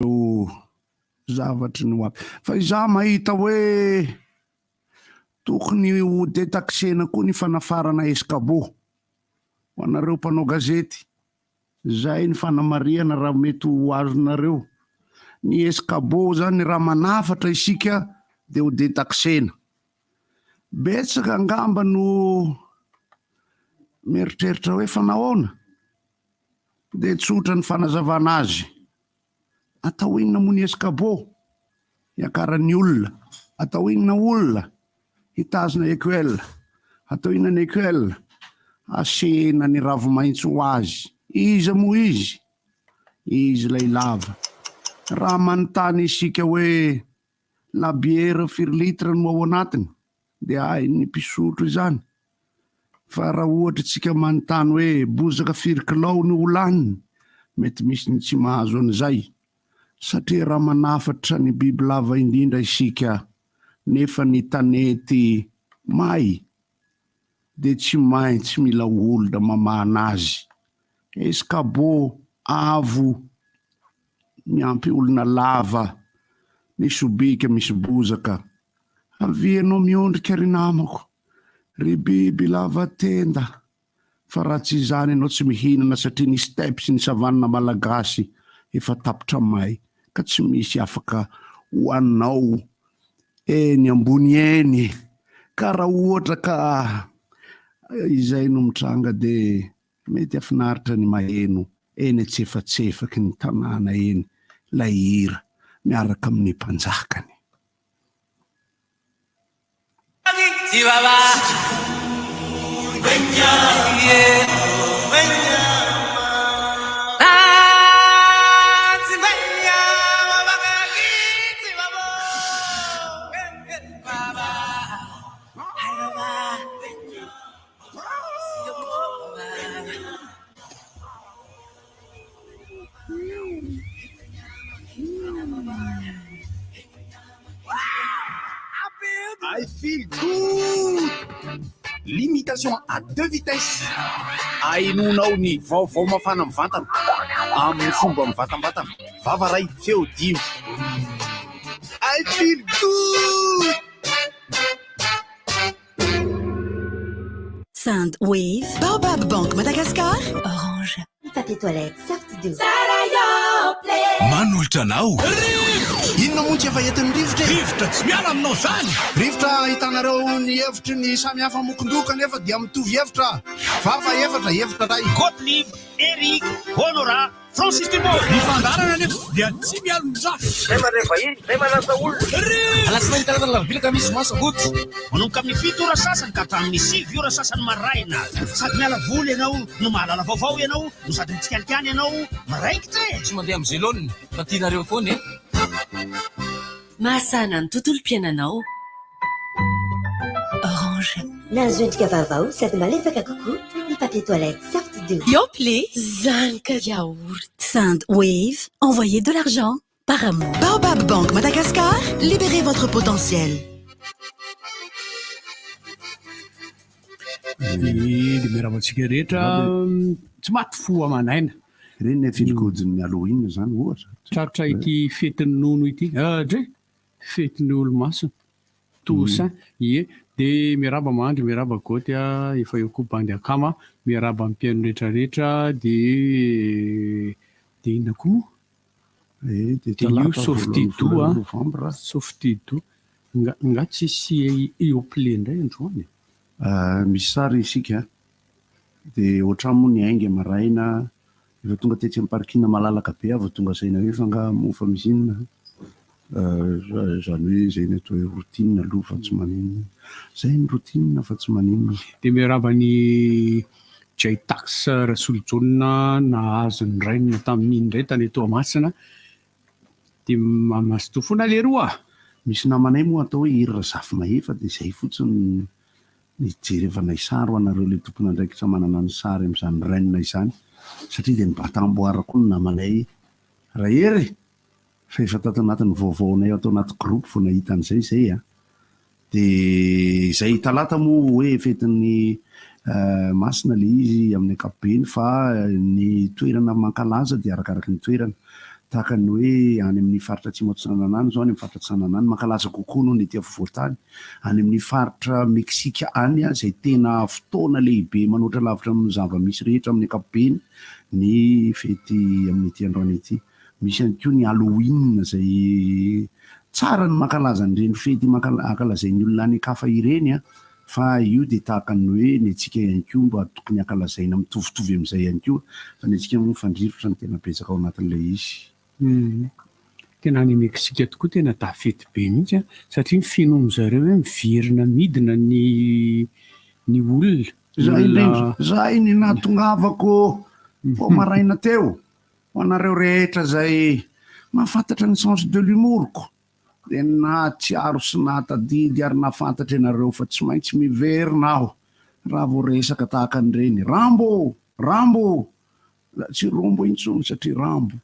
Ireo zavatry ny ho avy. Fa izaho mahita hoe tokony ho detaxena koa ny fanafarana escabeau ho anareo mpanao gazety. Izay ny fanamarihana raha mety ho azonareo. Ny escabeau zany raha manafatra isika dia ho detaxena. Betsaka angamba no mieritreritra hoe fa nahoana? Dia tsotra ny fanazavana azy. Atao inona moa ny escabeau? Hiakaran'ny olona. Atao inona olona? Hitazona écuelle. Atao inona ny écuelle? Asehina ny ravi-maitso ho azy. Iza moa izy? Izy ilay lava. Raha manontany isika hoe labiera firy litre no ao anatiny dia hain'ny mpisotro izany. Fa raha ohatra isika manontany hoe bozaka firy kilao no ho laniny, mety misy ny tsy mahazo an'izay. Satria raha manafatra ny bibilava indrindra isika nefa ny tanety may dia tsy maintsy mila olona mamahana azy. Escabeau avo miampy olona lava, ny sobika misy bozaka. Avia ianao miondrika ry namako, ry biby lava tenda, fa raha tsy izany ianao tsy mihinana satria ny steppe sy ny savane malagasy efa tapitra may ka tsy misy afaka ho anao eny ambony eny ka raha ohatra ka izay no mitranga dia mety hafinaritra ny maheno eny antsefatsefaky ny tanàna eny ilay hira miaraka amin'ny mpanjakany. I feel good! Limitation à deux vitesses. Ahenoanao ny vaovao mafana mivantana amin'ny fomba mivantambatana. Vava ray, feo dimy. I feel good! Sound Wave. Baobab Bank Madagascar. Orange. Papier toilette Soft Doux. Manolotra anao. Rivotra! Inona moa tsy efa entin'ny rivotra e? Rivotra tsy miala aminao izany! Rivotra ahitanareo ny hevitry ny samy hafa mokon-doha kanefa dia mitovy hevitra. Vava efatra, hevitra iray. Gottlieb, Eric, Honorat, Francis Dubois. Ny fandaharana anefa dia tsy mialon-jafy. Zay mandray vahiny, zay manasa olona. Alatsinainy, talata, alarobia, alakamisy, zoma, sabotsy. Manomboka amin'ny fito ora sasany ka hatramin'ny sivy ora sasany maraina. Sady miala voly ianao no mahalala vaovao ianao no sady mitsikalikany ianao miraikitra e! Tsy mandeha amin'ny zelone fa tianareo foana e! Mahasahana ny tontolom-piainanao. Orange. Nahazo endrika vaovao sady malefaka kokoa ny papier toilette Soft Doux. Yoplait, zany ka yaourt. Sound Wave, envoyez de l'argent par amour. Baobab Bank Madagascar, libérez votre potentiel. Dia miarahaba antsika rehetra. Tsy maty fo aman'aina. Ireny ny filogodin'ny Halloween izany ohatra. Tratra ity fetin'ny nono ity. Dre! Fetin'ny olomasina. Toussaint. Ie. Dia miarahaba Mandry, miarahaba Goty a, efa eo koa Bandy Akama, miarahaba ny mpihaino rehetra rehetra, dia dia inona koa moa? Ie, dia Dia io talata Softy voalohan'ny Do volana a, novambra. Softy Do. Nga nga tsisy Yoplait indray androany e? Misy sary isika dia ohatran moa ny ainga maraina efa tonga tetsy amin'ny parking malalaka be aho vao tonga saina hoe fa nga moa fa misy inona izany hoe izay ny atao hoe routine aloha fa tsy maninona izay ny routine fa tsy maninona. Dia miarahaba an'i Jaytax Rasolojaona nahazo ny rainy tamin'iny indray tany Toamasina. Dia mazotoa foana leroa a! Misy namanay moa atao hoe Hery Razafimahefa dia izay fotsiny ny hijerevanay sary ho anareo ilay tompon'andraikitra manana ny sary amin'izany Rennes izany satria dia nibata amboara koa ny namanay Rahery e! Fa efa tato anatin'ny vaovaonay ato anaty groupe vao nahita an'izay izay a! Dia izay talata moa hoe fetin'ny masina ilay izy amin'ny ankapobeny fa ny toerana mankalaza dia arakaraky ny toerana. Tahaka ny hoe any amin'ny faritra Atsimo Atsinanana any izao, any amin'ny faritra Atsinanana any mankalaza kokoa noho ny ety afovoan-tany. Any amin'ny faritra Meksika any izay tena fotoana lehibe manoatra lavitra amin'ny zava-misy rehetra amin'ny ankapobeny ny fety amin'ity androany ity. Misy ihany koa ny Halloween izay tsara ny mankalaza an'ireny fety ankalazain'ny olona any an-kafa ireny fa io dia tahaka ny hoe ny antsika ihany koa mba tokony hankalazaina mitovitovy amin'izay ihany koa fa ny antsika moa mifandrirotra no tena betsaka ao anatin'ilay izy. Humm. Tena any Mexique tokoa tena da fety be mihitsy an, satria ny finoan-dry zareo hoe miverina midina ny ny olona, ny Zay olona. indrindra, zay ny nahatongavako vao maraina teo, ho anareo rehetra zay mahafantatra ny sens de l'humour-ko. Dia nahatsiaro sy nahatadidy ary nahafantatra ianareo fa tsy maintsy miverina aho raha vao resaka tahaka an'ireny. Rambo! Rambo! Tsy rombo intsony satria rambo.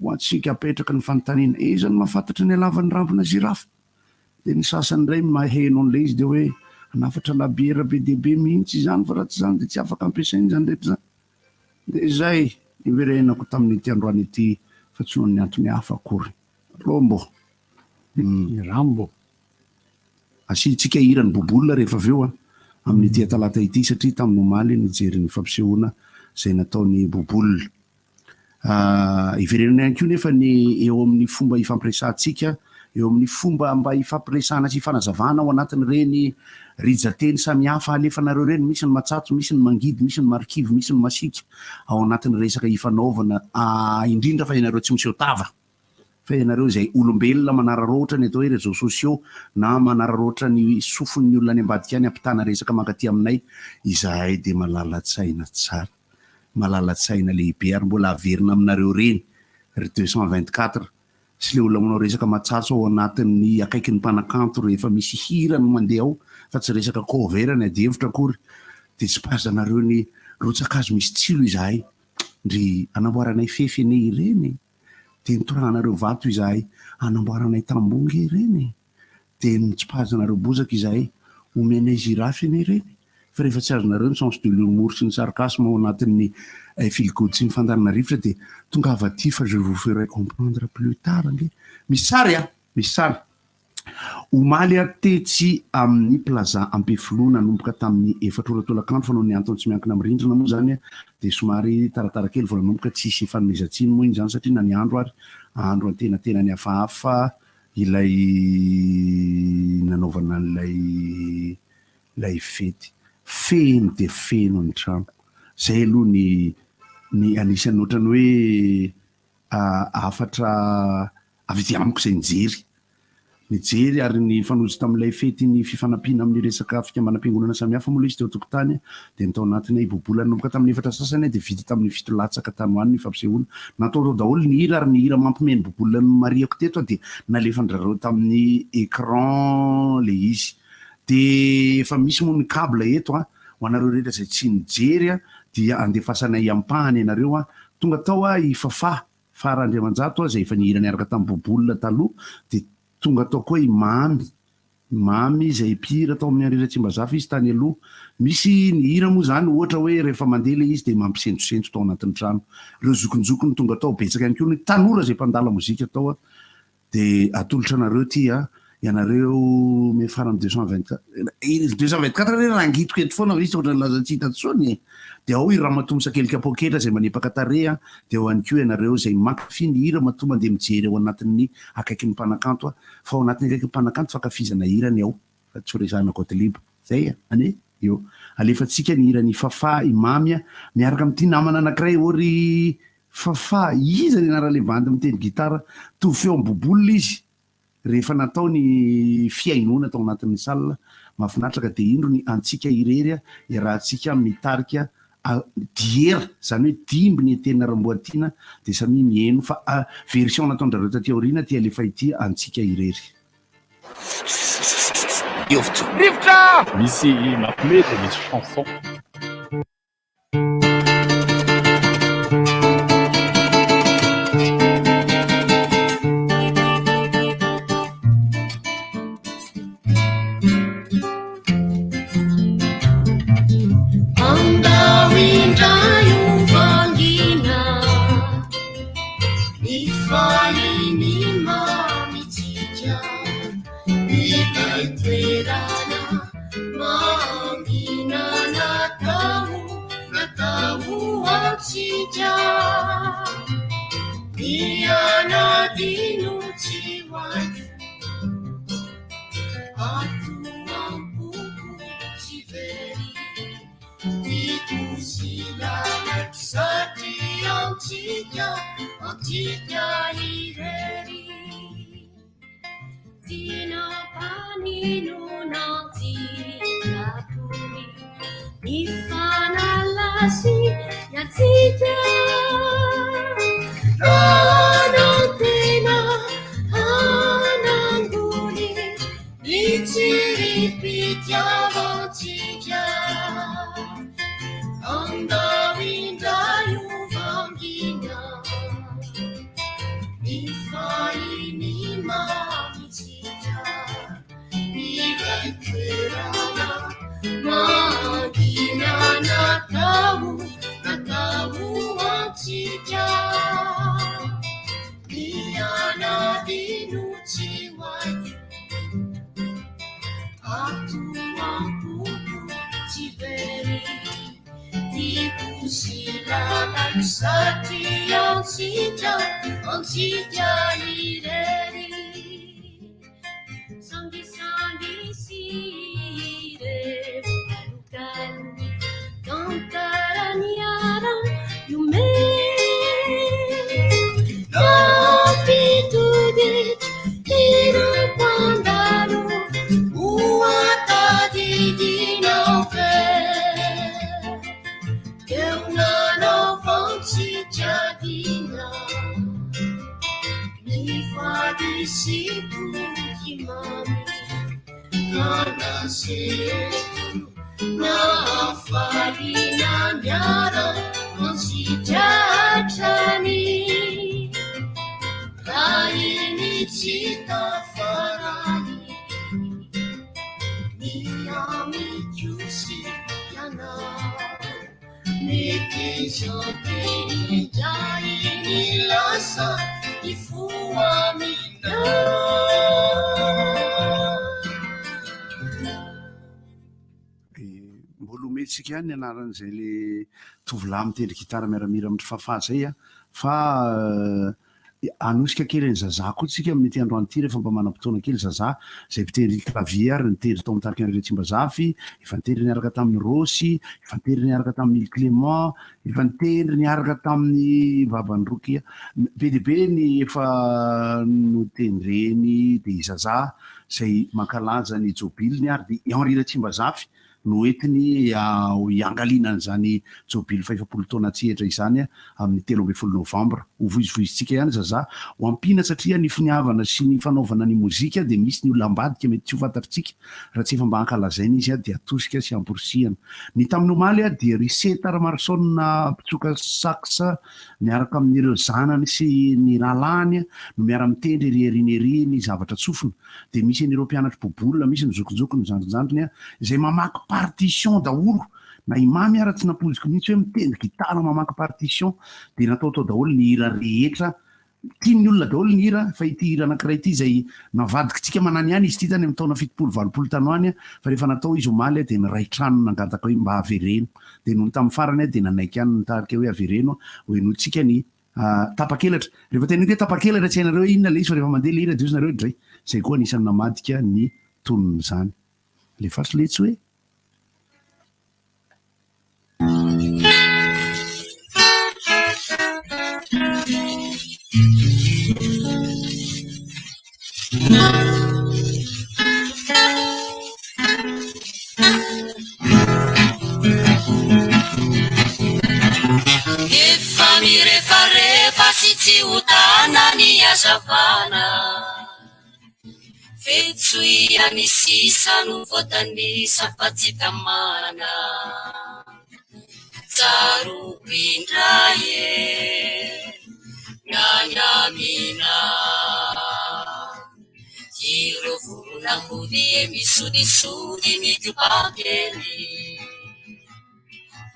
Ho antsika apetraka ny fanontaniana, iza no mahafantatra ny halavan'ny rambona zirafa? Dia ny sasany indray maheno an'ilay izy dia hoe hanafatra labiera be dia be mihitsy izany fa raha tsy izany dia tsy afaka ampiasaina izany rehetra izany. Dia izay niverenako tamin'ity androany ity fa tsy noho ny antony hafa akory. Rombo. Rambo. Asiantsika hira ny Bobol rehefa avy eo an, amin'ity talata ity satria tamin'ny omaly nijery ny fampisehoana izay nataon'i Bobol. Hiverenana ihany koa nefa ny eo amin'ny fomba ifampiresahantsika, eo amin'ny fomba mba ifampiresahana sy ifanazavana ao anatin'ireny rijan-teny samihafa alefanareo ireny, misy ny matsatso, misy ny mangidy, misy ny marikivy, misy ny masiaka ao anatin'ny resaka ifanaovana, indrindra fa ianareo tsy miseho tava. Fa ianareo izay olombelona manararaotra ny atao hoe réseaux sociaux na manararaotra ny sofin'ny olona any ambadika any hampitana resaka mankaty aminay, izahay dia malala-tsaina tsara, malala-tsaina lehibe ary mbola averina aminareo ireny ry 224 sy le olona manao resaka matsatso ao anatin'ny akaikin'ny mpanakanto rehefa misy hira no mandeha ao fa tsy resaka cover ny adihevitra akory dia tsipazanareo ny rotsa-kazo misy tsilo izahay ndry anamboaranay fefy anie ireny e! Dia nitorahanareo vato izahay hanamboaranay tamboho nge ireny e! Dia nitsipazanareo bozaka izahay homenay zirafy anie ireny fa rehefa tsy azonareo ny sens de l'humour sy ny sarcasme ao anatin'ny feel good sy ny fandanana rivotra dia tongava aty fa je vous ferai comprendre plus tard nge! Misy sary a! Misy sary! Omaly aho tetsy amin'ny Plaza Ampefiloha nanomboka tamin'ny efatra ora tolakandro fa noho ny antony tsy miankina amin'ny rindrina moa izany dia somary taratara kely vao nanomboka, tsy hisy ifanomezan-tsiny moa iny izany satria na ny andro ary andro antenatenany hafahafa ilay nanaovana an'ilay ilay fety. Feno dia feno ny trano. Izay aloha ny ny anisan'ny ohatran'ny hoe hafatra avy aty amiko izay nijery. Nijery ary nifanojo tamin'ilay fety ny fifanampiana amin'ny resaka fikambanam-piangonana samihafa moa ilay izy teo an-tokotany dia ny tao anatiny hibobola nanomboka tamin'ny efatra sasany dia vita tamin'ny fito latsaka tany ho any ny fampisehoana. Natao tao daholo ny hira ary ny hira mampiomehy ny bobola nomarihako teto dia nalefan-dRareo tamin'ny écran ilay izy. Dia efa misy moa ny cable eto an! Ho anareo rehetra izay tsy nijery dia andefasanay ampahany ianareo an! Tonga tao i Fafah Fara Andriamanjato izay efa nihira niaraka tamin'i Bobola taloha dia tonga tao koa i Mamy, Mamy izay mpihira tao amin'ny Henri Ratsimbazafy izy tany aloha. Misy ny hira moa izany ohatra hoe rehefa mandeha ilay izy dia mampisentosento tao anatin'ny trano. Ireo zokinjokiny tonga tao, betsaka ihany koa ny tanora izay mpandala mozika tao. Dia atolotra anareo ity a, ianareo miafara amin'ny 224, 224 re rangitiko eto foana fa izy ohatran'ny laza tsy hita intsony e! Dia ao i ramatoa misakelika poketra izay manipaka tarehy a, dia ao ihany koa ianareo izay mankafy ny hira matoa mandeha mijery ao anatin'ny akaikin'ny mpanakanto a, fa ao anatin'ny akaikin'ny mpanakanto fankafizana hira ny ao fa tsy ho resahana Gottlieb. Zay a! Anie eo. Alefantsika ny hiran'i Fafah i Mamy a, miaraka amin'ity namana anankiray ô ry Fafah, iza ny anaran'ilay bandy mitendry gitara? Mitovy feo amin'i Bouboule izy rehefa natao ny fihainoana tao anatin'ny salle. Mahafinaritra ka dia indro ny antsika irery iarahantsika mitarika diera, izany hoe dimby ny Etienne Ramboatiana dia samia miheno fa version nataon-dRareo taty aoriana ity alefa ity antsika irery. Rivotra! Misy mampiomehy dia misy chanson. Andao indray ho vangina. antsika, antsika irery. Tsy nampaninona antsika akory ny fanalasy ny antsika. Nanantena hanangoly ny tsirim-pitiavantsika. Andao indray ho vangina ny fahiny mamintsika. Iray toerana mangina natao, natao ho antsika. Ny anadino tsy ho aiko, ato am-poko tsy very. Tiako sy lalaiko satria antsika, antsika irery. Sangisangy sy ireo kalokalo, tantara niara-nihomehy. Nampitodika ireo mpandalo ho tadidinao ve? Teo nanaovantsika dina, nivady sy toky mamy, ka nasehoko nahafaliana niara-nantsika hatrany. Raha iny tsy tafarany, ny amiko sy ianao. Mety izao teny indray ny lasa hifoha aminao. Mbola omentsika ihany ny anaran'izay le tovolahy mitendry gitara miaramila amin'ny Fafa zay a, fa hanosika kely an'i Zazah koa tsika amin'ity androany ity rehefa mba manam-potoana kely Zazah izay mpitendry clavier ary nitendry tao amin'ny tarika Henri Ratsimbazafy, efa nitendry niaraka tamin'i Rossy, efa nitendry niaraka tamin'i Mily Clément, efa nitendry niaraka tamin'i Baban'i Rokia. Be dia be ny efa notendreny dia i Zazah izay mankalaza ny jobiliny ary dia i Henri Ratsimbazafy no entiny hiangaliana an'izany jobily fahefapolo taona an-tsehatra izany amin'ny 13 novambra. Ho voizivoizintsika ihany Zazah ho ampiana satria ny finiavana sy ny fanaovana ny mozika dia misy ny olona ambadika mety tsy ho fantatritsika raha tsy efa mba ankalazaina izy dia atosika sy amporisihana. Ny tamin'ny omaly dia ry Seta Ramaroson mpitsoka sax miaraka amin'ireo zanany sy ny rahalahiny no miara-mitendry ery aoriana ery ny zavatra tsofina. Dia misy an'ireo mpianatry bobola, misy ny zokinjokiny, ny zandrinjandriny a, izay mamaky partition daholo, na i Mamy ara tsy nampoiziko mihitsy hoe mitendry gitara mamaky partition, dia nataotao daholo ny hira rehetra, tian'ny olona daholo ny hira, fa ity hira anankiray ity izay navadikitsika manany ihany izy ity tany amin'ny taona 70, 80 tany ho any, fa rehefa natao izy omaly dia niray trano nangataka hoe mba avereno, dia nony tamin'ny farany dia nanaiky ihany ny tarika hoe avereno, ho henointsika ny Tapak'elatra. Rehefa teneniko hoe tapak'elatra tsy hainareo hoe inona ilay izy fa rehefa mandeha ilay hira dia hozy nareo dray. Izay koa anisan'ny namadika ny tonon'izany. Alefaso letsy hoe. Efa mirefarefa sy tsy ho tana ny hazavana. Fetsoia ny sisa no voatanisa fa tsy tamana. Tsaroako indray e, ny any Amina. Ireo vorona mody e misodisody mikopaka eny.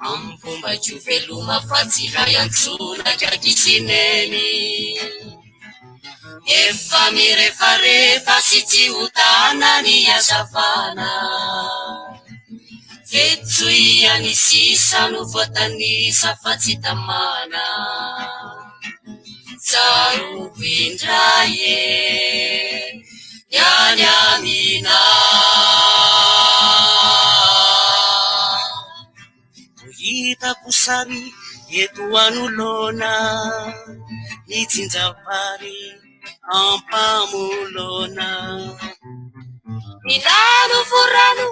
Ampombako veloma fa tsy hay antsoina draky sy neny. Efa mirefarefa sy tsy ho tana ny hazavana. Fetsoia ny sisa no voatanisa fa tsy tamana. Tsaroako indray e, ny any Amina. Ho hitako sary. Eto anoloana Mijinja vary ampamoloana Milalo forano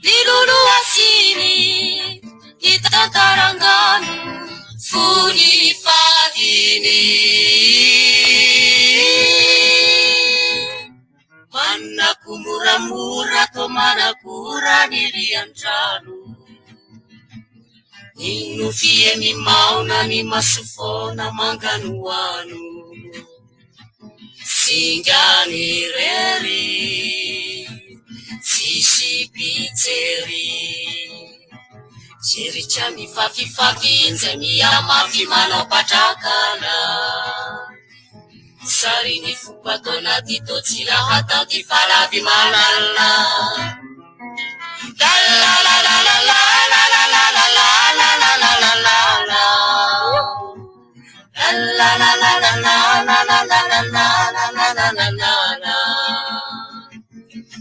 miloloha siny Ny tantara angano fony fahiny Manako moramora toa manakora ny rian-drano Ny nofy eny maona ny maso foana manganohano Singany irery tsisy mpijery Jeritra mifafifafy injay mihamafy manao patrakana Sary ny foko ato anaty toa tsy raha atao ty falavy malala Lalalalalalalalalalalalalalalalalala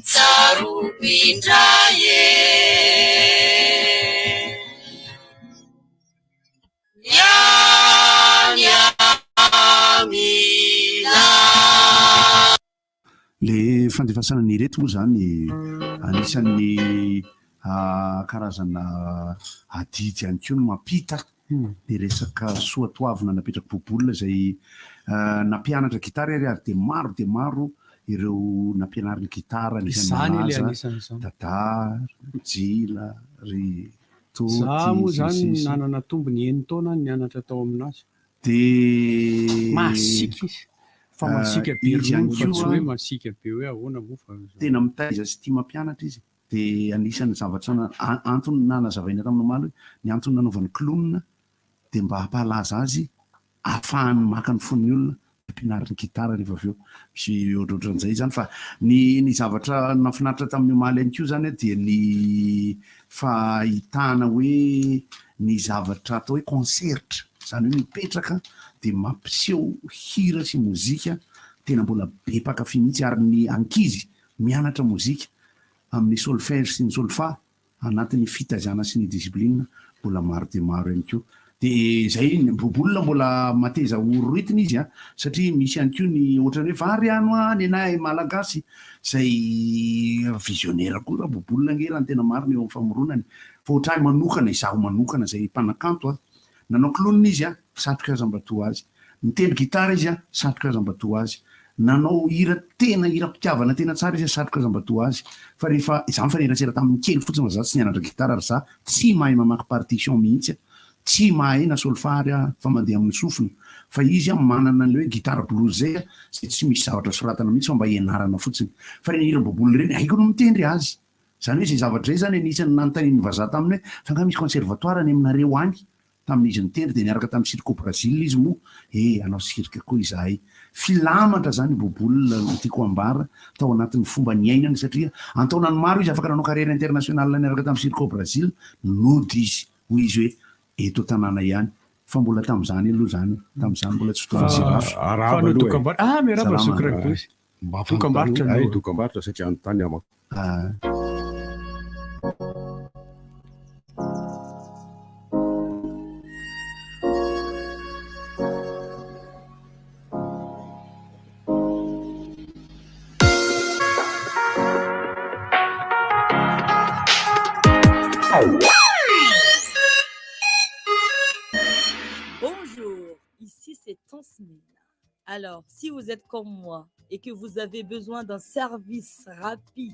Tsaroako indray e Le fandefasana ny ireto moa zany anisan'ny karazana adidy ihany koa ny mampita ny resaka soatoavina napetrak'i Bobol izay nampianatra gitara ary ary dia maro dia maro ireo nampianariny gitara anisan'ny malaza, Dada, Jila, ry Za moa zany nanana tombony enin-taona aho nianatra tao aminazy. Dia Masiaka izy. Fa masiaka be ronono fa tsy hoe masiaka be hoe ahoana moa fa. Tena mitaiza sy tia mampianatra izy. Dia anisan'ny zavatra antony nanazavaina tamin'ny omaly hoe ny antony nanaovany clown dia mba hampahalaza azy ahafahany maka ny fon'ny olona ampianariny gitara rehefa avy eo. Misy ohatrohatran'izay izany fa ny ny zavatra nahafinaritra tamin'ny omaly ihany koa izany dia ny fahitana hoe ny zavatra atao hoe concert, izany hoe mipetraka dia mampiseho hira sy mozika tena mbola be mpankafy mihitsy ary ny ankizy mianatra mozika amin'ny solfège sy ny solfa anatin'ny fitaizana sy ny discipline mbola maro dia maro ihany koa. Dia izay, ny bobolina mbola mateza ho rohitina izy an, satria misy ihany koa ny ohatran'ny hoe vary ano an, nenay malagasy, izay visionnaire koa ra bobolina ange raha ny tena marina eo amin'ny famoronany, fa ohatr'ahy manokana, izaho manokana izay mpanakanto an, Nanao clown izy an, satroka aza mba toa azy. Nitendry gitara izy an, satroka aza mba toa azy. Nanao hira tena hiram-pitiavana tena tsara izy an, satroka aza mba toa azy. Fa rehefa, izaho nifanerasera taminy kely fotsiny fa za tsy nianatra gitara ary za tsy mahay mamaky partition mihitsy an, tsy mahay na solfa ary aho fa mandeha amin'ny sofina. Fa izy an manana an'ilay hoe gitara blues zay an, zay tsy misy zavatra soratana mihitsy fa mba ianarana fotsiny. Fa ireny hiram-boaboly ireny haiko ny mitendry azy. Izany hoe izay zavatra izay izany anisan'ny nanontanian'ny vazaha taminy hoe fa angaha misy conservatoire any aminareo any? Tamin'izy nitendry dia niaraka tamin'ny Circo Brasil izy moa, eh hanao cirque koa izahay. Filamatra izany i Bobol no tiako hambara tao anatin'ny fomba niainany satria an-taonany maro izy afaka nanao carrière internationale niaraka tamin'ny Circo Brasil, nody izy hoy izy hoe eto an-tanàna ihany fa mbola tamin'izany aloha izany, tamin'izany mbola tsy fotoana zirafy. Arahaba aloha e. Ah miarahaba zoky Ragosy. Mba Dokambarotra fanontaniana, aloha. hay dokambarotra saika hanontany amako. Bonjour, ici c'est Tansmine. Alors, si vous êtes comme moi et que vous avez besoin d'un service rapide,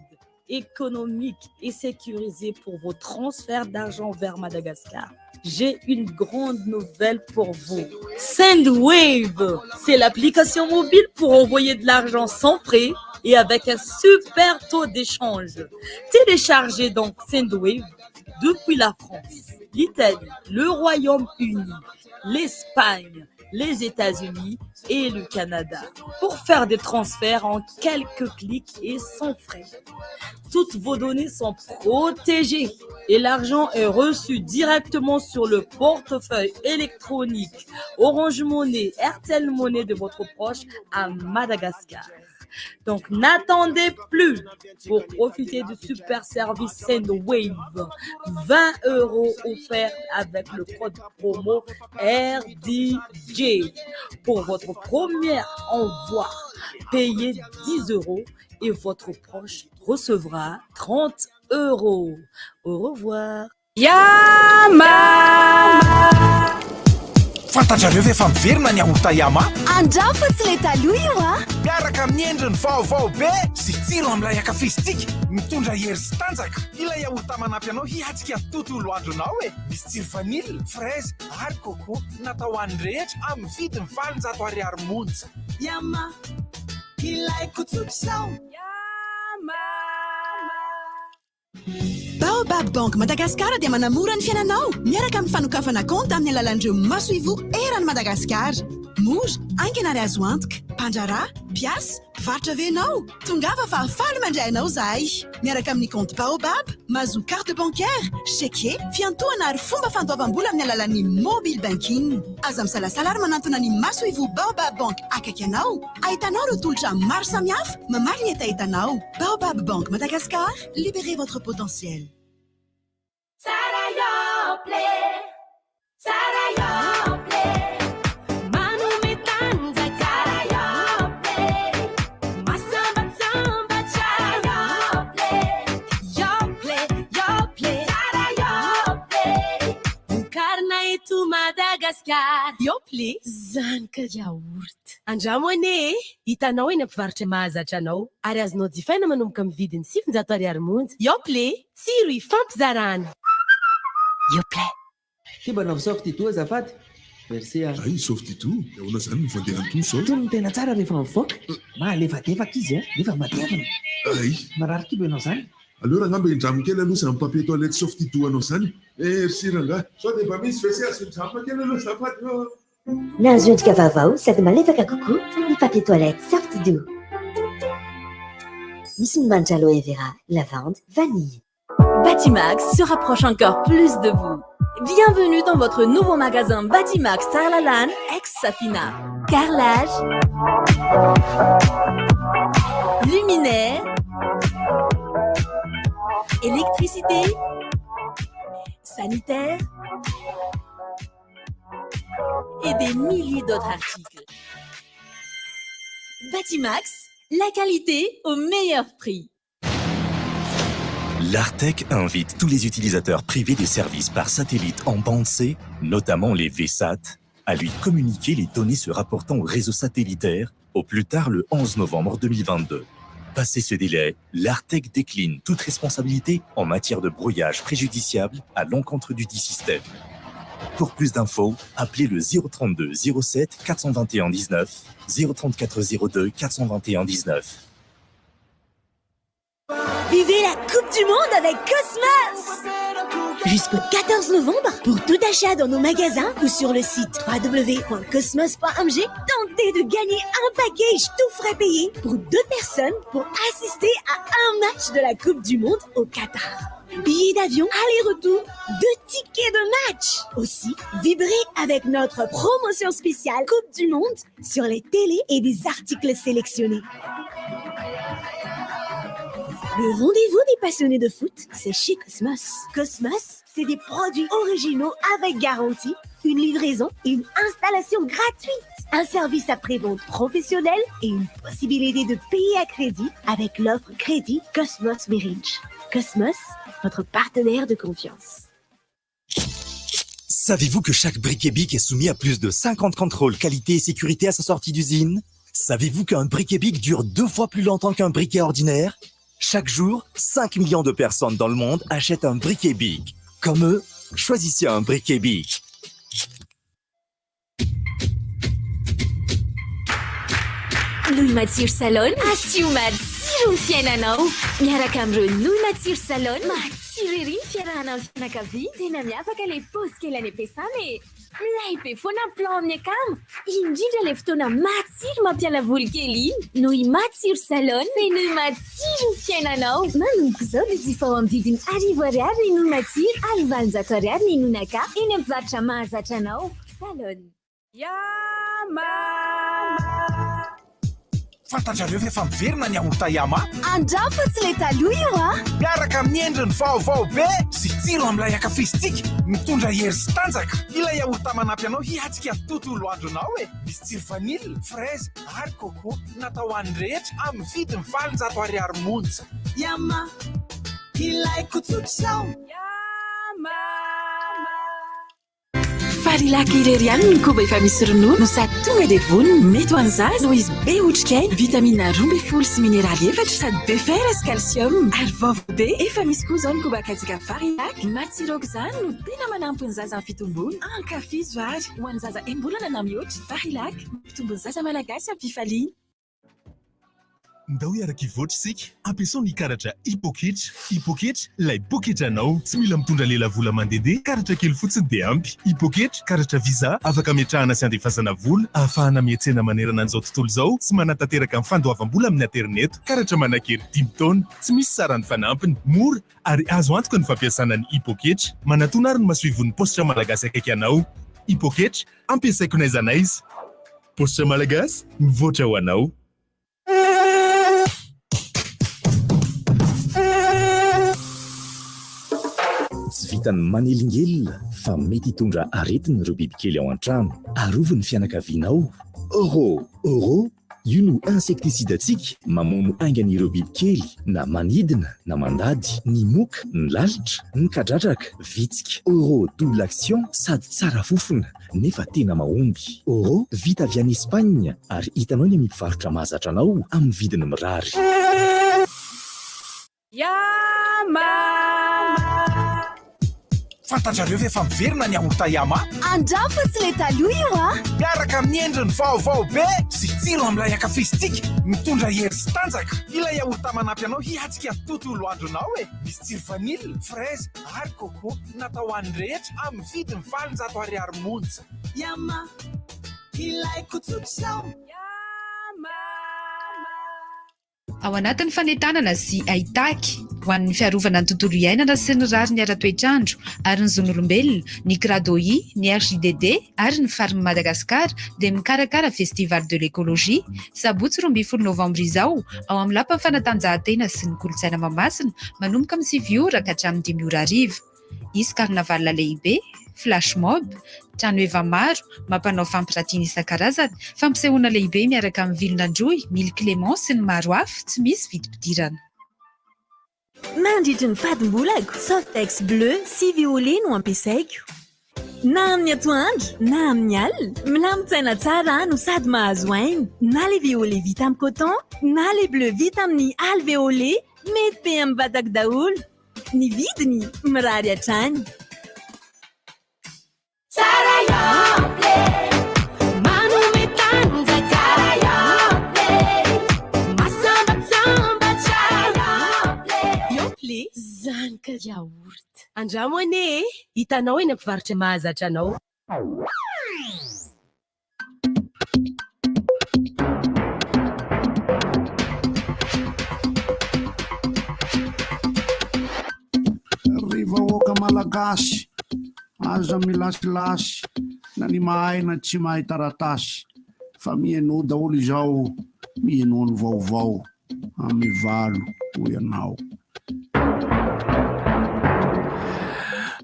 économique et sécurisé pour vos transferts d'argent vers Madagascar, j'ai une grande nouvelle pour vous. Sendwave, c'est l'application mobile pour envoyer de l'argent sans frais et avec un super taux d'échange. Téléchargez donc Sendwave depuis la France, l'Italie, le Royaume-Uni, l'Espagne, les États-Unis et le Canada pour faire des transferts en quelques clics et sans frais. Toutes vos données sont protégées et l'argent est reçu directement sur le portefeuille électronique Orange Money, Airtel Money de votre proche à Madagascar. Donc n'attendez plus pour profiter du super service Sendwave. 20 euros offerts avec le code promo RDJ. Pour votre premier envoi, payez 10 euros et votre proche recevra 30 euros. Au revoir. Yama! Fantatrareo ve fa miverina ny yaourt Yama? Andramo fa tsy le taloha io a! Miaraka amin'ny endriny vaovao be sy tsiro amin'ilay ankafizintsika, mitondra hery sy tanjaka. Ilay yaourt manampy anao hiatrika ny tontolo andronao e! Misy tsiro vanille, fraise ary coco. Natao ho an'ny rehetra amin'ny vidiny 800 ariary monja. Yama, ilaiko tsotr'izao. Yama! Baobab Bank Madagascar dia manamora ny fiainanao miaraka amin'ny fanokafana kaonty amin'ny alalan'ireo masoivoho eran'i Madagasikara. Mora, haingana ary azo antoka. Mpandraharaha, mpiasa, mpivarotra ve ianao? Tongava fa faly mandray anao izahay. Miaraka amin'ny kaonty Baobab, mahazoa carte bancaire, chéquier, fiantohana ary fomba fandoavam-bola amin'ny alalan'ny mobile banking. Aza misalasala ary manantona ny masoivoho Baobab Bank akaiky anao. Ahitanao ireo tolotra maro samihafa mamaly ny hetahetanao. Baobab Bank Madagascar, libérez votre potentiel. Tsara Yoplait, tsara Yoplait, manome tanjaka. Tsara Yoplait, mahasambatsambatra. Yoplait, Yoplait, Yoplait, tsara Yoplait, vokarina eto Madagasikara. Yoplait, zany ka yaourt. Andramo anie e! Hitanao eny am-pivarotra mahazatra anao ary azonao jifaina manomboka amin'ny vidiny 900 ariary monja. Yoplait, tsiro ifampizarana. Yoplait. Ty mba nanao Softidou azafady. Merci a. Ay, Softidou, ahoana zany ny fandehan'itony zao? Tony no tena tsara rehefa mivoaka. Mahalefadefaka izy a, nefa matevina. Ay. Marary kibo ianao zany. Aleo rangah mba hindramiko kely aloha izany papier toilette Softidou anao izany. Merci rangah. Sao dia mba misy WC azo hindramina kely aloha azafady ô. Nahazo endrika vaovao sady malefaka kokoa ny papier toilette Softidou. Misy ny manitra aloe vera, lavande, vanille. Batimax se rapproche encore plus de vous. Bienvenue dans votre nouveau magasin Batimax Tsaralalàna ex-Safina. Carrelage, luminaire, électricité, sanitaire et des milliers d'autres articles. Batimax, la qualité au meilleur prix. L'Artec invite tous les utilisateurs privés des services par satellite en bande C, notamment les VSAT, à lui communiquer les données se rapportant au réseau satellitaire au plus tard le 11 novembre 2022. Passé ce délai, l'Artec décline toute responsabilité en matière de brouillage préjudiciable à l'encontre du dit système. Pour plus d'infos, appelez le 032 07 421 19 034 02 421 19. Vivez la Coupe du Monde avec Cosmos! Jusqu'au 14 novembre, pour tout achat dans nos magasins ou sur le site www.cosmos.mg, tentez de gagner un package tout frais payé pour deux personnes pour assister à un match de la Coupe du Monde au Qatar. Billets d'avion aller-retour, deux tickets de match. Aussi, vibrez avec notre promotion spéciale Coupe du Monde sur les télés et des articles sélectionnés. Le rendez-vous des passionnés de foot, c'est chez Cosmos. Cosmos, c'est des produits originaux avec garantie, une livraison et une installation gratuite, un service après-vente professionnel et une possibilité de payer à crédit avec l'offre crédit Cosmos Mirage. Cosmos, votre partenaire de confiance. Savez-vous que chaque briquet Bic est soumis à plus de 50 contrôles qualité et sécurité à sa sortie d'usine? Savez-vous qu'un briquet Bic dure deux fois plus longtemps qu'un briquet ordinaire? Chaque jour, 5 millions de personnes dans le monde achètent un briquet Bic. Comme eux, choisissez un briquet Bic. Nouilles matsiro Salone, asio matsiro ny fiainanao. Miaraka amin'ireo nouilles matsiro Salone, matsiro ery ny fiarahana amin'ny fianakaviana. Tena miavaka ilay paozy kely any am-piasana e. Milay be foana ny plan amin'ny akama, indrindra ilay fotoana matsiro mampiala voly kely iny. Nouilles matsiro Salone, fenoy matsiro ny fiainanao. Manomboka izao dia jifao amin'ny vidiny 1000 ariary ny nouilles matsiro ary 800 ariary ny nouilles naka eny amin'ny mpivarotra mahazatra anao. Salone. Yama! Fantatrareo ve fa miverina ny yaourt Yama? Andramo fa tsy ilay taloha io a! Miaraka amin'ny endriny vaovao be sy tsiro amin'ilay ankafizintsika, mitondra hery sy tanjaka. Ilay yaourt manampy anao hiatrika ny tontolo andronao e! Misy tsiro vanille, fraise ary coco. Natao ho an'ny rehetra amin'ny vidiny 800 ariary monja. Yama, ilaiko tsotr'izao. Yama. Farilac irery ihany ny koba efa misy ronono no sady tonga dia vonona. Mety ho an'ny zaza noho izy be otrikaina, vitamina 12 sy mineraly efatra sady be fer sy calcium. Ary vaovao be, efa misy koa izao ny koba kajika Farilac. Matsiro aok'izany no tena manampy ny zaza amin'ny fitomboana. Ankafizo ary! Ho an'ny zaza enim-bolana na mihoatra, Farilac, mampitombo ny zaza malagasy am-pifaliana. Ndao hiaraka hivoatra isika, ampiasao ny karatra e-poketra. E-poketra, ilay poketranao. Tsy mila mitondra lelavola mandehandeha, karatra kely fotsiny dia ampy. E-poketra, karatra Visa, afaka ametrahana sy andefasana vola, ahafahana miantsena manerana an'izao tontolo izao sy manatanteraka ny fandoavam-bola amin'ny aterineto. Karatra manan-kery dimy taona, tsy misy sarany fanampiny, mora ary azo antoka ny fampiasana ny e-poketra. Manatòna ary ny masoivohon'ny paositra malagasy akaiky anao. E-poketra, ampiasaiko n'aiza n'aiza. Paositra Malagasy, mivoatra ho anao. Tsy vitan'ny manelingelina fa mety hitondra aretina ireo bibikely ao an-trano. Arovy ny fianakavianao. Oro! Oro! Io no insecticide antsika mamono haingana ireo bibikely na manidina na mandady, ny moka, ny lalitra, ny kadradraka, vitsika. Oro double action sady tsara fofona nefa tena mahomby. Oro vita avy any Espagne ary hitanao eny amin'ny mpivarotra mahazatra anao amin'ny vidiny mirary. Yama! Fantatrareo ve fa miverina ny yaourt Yama? Andramo fa tsy ilay taloha io a! Miaraka amin'ny endriny vaovao be sy tsiro amin'ilay ankafizintsika, mitondra hery sy tanjaka. Ilay yaourt manampy anao hiatrika ny tontolo andronao e! Misy tsiro vanille, fraise ary coco. Natao ho an'ny rehetra amin'ny vidiny 800 ariary monja. Yama, ilaiko tsotr'izao. Yama. Ao anatin'ny fanentanana sy haitaky ho an'ny fiarovana ny tontolo iainana sy ny rariny ara-toetr'andro ary ny zon'olombelona, ny Cradoi, ny RJDD ary ny Farm Madagascar dia mikarakara Festival de l'écologie, sabotsy 12 novambra izao, ao amin'ny Lapan'ny fanatanjahantena sy ny kolontsaina Mahamasina, manomboka amin'ny 9 ora ka hatramin'ny 5 ora hariva. Hisy carnaval lehibe, flash mob, trano heva maro, mampanao fampiratiana isan-karazany, fampisehoana lehibe miaraka amin'ny Vilon'Androy, Mily Clément sy ny maro hafa, tsy misy vidim-pidirana. Mandritry ny fadimbolako, Softex bleu sy violet no ampiasaiko. Na amin'ny atoandro na amin'ny alina, milamin-tsaina tsara aho no sady mahazo aina. Na le violet vita amin'ny coton, na le bleu vita amin'ny alvéolé, mety be amin'ny vatako daholo. Ny vidiny mirary hatrany. Tsara Yoplait, manome tanjaka. Tsara Yoplait, mahasambatsambatra. Yoplait, Yoplait, zany ka yaourt. Andramo anie e! Hitanao eny am-pivarotra mahazatra anao. Ry vahoaka malagasy, aza milasilasy na ny mahay na tsy mahay taratasy fa mihainoa daholo izao, mihainoa ny vaovao amin'ny valo hoy ianao.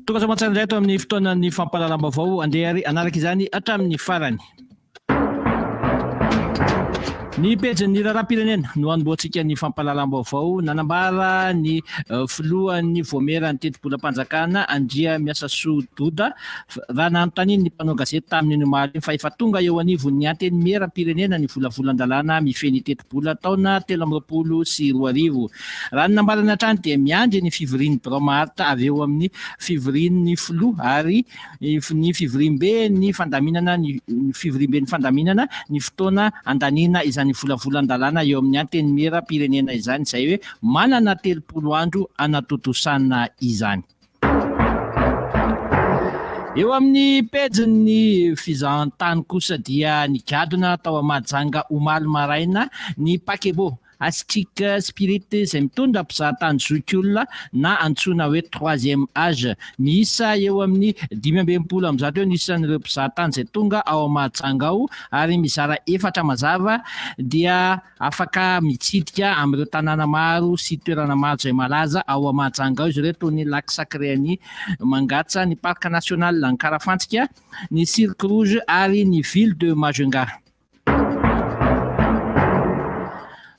Tonga soamantsara indray ato amin'ny fotoanan'ny fampahalalam-baovao. Andeha ary hanaraka izany hatramin'ny farany. Ny pejin'ny raharaham-pirenena no hanombohantsika ny fampahalalam-baovao. Nanambara ny eh, filohan'ny voamieran'ny tetibolam-panjakana Andriamiasasoa Doda raha nanontanian'ny mpanao gazety tamin'iny omaly iny fa efa tonga eo anivon'ny antenimieram-pirenena ny volavolan-dalàna mifehy ny tetibola taona 2023. Raha ny nambarany hatrany dia miandry ny fivorian'ny birao maharitra avy eo amin'ny fivorian'ny filoha ary ny fivoriamben'ny fandaminana ny fivoriamben'ny fandaminana ny fotoana handaniana izany volavolan-dalàna eo amin'ny Antenimierampirenena izany, izay hoe manana 30 andro hanatontosana izany. Eo amin'ny pejin'ny fizahantany kosa dia nigadona tao Mahajanga omaly maraina ny Paquebot. Astic Spirit izay mitondra mpizahatany zokiolona na antsoina hoe troisième âge. Miisa eo amin'ny 165 eo ny isan'ireo mpizahatany izay tonga ao Mahajanga ao ary mizara efatra mazava dia afaka mitsidika amin'ireo tanàna maro sy toerana maro izay malaza ao Mahajanga ao izy ireo toy ny Lac Sacré an'i Mangatsa, ny Parc National Ankarafantsika, ny Cirque Rouge ary ny Ville de Majunga.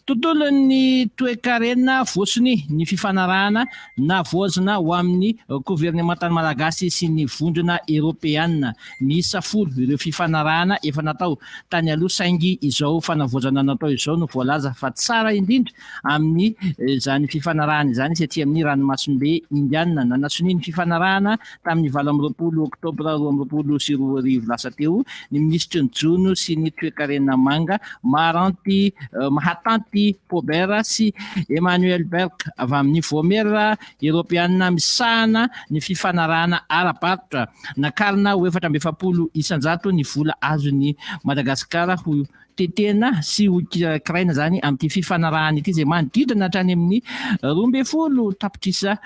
Tontolon'ny toekarena voasonia ny fifanarahana navoazina ho amin'ny governemantan'ny Malagasy sy ny Vondrona Eoropeana. Miisa folo ireo fifanarahana efa natao tany aloha saingy izao fanavaozana natao izao no voalaza fa tsara indrindra amin'izany fifanarahana izany sy aty amin'ny ranomasimbe Indiana. Nanasonia ny fifanarahana Tamin'ny 28 oktobra 2022 lasa teo, ny minisitry ny Jono sy ny Toekarena Manga, Maharanty Mahatanty Paubert sy Emmanuel Berg avy amin'ny Vaomiera Eoropeana misahana ny fifanarahana ara-barotra. Nakarina ho 44% ny vola azon'i Madagasikara ho tetehina sy ho kirakiraina izany amin'ity fifanarahana ity izay manodidina hatrany amin'ny 12 tapitrisa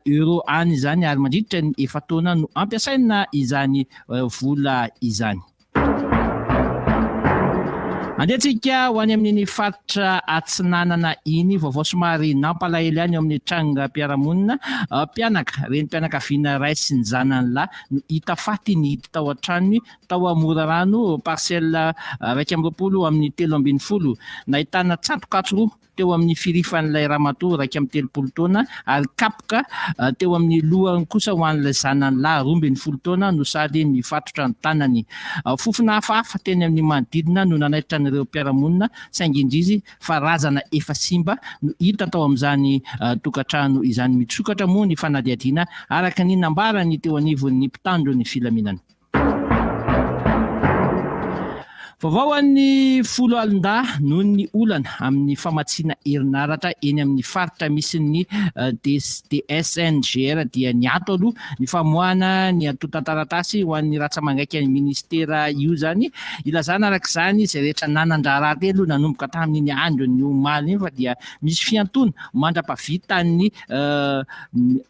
euro any izany ary mandritra ny efa-taona no ampiasaina izany vola izany. Andeha tsika ho any amin'iny faritra Atsinanana iny, vaovao somary nampalahelo ihany eo amin'ny trangam-piarahamonina. Mpianaka, renim-pianakaviana iray sy ny zanany lahy no hita faty nihidy tao an-tranony tao Morarano, parcelle 21 amin'ny 13. Nahitana tsatok'antsy roa teo amin'ny firifan'ilay ramatoa 31 taona ary kapoka teo amin'ny lohany kosa ho an'ilay zanany lahy 12 taona no sady nifatotra ny tanany. Fofona hafahafa teny amin'ny manodidina no nanaitra an'ireo mpiara-monina saingy indrisy fa razana efa simba no hita tao amin'izany tokantrano izany. Misokatra moa ny fanadihadiana araka ny nambaran'ny teo anivon'ny mpitandro ny filaminana. Vaovao an'ny foloalindahy noho ny olana amin'ny famatsiana herinaratra eny amin'ny faritra misy ny DSNGR dia niato aloha ny famoahana ny antontan-taratasy ho an'ny ratsa-mangaikan'ny minisitera io izany. Ilazana araka izany izay rehetra nanan-draharaha telo nanomboka tamin'iny andron'ny omaly iny fa dia misy fiantoana mandra-pahavitan'ny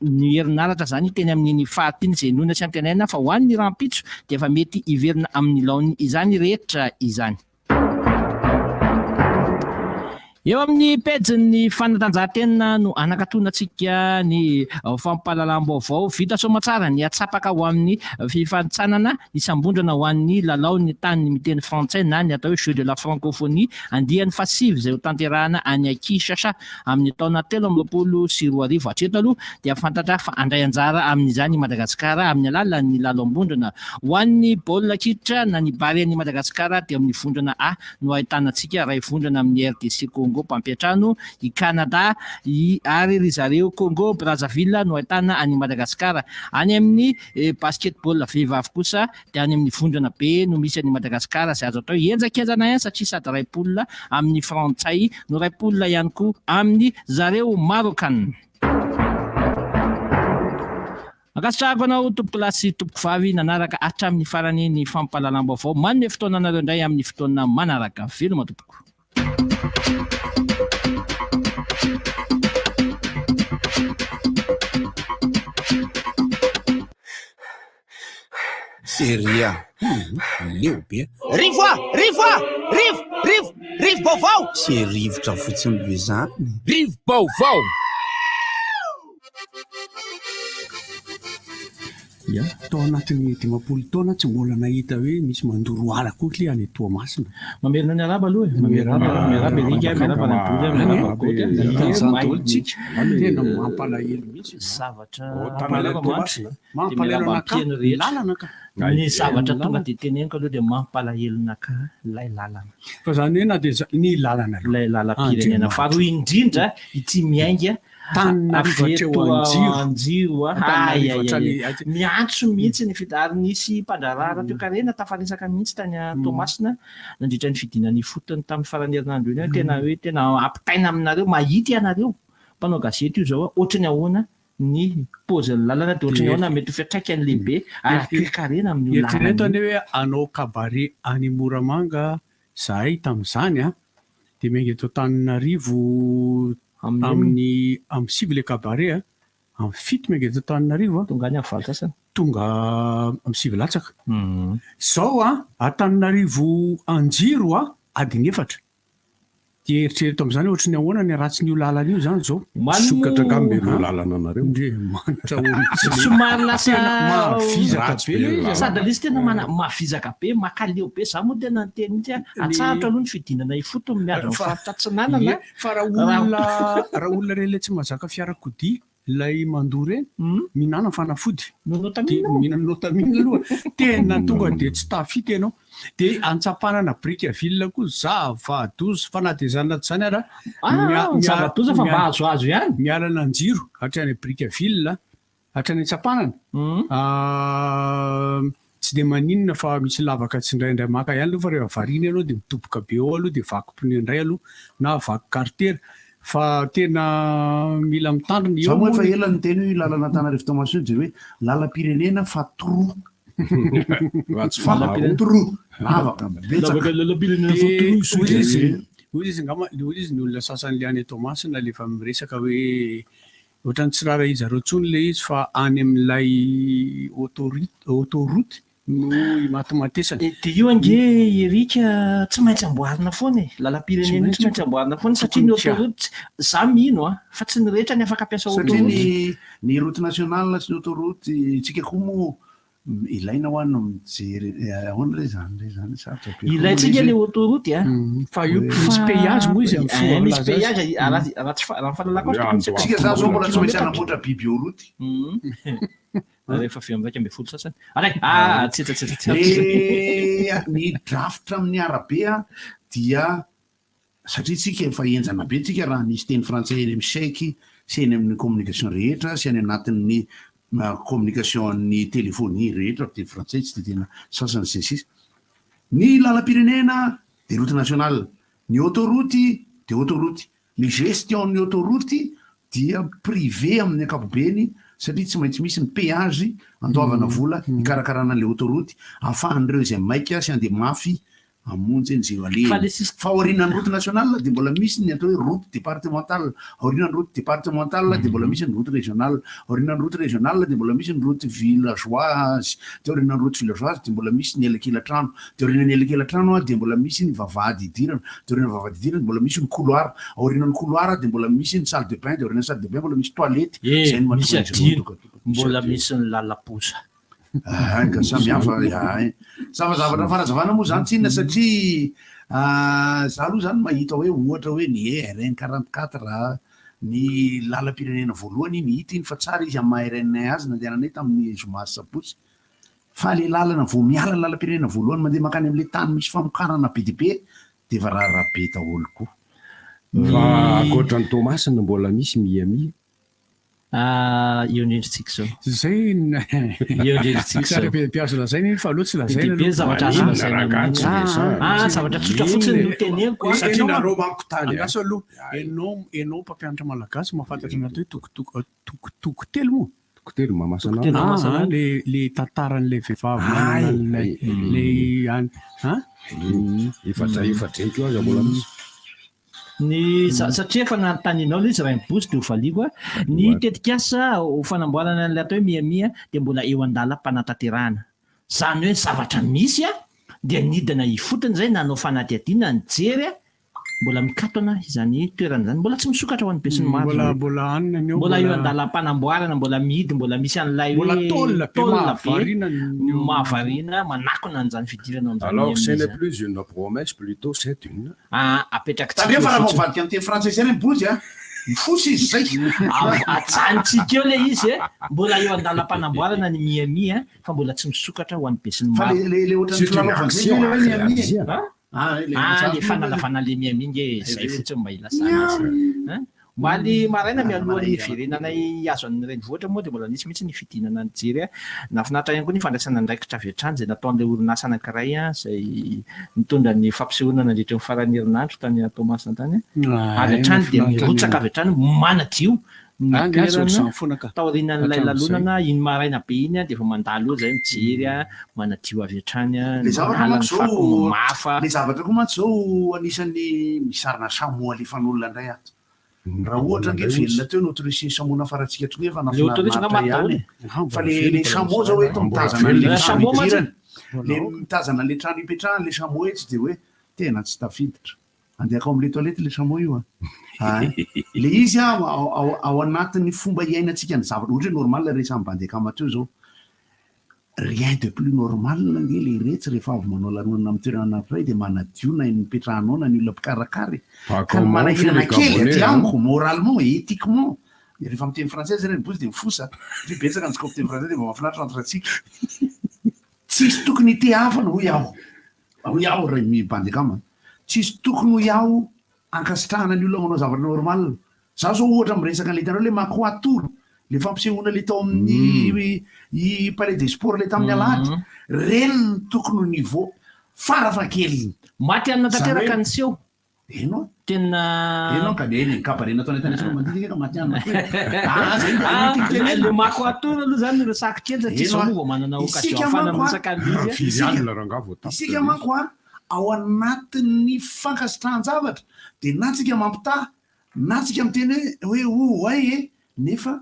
ny herinaratra izany teny amin'iny faritra iny izay inoana sy antenaina fa ho an'ny rahampitso dia efa mety hiverina amin'ny laoniny izany rehetra izany. Eo amin'ny pejin'ny fanatanjahantena no anakatonantsika ny fampahalalam-baovao. Vita soamatsara ny atsapaka ho amin'ny fifanintsanana isam-bondrona ho an'ny lalaon'ny tany miteny frantsay na ny atao hoe Jeux de la francophonie andiany fahasivy izay hotanterahana any Kinshasa Amin'ny taona 2023 hatreto aloha dia fantatra fa handray anjara amin'izany i Madagasikara amin'ny alalan'ny lalaom-bondrona. Ho an'ny baolina kitra na ny Barean'i Madagasikara dia amin'ny vondrona A no ahitana antsika, iray vondrona amin'i RDC Congo mpampiantrano, i Canada, i ary ry zareo Congo Brazzaville no ahitana an'i Madagasikara. Any amin'ny basketball vehivavy kosa dia any amin'ny vondrona be no misy an'i Madagasikara izay azo atao hoe henjakenjana ihany satria sady iray poule amin'ny frantsay no iray poule ihany koa amin'ny zareo Marokanina. Ankasitrahako anao tompokolahy sy tompokovavy nanaraka hatramin'ny farany ny fampahalalam-baovao. Manome fotoana anareo indray amin'ny fotoana manaraka. Veloma tompoko. Seria hum leo be. Rivo a! Rivo a! Rivo! Rivo! Rivo-baovao! Tsy rivotra fotsiny ve zany? Rivo-baovao! Ya, tao anatin'ny 50 taona tsy mbola nahita hoe misy mandoro ala koa kle any Toamasina. Mamerina ny arahaba aloha e. Miarahaba, miarahaba Eric a, miarahaba Radoly a, miarahaba Goty a. Nahita an'izany daholo tsika. Tena mampalahelo mihitsy. Zavatra mampalahelo mantsy. Mampalahelo anakahy ny lalana ka. Ny zavatra tonga dia teneniko aloha dia mampalahelo anakahy ilay lalana. Fa izany hoe na dia ny lalana aloha. Ilay lalam-pirenena faharoa indrindra ity miainga Antananarivo hatreo Anjiro. Anjiro a. Antananarivo hatrany. Ay, ay, ay. Miantso mihitsy ny fid- ary nisy mpandraharaha ara-toekarena tafaresaka mihitsy tany Toamasina nandritra ny fidinana ifotony tamin'ny faran'ny herinandro iny hoe tena hoe tena ampitaina aminareo, mahita ianareo mpanao gazety io izao ohatry ny ahoana ny paozin'ny lalana dia ohatry ny ahoana mety ho fiantraikany lehibe ara-toekarena amin'io lalana Eritrereto io. anie hoe hanao cabaret any Moramanga zahay tamin'izany an. Dia miainga eto Antananarivo amin'ny amin'ny 9 ilay cabaret a. Amin'ny 7 miainga eto Antananarivo a. Tonga any amin'ny 8 sasany. Tonga amin'ny 9 latsaka. Izao a, Antananarivo Anjiro a, adiny efatra. Dia eritrereto amin'izany hoe ohatry ny ahoana ny haratsin'io lalana io izany izao. Misokatra angamba ireo lalana anareo. Andriamanitra ô mihitsy le. Somary lasa Tena mahavizaka Ratsy be be le ny izy a. lalana. Sady ilay izy tena mana mahavizaka be, makaleo be. Za moa tena niteny mihitsy hoe atsahatra aloha ny fidinana ifotony miandry ny Fa faritra atsinanana. ie, fa raha olona raha olona ireny ilay tsy mahazaka fiarakodia Ilay mandoa ireny, mihinana fanafody. Notamine moa? Mihinana notamine aloha. Tena tonga dia tsy tafita ianao. Dia antsampanana Brickaville koa zava-doza. Fa na dia izany na tsy izany ara, Ah, zava-doza fa mba azoazo ihany. Miala an'Anjiro hatrany Brickaville, hatrany Antsampanana. Tsy dia maninona fa misy lavaka tsindraindray maka ihany aloha fa rehefa variana ianao dia midoboka be ao aloha dia vaky pneu indray aloha na vaky carter fa tena mila mitandrina Za eo moa moa efa ny ela niteny hoe io lalana Antananarivo Toamasina io dia hoe lalam-pirenena fa trou. Raha tsy Fa faharoa. trou. Lavaka betsaka. Lalam-pirenena fa Dia trou hoy izy hoy izy angamba hoy izy ny olona sasany le any Toamasina le efa miresaka hoe Ohatran'ny tsy raharahian-jareo intsony ilay izy fa any amin'ilay autoroute no imatimatesana. Dia io ange Eric tsy maintsy amboarina foana e! Lalam-pirenena io tsy maintsy amboarina foana satria ny autoroute, za mino an, fa tsy ny rehetra ny afaka hampiasa Satria autoroute. ny ny route nationale sy ny autoroute tsika koa moa Ilaina hoa no mijery ahoana re zany re zany sarotra be koa moa Ilaintsika le le izy autoroute a. Fa io misy péage moa izy amin'ny fomba Eh, misy filaza azy. péage raha raha tsy raha ny fahalalako azy tokony tsy Tsika zany zao mbola tsy maintsy kilometatra. hanamboatra biby eo route. Rehefa avy eo amin'ny 11 sasany. Alay, ah, tsy tsy tsy tsy. Le ny drafitra amin'ny arabe dia Satria tsika efa henjana be tsika raha nisy teny frantsay eny amin'ny chèque sy eny amin'ny communication rehetra sy any anatin'ny communication an'ny téléphonie rehetra teny frantsay tsy dia tena sasany sy ny sisa. Ny lalam-pirenena dia route nationale, ny autoroute dia autoroute, ny gestion ny autoroute dia privé amin'ny ankapobeny satria tsy maintsy misy ny péage andoavana vola hikarakarana an'ilay autoroute ahafahan'ireo izay maika sy handeha mafy Hamonjy ny zero alehany. Fa aorianan'ny route nationale dia mbola misy ny atao hoe route départementale, aorianan'ny route départementale dia mbola misy ny route régionale, aorianan'ny route régionale dia mbola misy ny route villageoise, dia aorianan'ny route villageoise dia mbola misy ny elakelan-trano, dia aorianan'ny elakelan-trano dia mbola misy ny vavahady idirana, dia aorianan'ny vavahady idirana dia mbola misy ny couloir, aorianan'ny couloir dia mbola misy ny salle de bain, dia aorianan'ny salle de bain mbola misy toilette, Eh, izay no misy mahatonga an'izy ireo adino, mitokatoka. mbola misy ny lalam-poza. Ay ka samy hafa ay. Zavazavatra fanazavana moa zany tsinona satria za aloha zany mahita hoe ohatra hoe ny RN 44 ny lalam-pirenena voalohany iny hita iny fa tsara izy amin'ny maha RN azy nandehananay tamin'ny zoma sy sabotsy fa le lalana vao miala ny lalam-pirenena voalohany mandeha mankany amin'le tany misy famokarana be dia be dia efa raharaha be daholo koa. Fa ankoatra an'i Toamasina mbola misy Miami. Ah, eo indrindra tsika izao. Zay Eo indrindra tsika Tsara izao. be be azo lazaina iny fa aleo tsy Be lazaina dia be aloha. zavatra azo Maninona lazaina rangahy amin'iny. tsy resahana? Ah, zavatra tsotra fotsiny no teneniko ah. Satria nareo manko tany a. Andraso aloha. Ianao, ianao mpampianatra malagasy mahafantatra ny atao hoe toko toko toko toko telo moa? Toko telo mamasana. Toko telo Ah, mamasana. ah, le le tantaran'ilay vehivavy Ay, manana an'ilay ay, le any. Ha? Efatra efatra eny koa aza mbola misy. Ny satria efa nanontanianao ilay izy Rainibozy dia hovaliako a. Ny tetikasa ho fanamboarana an'ilay atao hoe Miami dia mbola eo an-dalam-panatanterahana. Izany hoe ny zavatra misy dia nidina ifotony izay nanao fanadihadiana nijery mbola mikatona izany toerana izany. Mbola tsy misokatra ho an'ny besinimaro Mbola izany. mbola anona ny eo Mbola eo mbola an-dalam-panamboarana, mbola mihidy, mbola misy an'ilay mbola hoe tôle be tôle be mahavariana ny eo. mahavariana manakona an'izany fidirana ao amin'izany Alors Miami ce n'est izany. plus une promesse plutôt c'est une. Ah, apetrakitsika Tandremo eo fa raha vao fotsiny. mivadika amin'ny teny frantsay izay ry Bozy a! Mifosa izy izay. Av- Ajanontsika eo ilay izy e! Mbola eo an-dalam-panamboarana ny Miami a, fa mbola tsy misokatra ho an'ny Fa besinimaro. le le le ohatran'ny C'est une filalaovana izay action ve ilay à hoe Miami e? réaliser. Ah, Ah, ilay ah, antsary le moa fanalavana le Miami nge izay fotsiny mba ilazana azy. Hein? Omaly maraina mialohan'ny hiverenanay hihazo an'ny renivohitra moa dia mbola nisy mihitsy ny fidinana nijery. Nahafinaritra ihany koa ny fandraisana andraikitra avy hatrany izay nataon'ilay orinasa anankiray izay nitondra ny fampisehoana nandritra ny faran'ny herinandro tany Toamasina tany. Avy hatrany dia mirotsaka avy hatrany manadio. ny Ah, ny azy toerana ohatr'izany foana ka. Taorianan'ilay Hatramin'izay. lalonana iny maraina be iny dia efa mandalo eo zahay mijery manadio avy hatrany Le zavatra manala manko ny fako zao mamafa. le zavatra koa mantsy zao anisan'ny misarina chameau alefan'olona indray ato. Raha ohatra ange velona teo ny autruche chameau nafarantsika tonga efa Le autruche nahafinaritra angamba ihany daholo. e. Fa le le chameau zao eto mitazana an'le trano idirany. Le mitazana an'le trano ipetrahany le chameau etsy dia hoe tena tsy tafiditra. Andeha akao amin'le toilette le chameau io a. Ay. Le izy a ao ao ao anatin'ny fomba iainantsika ny zavatra ohatra hoe normal resahan'i Bandekama teo zao. Rien de plus normal ange le retsy rehefa avy manao lanonana amin'ny toerana anankiray dia manadio na ny nipetrahanao na ny olona mpikarakara e. Ka ny manahirana kely aty amiko moralement et éthiquement, rehefa miteny français zay ry bozy dia mifosa satria betsaka ny tsy miteny français dia mba mahafinaritra entre antsika. Tsisy tokony hitehavana hoy aho, hoy aho ry mi-bandekama, tsisy tokony hoy aho ankasitrahana ny olona manao zavatra normal. Za zao ohatra miresaka an'le hitanareo le Makoatour, le fampisehoana le tao amin'ny i palais des sports le tamin'ny alahady, reny no tokony ho niveau farafahakeliny. Maty hanina Zany tanteraka hoe ny seho. Eno a. Tena. Eno ka eny e, cabaret nataonay tany Antsiramandidy ange ka maty hanina koa e. Ah zay mba io tiako tenenina. Le Makoatour aloha zany no resako kely satria Eno zao a. moa vao manana occasion Isika ahafahana manko a, miresaka an'ilay izy a. isika, Firy alina rangaha vao tapitra isika ilay izy. manko a, ao anatin'ny fankasitrahan-javatra dia na tsika mampitaha Na tsika miteny hoe hoe oh ay e, nefa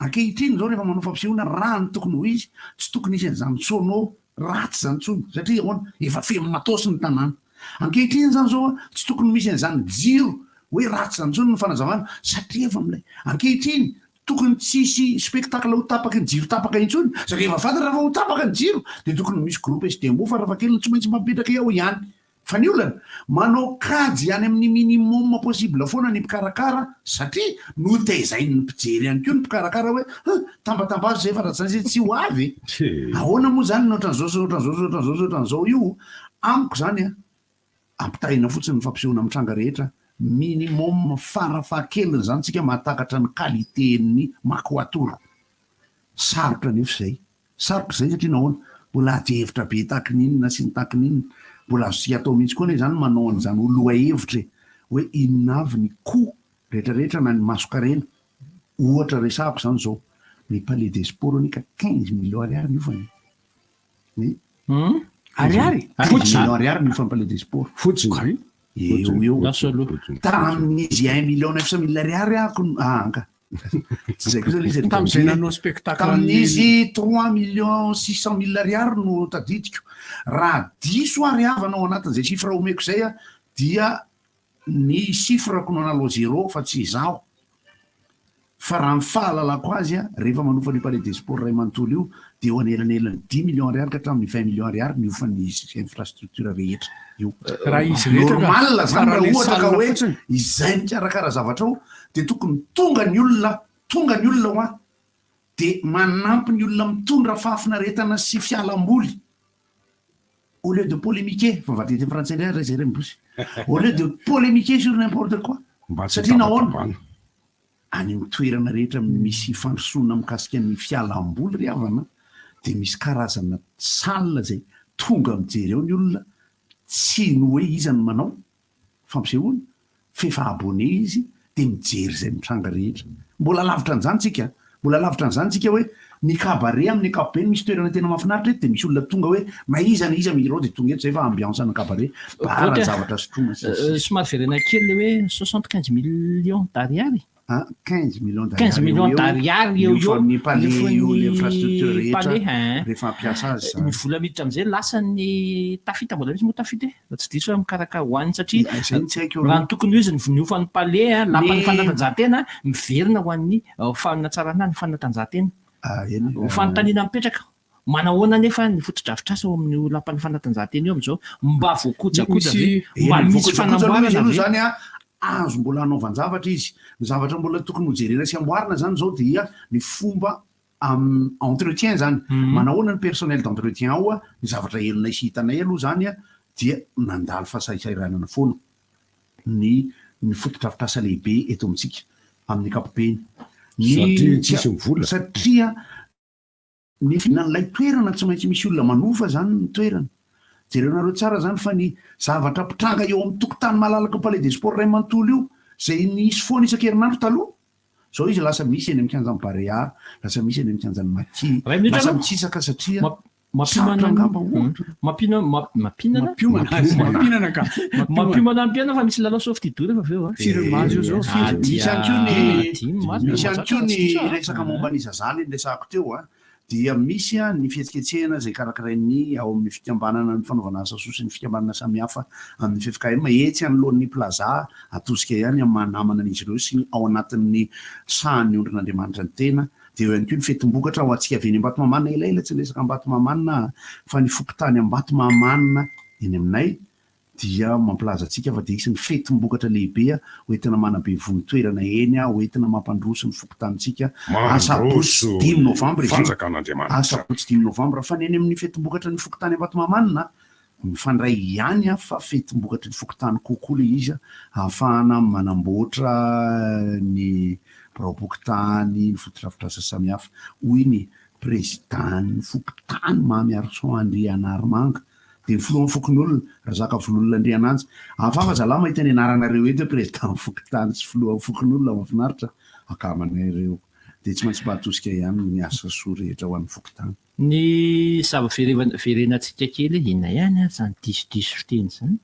ankehitriny izao rehefa manao fampisehoana raha ny tokony ho izy, tsy tokony hisy an'izany sono ratsy izany intsony satria ahoana, efa feno matos ny tanàna. Ankehitriny izany izao tsy tokony misy an'izany jiro hoe ratsy izany intsony ny fanazavana satria efa milay. Ankehitriny tokony tsy hisy spectacle ho tapaky ny jiro tapaka intsony satria efa fantatra fa ho tapaka ny jiro dia tokony misy groupe SDMO farafahakeliny tsy maintsy mametraka eo ihany. Fa ny olana, manao kajy any amin'ny minimum possible foana ny mpikarakara satria notezain'ny mpijery ihany koa ny mpikarakara hoe huh, tambatambazo izay fa raha tsy izany izay tsy ho avy e! Ahoana moa izany ny ohatran'izao sy ohatran'izao sy ohatran'izao sy ohatran'izao io? Amiko izany an, ampitahaina fotsiny ny fampisehoana mitranga rehetra, minimum farafahakeliny izany tsika mahatakatra ny qualité-n'ny Makoatour. Sarotra anefa izay. Sarotra izay satria nahoana? Mbola adihevitra be tahaky ny inona sy ny tahaky ny inona. Mbola azontsika atao mihitsy koa anie izany manao an'izany ho lohahevitra e! Hoe inona avy ny coût rehetrarehetra na ny masonkarena. Ohatra resahako izany izao, ny palais des sports anie ka 15 millions ariary ny hofany e! Ny Ariary? 15 millions ariary ny hofan'ny palais des sports. Fotsiny. Eo ho eo. Tamin'izy un million neuf cent mille ariary ako, ah anka. Tsy izay kosa ilay izy. Tamin'izay nanao spectacle Tamin'izy trois millions six cent mille ariary no tadidiko. Raha diso aho ry havana ao anatin'izay chiffre omeko izay dia ny chiffre-ko no hanalo zéro fa tsy izaho. Fa raha ny fahalalako azy, rehefa manofa an'io Palais des Sports iray manontolo io dia eo anelanelan'ny dix millions ariary ka hatramin'ny vingt millions ariary ny hofan'ny infrastructure rehetra io. Raha izy rehetra ka. Normal zany Fa raha raha le ohatra ka salle hoe fotsiny. izay mikarakara zavatra ao dia tokony tonga ny olona, tonga ny olona hoa dia manampy ny olona mitondra fahafinaretana sy fialamboly au lieu de polémiquer, fa mivadika teny frantsay indray ary re zay re miposy, au lieu de polémiquer sur n'importe quoi, Mba tsy satria nahoana? tabatabana. Any amin'ny toerana rehetra misy fandrosoana mikasika ny fialam-boly ry havana dia misy karazana salle izay tonga mijery ao ny olona, tsy ny hoe iza no manao fampisehoana fa efa abonné izy dia mijery izay mitranga rehetra. Mbola lavitra an'izany tsika, mbola lavitra an'izany tsika hoe ny cabaret amin'ny ankapobeny misy toerana tena mahafinaritra eto dia misy olona tonga hoe na iza na iza mihira ao dia tonga eto izay fa ambiance ana cabaret, bar, Goty a, zavatra sotroina sy ny sisa. somary verena kely le hoe 75 millions d'ariary? Ah, 15 millions d'ariary 15 millions eo ho eo, d'ariary eo ny ho eo, hofan'ny palais io, ny le infrastructure rehetra palais, hein. rehefa hampiasa azy Ny izany. vola miditra amin'izay lasa ny tafita, mbola misy moa tafita e? Raha tsy diso aho mikarakara ho an'ny satria Izay no tsy haiko raha aloha. ny tokony ho izy ny hofan'ny palais, lapan'ny Ny fanatanjahantena, miverina ho an'ny fanatsarana ny fanatanjahantena. Ah, eny e. Ho fanontaniana mipetraka, manahoana anefa ny fotodrafitrasa ao amin'io lapan'ny fanatanjahantena io amin'izao? Mba voakojakoja ve? Eny, Mba misy voakojakoja aloha izy fanamboarana aloha ve? izany an, azo mbola hanaovan-javatra izy. Ny zavatra mbola tokony hojerena sy amboarina izany izao dia ny fomba entretien izany. Manahoana ny personnel d'entretien ao? Ny zavatra henonay sy hitanay aloha izany dia nandalo fahasahisahiranana foana ny ny fotodrafitrasa lehibe eto amintsika amin'ny ankapobeny. Ny Satria tsisy ny vola. Satria ny fihinan'ilay toerana tsy maintsy misy olona manofa izany ny toerana. Jerenareo tsara izany fa ny zavatra mpitranga eo amin'ny tokotany malalaky ny Palais des Sports iray manontolo io izay nisy foana isan-kerinandro taloha. Zao izy lasa misy eny amin'ny kianjan'ny Barea, lasa misy eny amin'ny kianjan'ny Maki, Ray minitra lasa aloha. mitsisaka satria Mampiomana sarotra angamba ohatra. Mampiomana mampiomana Mampiomana ka. Mampiomana ny mpianana fa misy lalao softy doux rehefa avy eo a. Firy mazy io zao? Ah, Misy ihany koa ny dimy mazy. misy ihany koa ny resaka momba ny zazala iny resahako teo a, dia misy ny fihetsiketsehana izay karakarain'ny ao amin'ny fikambanana ny fanaovana asa soa sy ny fikambanana samihafa amin'ny ffkm etsy anoloan'ny Plaza Atosika ihany amin'ny maha namana an'izy ireo sy ny ao anatin'ny sahan'ny ondrin'Andriamanitra ny tena. Dia eo ihany koa ny fetim-bokatra ho antsika avy eny Ambatomahamanina, elaela tsy niresaka Ambatomahamanina aho fa ny fokontany Ambatomahamanina eny aminay dia mampilaza antsika fa dia hisy ny fetim-bokatra lehibe ho entina manabe vohon-toerana eny, ho entina mampandroso ny fokontanintsika asabotsy Mandroso dimy ny novambra izy io, fanjakan'Andriamanitra. asabotsy dimy novambra, fa ny eny amin'ny fetim-bokatra ny fokontany Ambatomahamanina mifandray ihany fa fetim-bokatry ny fokontany kokoa ilay izy ahafahana manamboatra ny biraom-pokontany, ny fotodrafitrasa samihafa, hoy ny prezidàn'ny fokontany Mamiarison Andrianarimanga, dia ny filohan'ny fokonolona, Razakavololona Andriananja. Hafahafa zalahy mahita ny anaranareo eto hoe prezidàn'ny fokontany sy filohan'ny fokonolona, mahafinaritra akamanay ireo. Dia tsy maintsy mba atosika ihany ny asa soa rehetra ho an'ny fokontany. Ny zava-verenantsika kely, inona ihany ary izany disodiso fiteny izany?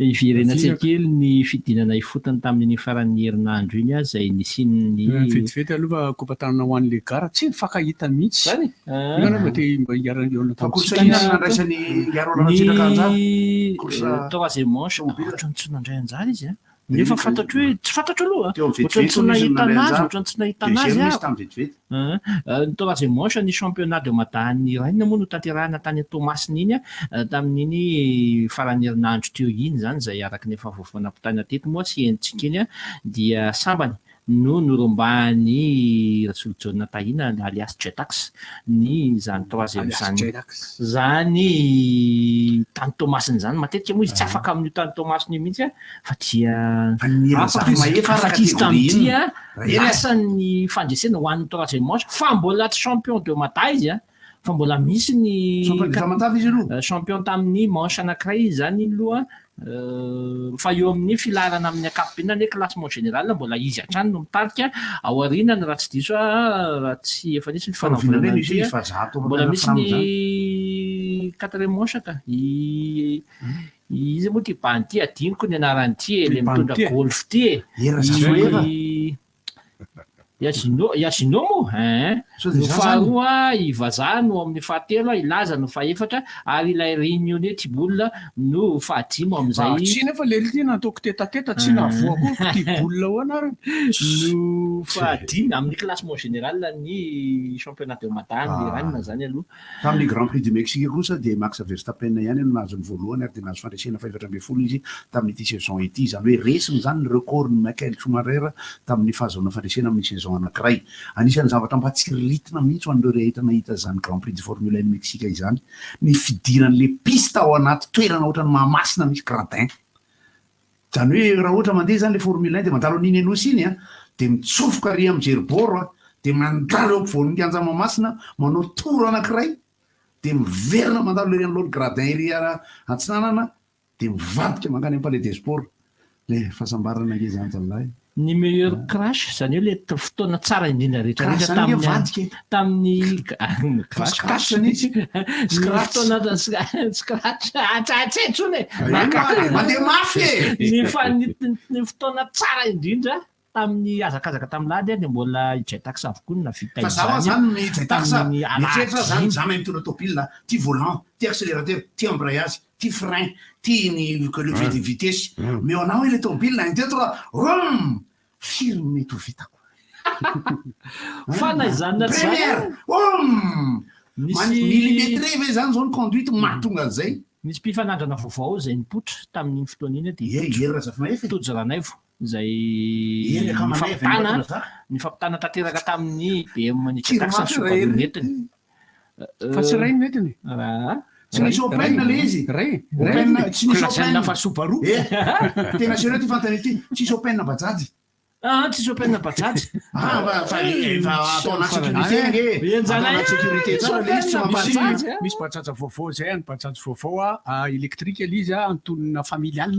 Iverenantsika kely ny fidinana ifotony tamin'iny faran'ny herinandro iny izay nisian'ny. Vetivety aloha fa kopa-tanana ho an'i Legara, tsy nifankahita mihitsy. Izany e? Io angamba te mba hiara-hihaona Fa course tamintsika inona izy. no nandraisan'i Ingahy Roland Ratsiraka anjara? Ny Course troisième manche, tomobile? ohatran'ny tsy nandray anjara izy an! Nefa fantatro hoe tsy fantatro aloha Teo amin'ny ohatran'ny vetivety tsy hono izy no nahita nandray anazy anjara. ohatran'ny tsy nahita anazy Deuxième izy aho. tamin'ny vetivety. Ny troisième manche ny championnat de Mada an'ny Rennes moa notanterahina tany Toamasina iny tamin'iny faran'ny herinandro teo iny izany izay araka ny efa vaovao nampitaina teto moa sy henontsika iny dia sambany no norombahan'i Rasolojaona Tahina alias Jetax ny izany troisième Alias izany Jetax. izany tany Toamasina izany. Matetika moa izy tsy afaka amin'io tany Toamasina io mihitsy fa dia Afaka izy, afaka izy tamin'ity Raha eny e. lasa ny fandresena ho an'ny troisième manche fa mbola tsy champion de Mada izy fa mbola misy ny Champion de Tamatave izy aloha. Champion tamin'ny manche anankiray izy izany iny aloha fa eo amin'ny filaharana amin'ny ankapobeny na ny hoe classement général mbola izy hatrany no mitarika ao aorianany raha tsy diso aho raha tsy efa nisy ny Fa oviana fanamboarana indray no hisy an'ity vazaha ato mbola ampianarana misy fram ny izany? quatrième manche ka i iza moa ity bandy ity adinoko ny anarany ity e Ty le bandy mitondra ity e. golf ity e Hery Razafimahefa. i Iazino, Iazino moa ein! Sao dia No za zany? faharoa, i Vazaha no amin'ny fahatelo, i Laza no fahefatra, ary ilay Réunionnais Tiboul no fahadimy amin'izay. Ah, tsy nefa lery ity nataoko tête-à-tête tsy nahavoa akory Tiboul ao anarany. No fahadimy amin'ny classement général ny championnat de Mada ny Rennes zany aloha. Tamin'ny Grand Prix du Mexique kosa dia Max Verstappen ihany no nahazo ny voalohany ary dia nahazo fandresena faha-14 izy tamin'ity saison ity. Izany hoe resiny izany ny record-n'i Michael Schumacher tamin'ny fahazoana fandresena amin'ny saison anankiray. Anisan'ny zavatra mba tsiriritina mihitsy ho an'ireo rehetra nahita izany Grand Prix de Formule 1 Mexique izany ny fidiran'ilay piste ao anaty toerana ohatran'ny Mahamasina misy gradin. Izany hoe raha ohatra mandeha izany ilay formule un dia mandalo an'iny Anosy iny an, dia mitsofoka ary amin'ny Jeriboro an, dia mandalo eo ampovoan'ny kianja Mahamasina, manao tour anankiray, dia miverina mandalo ery anoloan'ny gradin ery atsinanana, dia mivadika mankany amin'ny Palais des Sports. Ilay fahasambarana ange izany zalahy. Ny meilleur crash, izany hoe ilay fotoana tsara indrindra rehetra Crash rehetra zany ange tamin'ny vadika e. tamin'ny Fa crash scratch zany izy. Ny Scratch. fotoana scratch ah, tsy hay intsony e. Eny mandeha mafy e. Ny fa- ny ny fotoana tsara indrindra tamin'ny hazakazaka tamin'ny lahady dia mbola i Jetax avokoa no nahavita Fa za hoa izany zany ny Jetax tamin'ny mieritreritra alahady zany iny. za mahay mitondra tôbila, ty volant, ty accélérateur, ty embrayage, ty frein, ty ny levier de vitesse. Omeo anah hoe le tôbila, un deux trois, vroom! Firy no mety ho vitako? Fa na izany na tsy izany. Première! Vroom! Misy Millimétré ve zany zao ny conduite mahatonga an'izay? Nisy mpifanandrana vaovao izay nipoitra tamin'iny fotoana iny dia Ie, Hery Razafimahefa e. Tojo Ranaivo izay Hery akamanay avy any nifampitana Ambatondrazaka. nifampitana tanteraka tamin'ny BM Tsy Nijatax mafy ny Subaru Rahery. nentiny. Fa tsy Ray no nentiny e. Raha Tsy nisy open le izy. Ray. Open tsy nisy open. Lazaina fa Subaru. Eh, tena sérieux ty fanontaniana ity. Tsisy open bajaj. Ah, tsisy open bajaj. Ah, fa fa efa atao anaty sécurité ange. Atao anaty sécurité tsara le izy tsy mamparary. Misy bajaj vaovao zay any, bajaj vaovao a, électrique le izy a, antonona familial.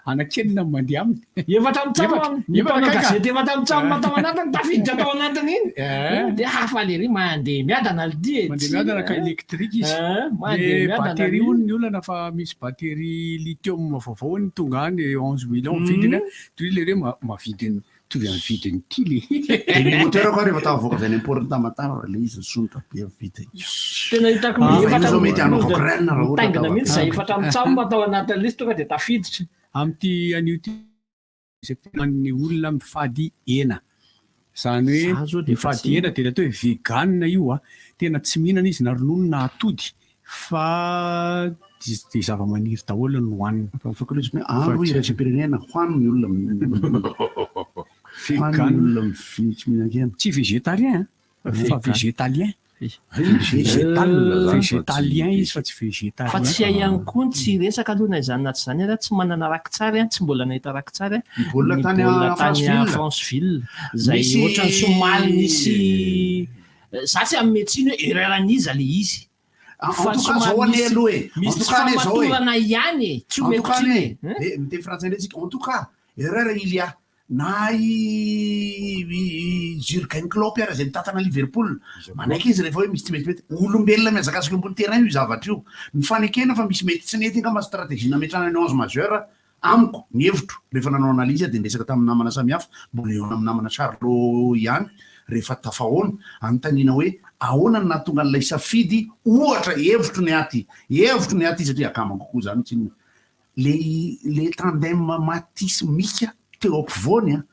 Anakenina no mandeha aminy. Efatra amin'ny tsam, ny mpanao gazety efatra amin'ny tsam tao anatiny tafiditra tao anatiny iny. Eh. Dia hafa lery mandeha miadana ity e. Mandeha miadana ka électrique izy. Eh, mandeha Le miadana batterie io. hono ny olana fa misy batterie lithium vaovao hono tonga any 11 millions ny vidiny. Toy le hoe mahavidiny mitovy amin'ny vidiny ity le. Dia ny moteur koa rehefa tafavoaka avy any am-port ny Tamatave le izy nisondrotra be ny vidiny. Tena hitako Ah, mihitsy io efatra zao mety hanaovako mitaingina renne raha ohatra mitaingina ka mihitsy izay afaka. efatra amin'ny tsam tao anatin'ilay izy tonga dia tafiditra. Amin'ity anio ity izay tena ny olona mifady hena. Izany hoe Za zao dia efa mifady tsy hena dia ilay atao hoe vegan io a, tena tsy mihinana izy na ronono na atody fa dia zava-maniry daholo no hohaniny. Afaka ilay izy hoe andro iraisam-pirenena ho an'ny olona ho an'ny olona tsy mihinan-kena. Tsy végétarien fa végétalien. Végétal zany fa tsy Végétalien izy fa tsy végétarien. Fa tsy hay ihany koa ny tsy resaka aloha na izany na tsy izany ary tsy manana rakitsary an, tsy mbola nahita rakitsary an, Ny baolina ny tany baolina tany Franceville. Franceville izay Misy ohatran'ny somary nisy za tsy hanome tsiny hoe erreur an'iza le izy En fa tout cas somary zao anie misy aloha e. En misy tout tsy cas anie zao e. fahamatorana ihany e, tsy En tout omeko cas tsiny anie e. e, miteny frantsay indray tsika, en tout cas erreur il y a. Na i i Jurgen Klopp ara izay mitantana Liverpool, manaiky izy rehefa hoe misy tsy metimety. Olombelona mihazakazaka eo ambony terrain io zavatra io. Ny fanekena fa misy mety tsy nety angamba stratégie nametrahana ny onze majeur amiko, ny hevitro, rehefa nanao analyse aho dia niresaka tamin'ny namana samihafa, mbola eo amin'ny namana Charlot ihany rehefa tafahaona, anontaniana hoe ahoana no nahatonga an'ilay safidy ohatra, hevitro ny ahy ity, hevitro ny ahy ity satria akama kokoa izany tsinona. Le le tandem Maty sy Mika teo ampovoany an,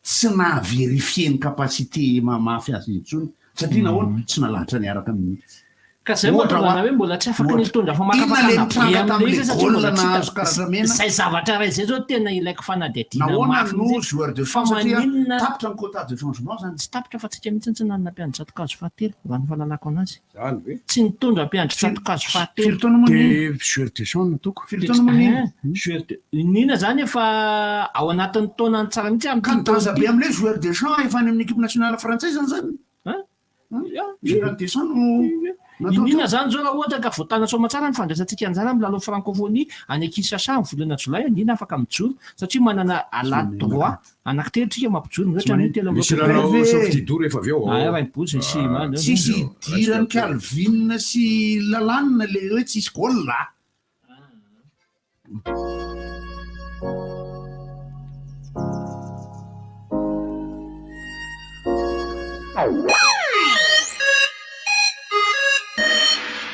tsy naha verifier ny capacité maha mafy azy intsony satria nahoana? Tsy nalahatra niaraka mihitsy. Ka zay moa Ohatra tonga hoa, na hoe mbola tsy afaka ny ohatra, hitondra inona le famakafakana be nitranga amin'ilay tamin'le izy satria goal mbola tsy hita. nahazo karatra mena? Zay zavatra iray zay zao tena ilaiko fanadihadiana Nahoana mafy no mihitsy joueur de fa fond satria maninona tapitra ny quota de changement zany. Tsy tapitra fa tsika mihitsy tsy nanana mpiandry tsatokazo fahatelo raha ny fahalalako anazy. Zany ve? Tsy nitondra mpiandry tsatokazo fahatelo. Firy taona moa Nina? Dia joueur de champ no ataoko. Firy taona moa Nina? Hein, joueur de Nina zany efa ao anatin'ny taonany tsara mihitsy Ka amin'ity ny taona danger ity. be amin'ilay joueur de champ efa any amin'ny équipe nationale frantsay zany zany. Hein? Joueur de champ no natao Nina teo. zany zao raha ohatra ka voatana soamantsara ny fandraisantsika anjara amin'ny lalao francophonie any Kinshasa amin'ny volana jolay, Nina afaka mijoro satria manana ala droit Anankitelo tsika mampijoro mihoatra ny Misy 23. lalao Softidour efa avy eo ao. Ah, Rainibozy sy Ah, Tsisy idiran'i Calvin sy Lalana le hoe tsisy goal a.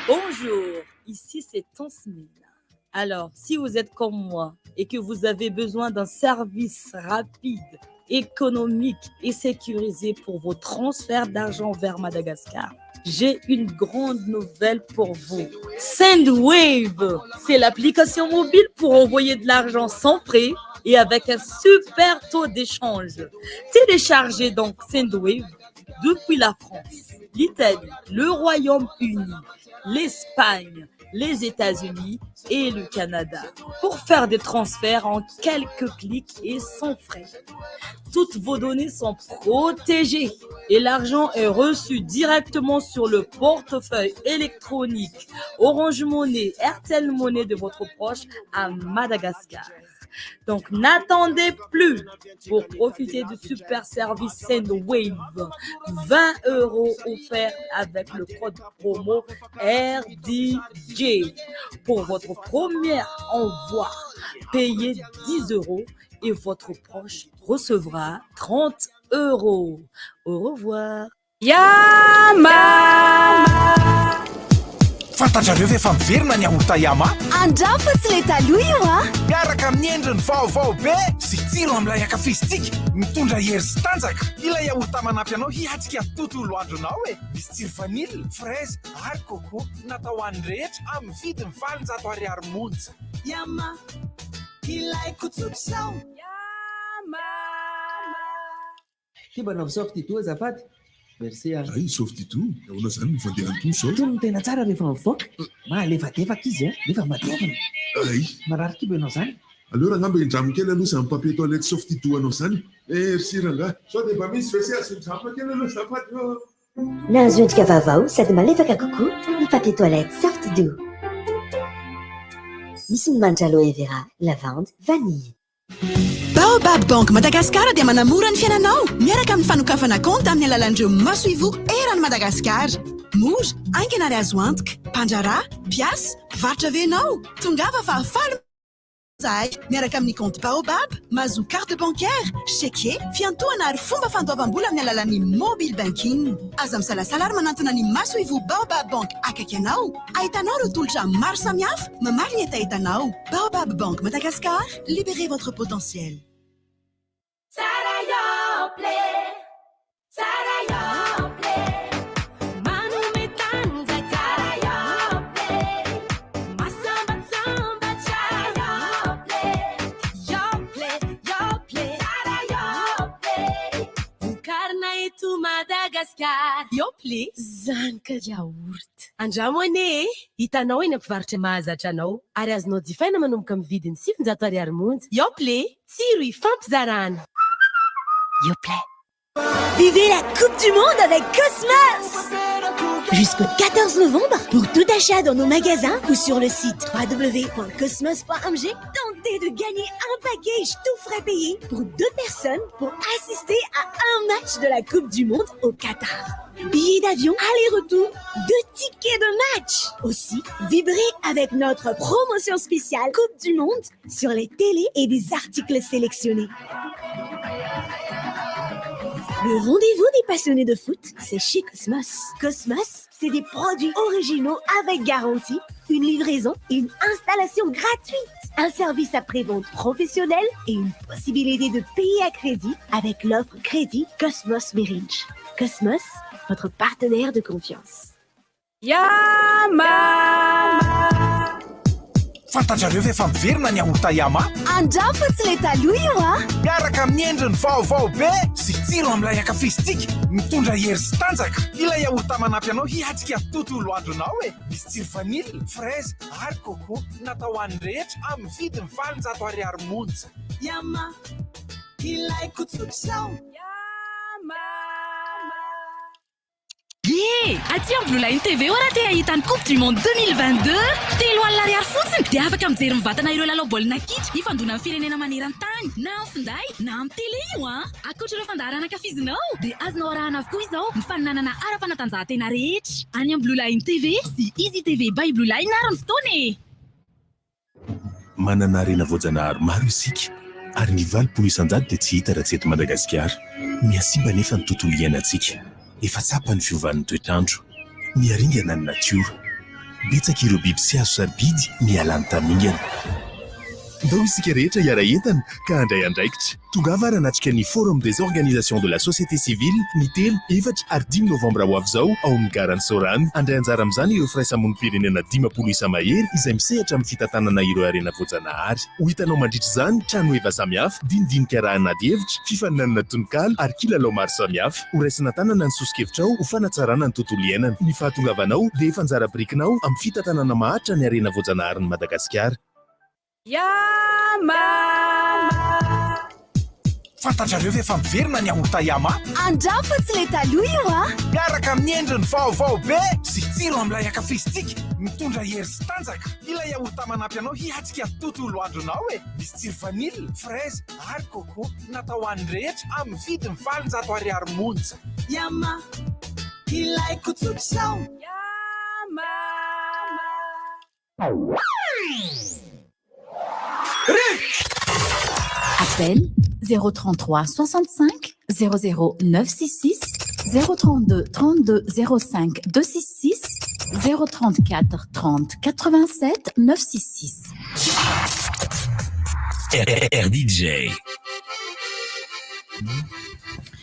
Bonjour, ici c'est Tansmina. Alors, si vous êtes comme moi et que vous avez besoin d'un service rapide, économique et sécurisé pour vos transferts d'argent vers Madagascar, j'ai une grande nouvelle pour vous. Sendwave, c'est l'application mobile pour envoyer de l'argent sans frais et avec un super taux d'échange. Téléchargez donc Sendwave depuis la France, l'Italie, le Royaume-Uni, l'Espagne, les États-Unis et le Canada pour faire des transferts en quelques clics et sans frais. Toutes vos données sont protégées et l'argent est reçu directement sur le portefeuille électronique Orange Money, Airtel Money de votre proche à Madagascar. Donc n'attendez plus pour profiter du super service Sendwave. 20 euros offerts avec le code promo RDJ. Pour votre premier envoi, payez 10 euros et votre proche recevra 30 euros. Au revoir. Yama! Fantatrareo ve fa miverina ny yaourt Yama? Andramo fa tsy le taloha io a! Miaraka amin'ny endriny vaovao be sy tsiro amin'ilay ankafizintsika, mitondra hery sy tanjaka. Ilay yaourt manampy anao hiatrika ny tontolo andronao e! Misy tsiro vanille, fraise ary coco. Natao ho an'ny rehetra amin'ny vidiny 800 ariary monja. Yama, ilaiko tsotr'izao. Yama! Ty mba nanao Softido azafady. Merci ah. Hay Softido, ahoana izany ny fandehan'ny toa izao? Itony no tena tsara rehefa mivoaka. Mahalefadefaka izy an, nefa matevina. Hay. Marary kibo ianao izany. Aleo rangah mba indramiko kely aloha izany papier toilette Softido anao izany e. Merci rangah. Sao dia mba misy WC azo indramina kely aloha azafady ô. Nahazo endrika vaovao sady malefaka kokoa ny papier toilette Softido. Misy ny manitra aloe vera, lavande, vanille. Baobab Bank Madagascar dia manamora ny fiainanao miaraka amin'ny fanokafana kaonty amin'ny alalan'ireo masoivoho eran'i Madagasikara. Mora, haingana ary azo antoka. Mpandraharaha, mpiasa, mpivarotra ve ianao? Tongava fa faly izahay miaraka amin'ny kaonty Baobab, mahazoa carte bancaire, chéquier, fiantohana ary fomba fandoavam-bola amin'ny alalan'ny mobile banking. Aza misalasala ary manantona ny masoivoho Baobab Bank akaiky anao. Ahitanao ireo tolotra maro samihafa mamaly ny hetahetanao. Baobab Bank Madagascar, libérez votre potentiel. Tsara Yoplait, tsara Yoplait, manome tanjaka. Tsara Yoplait, mahasambatsambatra. Yoplait, Yoplait, Yoplait, tsara Yoplait, vokarina eto Madagasikara. Yoplait, zany ka yaourt. Andramo anie e! Hitanao eny am-pivarotra mahazatra anao ary azonao jifaina manomboka amin'ny vidiny 900 ariary monja. Yoplait, tsiro ifampizarana. Yoplait. Vivez la Coupe du Monde avec Cosmos! Jusqu'au 14 novembre, pour tout achat dans nos magasins ou sur le site www.cosmos.mg, tentez de gagner un package tout frais payé pour deux personnes pour assister à un match de la Coupe du Monde au Qatar. Billets d'avion aller-retour, deux tickets de match. Aussi, vibrez avec notre promotion spéciale Coupe du Monde sur les télés et des articles sélectionnés. Le rendez-vous des passionnés de foot, c'est chez Cosmos. Cosmos, c'est des produits originaux avec garantie, une livraison et une installation gratuite, un service après-vente professionnel et une possibilité de payer à crédit avec l'offre crédit Cosmos Mirage. Cosmos, votre partenaire de confiance. Yama! Fantatrareo ve fa miverina ny yaourt Yama? Andramo fa tsy le taloha io a! Miaraka amin'ny endriny vaovao be sy tsiro amin'ilay ankafizintsika, mitondra hery sy tanjaka. Ilay yaourt manampy anao hiatrika tontolo andronao e! Misy tsiro vanille, fraise ary coco. Natao ho an'ny rehetra amin'ny vidiny 800 ariary monja. Yama, ilaiko tsotr'izao. Yama! Ye! Aty amin'ny Blue Line TV ô raha te hahita ny Coupe du Monde 2022! 30 000 ariary fotsiny dia afaka mijery mivantana ireo lalao baolina kitra hifandonan'ny firenena maneran-tany na amin'ny finday na amin'ny télé io an! Ankoatra ireo fandaharana ankafizinao dia azonao arahana avokoa izao ny faninanana ara-panatanjahantena rehetra any amin'ny Blue Line TV sy Easy TV by Blue Line ary ny fotoana e! Manana harena voajanahary maro isika ary ny 80% dia tsy hita raha tsy eto Madagasikara. Mihasimba anefa ny tontolo iainantsika. Efa tsapa ny fiovan'ny toetr'andro. Miharingana ny natiora. Betsaka ireo biby sy hazo sarobidy mihalany tamingana. Ndao isika rehetra hiara-hientana ka handray andraikitra. Tongava ary hanatrika ny Forum des organisations de la société civile ny 3, 4 ary 5 novambra ho avy izao ao amin'ny Garan'i Soarano. Handray anjara amin'izany ireo firaisamonim-pirenena 50 isa mahery izay misehatra amin'ny fitantanana ireo harena voajanahary. Ho hitanao mandritra izany trano heva samihafa, dinidinika arahana ady hevitra, fifaninanana tononkalo ary kilalao maro samihafa. Ho raisina an-tanana ny soso-kevitrao ho fanatsarana ny tontolo iainana. Ny fahatongavanao dia efa anjara birikinao amin'ny fitantanana maharitra ny harena voajanaharin'i Madagasikara. Yama! Fantatrareo ve fa miverina ny yaourt Yama? Andramo fa tsy le taloha io a! Miaraka amin'ny endriny vaovao be sy tsiro amin'ilay ankafizintsika, mitondra hery sy tanjaka. Ilay yaourt manampy anao hiatrika tontolo andronao e! Misy tsiro vanille, fraise ary coco. Natao ho an'ny rehetra amin'ny vidiny 800 ariary monja. Yama, ilaiko tsotr'izao. Yama! Appel 033 65 00 966 032 32 05 266 034 30 87 966. RDJ.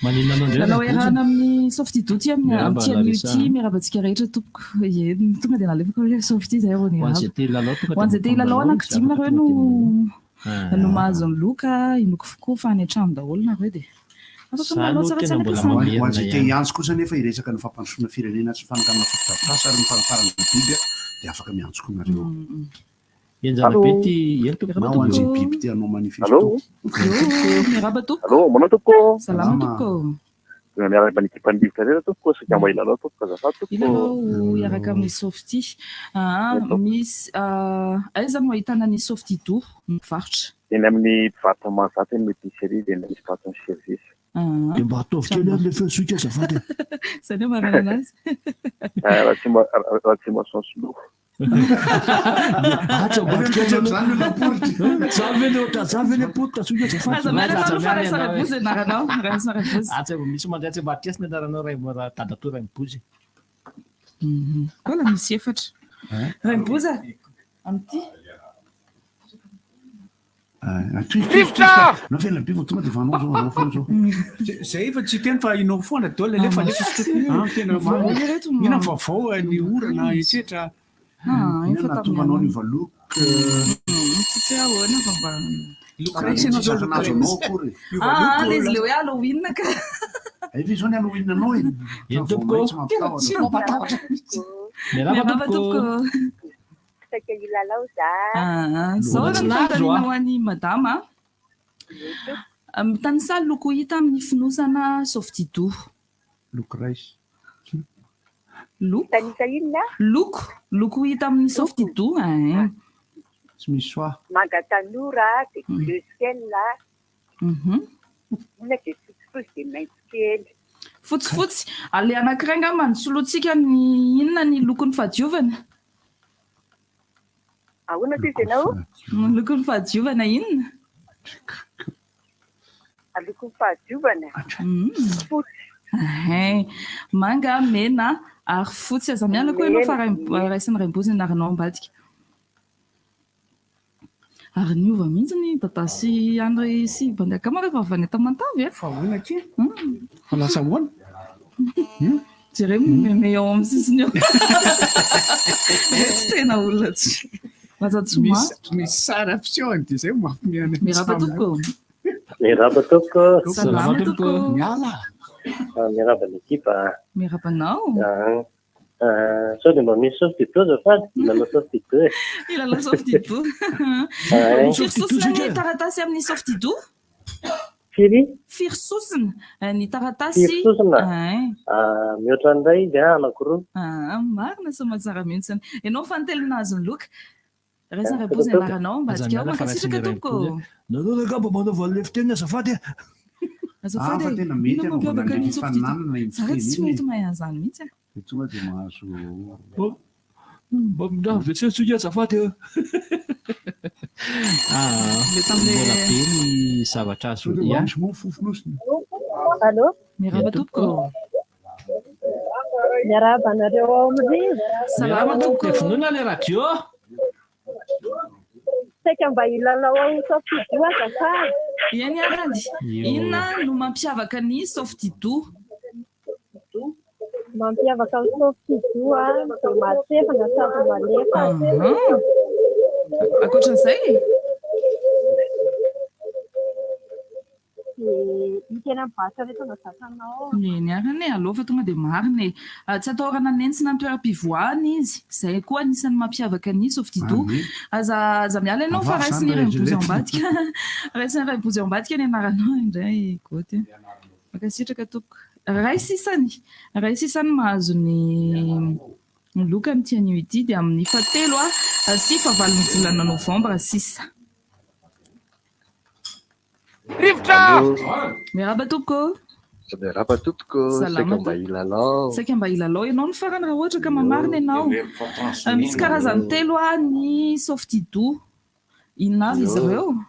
Maninona anao indray Lalao Rabojo? iarahana amin'ny Softy Doty amin'ny Miarahaba amin'ity anio Larissa. ity. Miarahaba antsika rehetra tompoko. Ie, tonga dia nalefako hoe Softy izay vao Ho niarahaba. an'izay te hilalao tonga Ho dia an'izay te hilalao milalao, anaky izay dimy afaka nareo tonga no dia milalao. Ah. no mahazo ny loka, inoako koa fa any an-trano daholo nareo dia afaka Za milalao aloha tsara tena tsy any mbola am-piasana. Ho an'izay mamerina te ihany. hiantso kosa anefa hiresaka ny fampandrosoana firenena sy ny fananganana fotodrafitrasa ary ny fanafarana biby dia afaka miantso koa nareo. Henjana be ty eny tompoko. Na ho an'izay biby te hanao manifesto. Yo, miarahaba tompoko. Allô, manao tompoko. Salama tompoko. Miarahaba ny ekipan'ny Rivotra rehetra tompoko, saika mba hilalao tompoko azafady tompoko. Hilalao hiaraka amin'ny Softy. Aa, misy aiza no ahitana ny Softy Doux, ny mpivarotra? Eny amin'ny mpivarotra mahazatra eny amin'ny épicerie dia misy mpivarotra ny service. Aa. Dia mba ataovy kely ary ilay feo zoky azafady e. Izay no amarana anazy. Ratsimason Solofo. Atsy ambadika atsy aloha. Za ve le ohatra za ve le potika soa azafady. Aza miala anao aloha fa Raisaraibozy anaranao. Raisaraibozy. Atsy misy mandray atsy ambadika atsy ny anaranao Ray dadatoa Rainibozy. Mbola misy efatra. Rainibozy a! Amin'ity. Rivotra! Nafenina be vao tonga dia efa anao zao, anao foana zao. Zay efa tsy hiteny fa inao foana daholo alefa alefa. Ah, tena marina. Inona ny vaovao ny orana etsetra. Ah, Inona nahatonga anao niova look? Tsy hoe ahoana fa mba. Look raisy ianao zao, look Nahazo anao akory. Ah, le izy le hoe Halloween ka. Efa izao ny Halloween anao e. Eny tompoko. Tsy mampitahotra. Tsy mampatahotra mihitsy. Miarahaba tompoko. Saika hilalao za. Ah, zao raha ny fanontaniana ho an'i madama. Mitanisà loko hita amin'ny fonosana softido. Loko raisy. Loko. Mitanisa inona? Loko. Loko hita amin'ny softido. Ein. Tsy misy soa. Manga tanora, dia bleu ciel. Inona dia fotsifotsy dia maitso kely. Fotsifotsy. Ilay anankiray angamba no solointsika ny inona ny lokon'ny fahadiovana? Ahoana hoy izy ianao? Ny lokon'ny fahadiovana inona? Lokon'ny fahadiovana? Fotsy. Ahay. Manga, mena ary fotsy. Aza miala koa ianao fa raisin'ny raim-bozy ny anaranao ambadika. Ary niova mihitsy ny Dada sy Andry sy Bandy Akama rehefa avy any Tamatave a. Fa ahoana akia? Fa lasa ahoana? Jereo ny meme ao amin'ny sisiny eo. Tsy tena olona tsy lasa tsy maty. Misy sary ampisehoany dia izay mampiomehy anay. Miarahaba tompoko. Miarahaba tompoko. Salama tompoko. Miala. Miarahaba ny ekipa. Miarahaba anao. Sao dia mba misy softido azafady? Hilalao softido e. Hilalao softido. Firy sosona ny taratasy amin'ny softido? Firy? Firy sosona ny taratasy? Firy sosona? Mihoatra ny iray izy an, anankiroa. Marina soamatsara mihitsy. Ianao fanintelony nahazo ny loka. Raisa Rabozy ny anaranao ambadika ao. Mankasitraka tompoko. Nareo angamba manao an'ilay fiteniny azafady e. Azafady Ah, fa e. tena mety Inona anaovana mampiavaka an'ilay ny softido? fifaninanana iny Za tsy fiteny iny mety e. mahay an'izany mihitsy e. Dia tonga dia mahazo. Mba mindravo ve tsika azafady e. Ah, mbola be ny zavatra azo Sao dia ia. mba misy mofo fonosina. Allô? Miarahaba tompoko. Miarahaba anareo ao amin'ny rivo. Salama tompoko. Dia vonoina ilay radio. Saika mba hilalao ao Softido azafady. Eny ary. Inona no mampiavaka ny Softido? Mampiavaka ny Softido dia matevina sady malefaka. Ankoatran'izay? Dia hita eny amin'ny mpivarotra rehetra mahazatra anao. Eny ary anie, aleo fa tonga dia marina e. Tsy atahorana nentsina ny toeram-pivoahana izy. Izay koa anisan'ny mampiavaka ny Softido. Aza aza miala ianao fa raisin'ny Rainibozy ao ambadika. Raisin'ny Rainibozy ao ambadika ny anaranao indray Goty. Mankasitraka tompoko. Ray sisany, ray sisany mahazo ny ny loka amin'ity anio ity dia amin'ny fahatelo sy fahavalon'ny volana novambra sisa. Rivotra! Miarahaba tompoko. Miarahaba tompoko, Salama saika mba hilalao. Saika mba hilalao ianao ny farany raha ohatra ka mamarina ianao. Misy karazany telo ny softido. Inona avy izy ireo?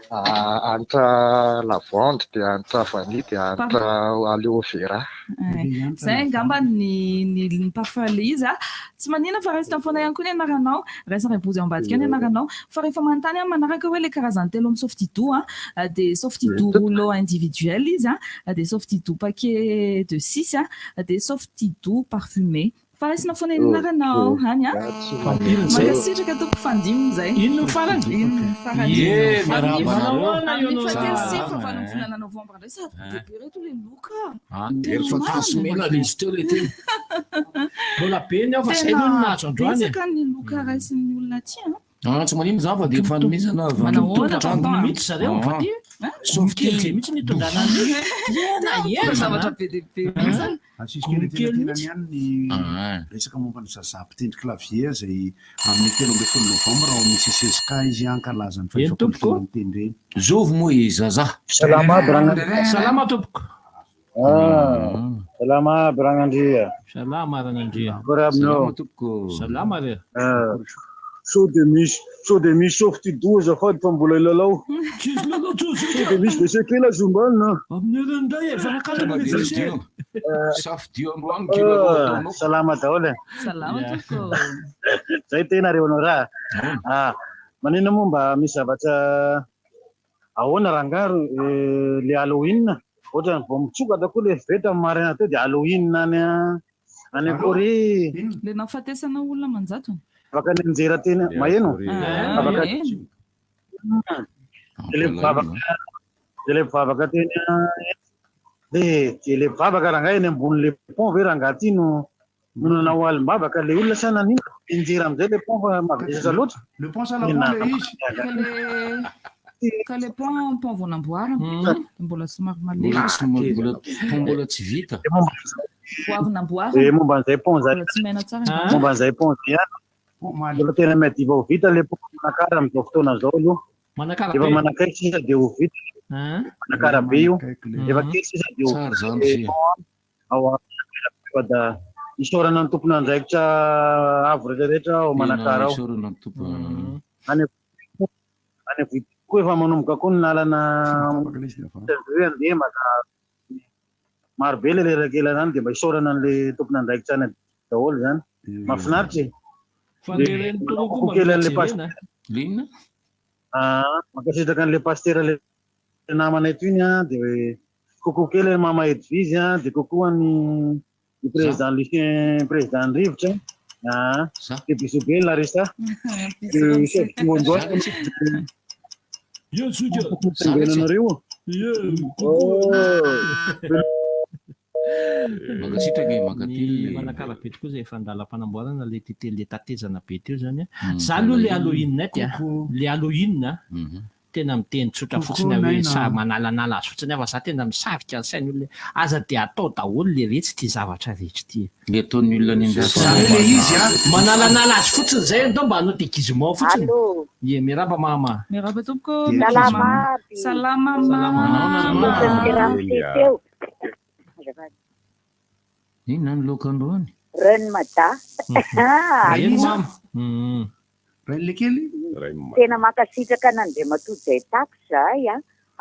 Hanitra lavande, dia hanitra vanille, dia hanitra aloe vera. Izay angamba ny ny parfum ilay izy a. Tsy maninona fa raisina foana ihany koa ny anaranao. Raisina Raibozy ao ambadika ao ny anaranao. Fa rehefa manontany aho manaraka hoe ilay karazany telo amin'ny softido a, dia softido rouleau individuel izy a, dia softido paquet de six a, dia softido parfumé. Fa raisina foana ny anaranao any a. Mankasitraka tompoko fandiminy izay. Inona no farany? Inona no farany? Ie, miarahaba anareo. Amin'ny fahatelo sy fahavalon'ny volana novambra indray sady be be ireto ilay loka. Very fa tasy mena ilay izy teo ilay teny. Mbola be ny ao fa izay aloha no nahazo androany e. Betsaka ny loka raisin'ny olona aty an. Ah, tsy maninona izany fa dia fanomezana avy amin'ny Manahoana, tompon-trano. papa? Mihitsy zareo Ah. fa ty. Softy Kely mihitsy ny itondrana azy. Tena Tena ela zavatra be dia be mihitsy. Asisy kely Kely tenantenany ihany ny resaka momba ny zaza mpitendry clavier izay amin'ny 13 novambra ao amin'ny CCSK izy hankalaza ny Eny, fahefapolo tompoko. taona nitendreny. Zovy moa i Zaza? Salama aby Ragnandria. Salama tompoko. Ah, salama aby Ragnandria. Salama Ragnandria. Akory aby nao. Salama tompoko. Salama re. Ah, Sao dia misy, sao dia misy softy doux azafady fa mbola hilalao. Tsisy lalao tsisy. Sao dia misy WC kely azo ombanina. Amin'ny herin'ny indray e, fanakatona Tonga ny dia WC. fidio. Safidio androany kilalao Ah, ataonao. salama daholo e. Salama tompoko. Zay tena reo anao raha. Ah, manina moa mba misy zavatra ahoana rangaro eh, le Halloween ohatra vao mitsokatra koa le veta amin'ny maraina teo dia Halloween any a- any Corée. Le nahafatesana olona manjatony. Afaka nianjera teny maheno. Ah, Afaka eny. de le mpivavaka de le mpivavaka teny de de le mpivavaka rangahy eny ambonin'le pont ve rangahy ty no no nanao alim-bavaka le olona sa nanino nianjera amizay le pont fa mavesatra loatra. Le pont sa la pont le izy. Ka le ka le pont pont vao namboarina. Dia Mbola somary Mbola malemy. tsy mbola pont mbola tsy vita. Vao avy namboarina. De momba an'izay pont zay Mbola tsy maina tsara. momba an'izay pont zay ihany. Mbola tena miadiva ho vita le pont Manakara amin'izao fotoana izao aloha. Manakara Efa be. manakaiky sisa dia ho vita. Manakara be io. Efa kely sisa dia ho Tsara vita izany le fia. pont ao fa da isaorana ny tompon'andraikitra avo rehetrarehetra ao Manakara ao. Isaorana ny tompon. Any any Vohipeno koa efa manomboka koa ny lalana hoe andeha maka maro be le lerakelana any dia mba isaorana an'le tompon'andraikitra any daholo zany. Mahafinaritra e. Fa le reny toro koa mba Kely mila an'le jerena. pasteur. Inona? Ah, mankasitraka an'le pasteur le namana eto iny a dia hoe coucou kely an'i mama Edwige a dia coucou an'ny ny président Lucien président Rivotra. Ah, dia bisous be Larissa. Dia chef du androany. Io tsoka. Tsengenanareo. Io. Mankasitraka e, Ny mankatelina e. Manakara be tokoa izay efa andalam-panamboarana le tete le tatezana be teo zany a. Za aloha le Halloween ty a. Le Halloween a. Tena miteny tsotra Coucou, fotsiny aho hoe Naina. sa manalanala azy fotsiny aho fa za tena misarika ny sain'ny olona hoe aza dia atao daholo le retsy ty zavatra rehetra ty. Ny ataon'ny olona any an-dafy. Zany hoe le izy a. Manalanala azy fotsiny zay andao mba hanao déguisement fotsiny. Allô. Ie, miarahaba mama. Miarahaba tompoko. Salama aby. Salama mama. Teo. Inona ny laoka androany? Reine Mada. Eny mama. Rain'le kely? Tena mankasitraka an'Andriamatoa Jay Tax zahay a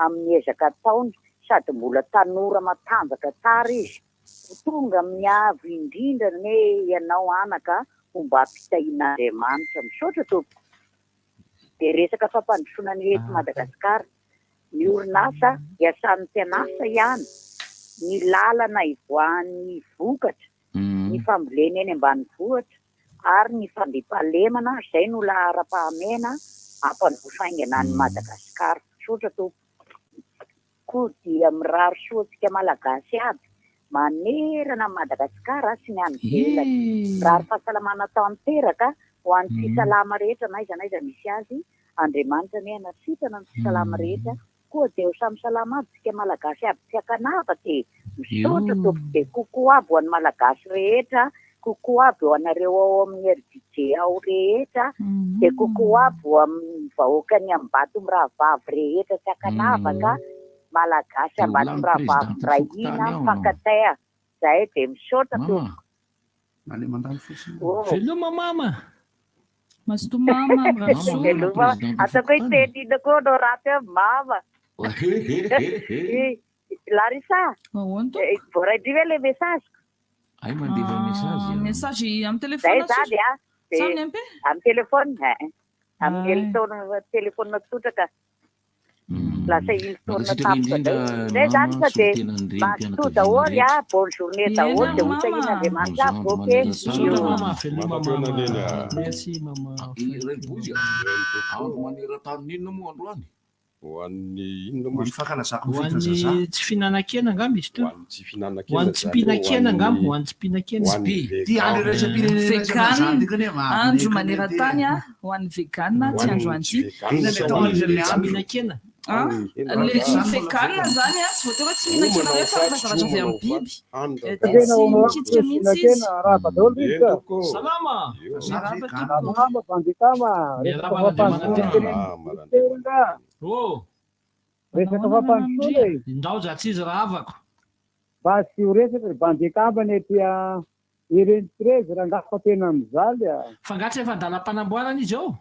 amin'ny ezaka ataony sady mbola tanora matanjaka tsara izy. Ho tonga amin'ny avo indrindra ne ianao anaka ho mba ampitahian'Andriamanitra. Misaotra tompoko. Dia resaka fampandrosoana ny eto Madagasikara. Ny orinasa iasan'ny mpianasa ihany. Ny lalana ivoahan'ny vokatra, ny fambolena eny ambanivohitra ary ny fandriampahalemana izay no laharam-pahamehana hampandroso haingana an'i Madagasikara. Misaotra tompoko. Koa dia mirary soa antsika Malagasy aby manerana an'i Madagasikara sy ny any ivelany. Mirary fahasalamana tanteraka ho an'ny tsy salama rehetra na aiza na aiza misy azy. Andriamanitra anie hanasitrana ny tsy salama rehetra. Koa dia ho samy salama aby tsika Malagasy aby tsy ankanavaka e. Misaotra tompoko dia coucou aby ho an'ny Malagasy rehetra, coucou aby ho anareo ao amin'ny RDJ ao rehetra, dia coucou aby ho amin'ny vahoakan'ny Ambatomirahavavy rehetra tsy ankanavaka, Malagasy Dia ho lany Ambatomirahavavy président miray fokontany hina ao anao. mifankatia. Zay dia misaotra Mama. tompoko. Na le mandalo fotsiny. Oh. Veloma mama. Mazotoa mama, mirary soa. Veloma. Ataoko hoe teny inona koa anao raha teo mama. Eh, Larissa. Ahoana Eh, Voaray ve le message? Ay mandefa message. Ah, Message amin'ny Zay telefona zany a. Sa amin'ny MP? Amin'ny telefona. eh. Amin'ny Ay. elitaona telefona tsotra ka. Lasa ilitaona Mankasitraka tampoka indrindra zay. Zay zany mama fa dia solontenan'ny mazotoa renim-pianakaviana daholo rehetra. a. Bonne journée daholo dia ho tahian'Andriamanitra aby. Ok. Misaotra mama, veloma mama. Mama. Merci mama. Iray bozy a. Andro maneran-tany inona moa androany? Ho an'ny inona Ho moa an'ny izy ity? fankalazako Ho ny fetin'ny an'ny zaza. tsy fihinana-kena angamba izy teo. Ho an'ny tsy fihinana-kena Ho an'ny tsy izany hoe ho mpihinan-kena angamba, an'ny ho an'ny tsy mpihinan-kena. ho an'ny Ty andro vegan. iraisam-pirenena Vegan, zany ty kane andro maneran-tany a, ho an'ny vegan Ho ty an'ny androany tsy ty. vegan Inona sa ny atao ho an'ny an'izay Tsy andro? mihinan-kena. Ah, Hanina le hena ny raha vegan zany a, tsy voatery hoe tsy mihinan-kena homana hoe ho fa rehefa faty zavatra avy homana amin'ny ho faty biby. hanina Eh, raha Dia Tena tsy honorable mikitika mihitsy izy. Sinakena, arahaba daholo Eny rivotra. tompoko. Salama. Eo. Za Miarahaba vegan. tompoko. Salama Bandikama, resaka Miarahaba fampandrosoana Andriamanantena. Salama tena Randriamanantena. Oh, Resaka Manahoana fampandrosoana Nanandria? e. indao za tsy izy rahavako. Mba tsy ho resaka ry Bandikama ny aty a ireny trezy rangahy fa tena mijaly a. Fa nga tsy efa andalam-panamboarana izy eo?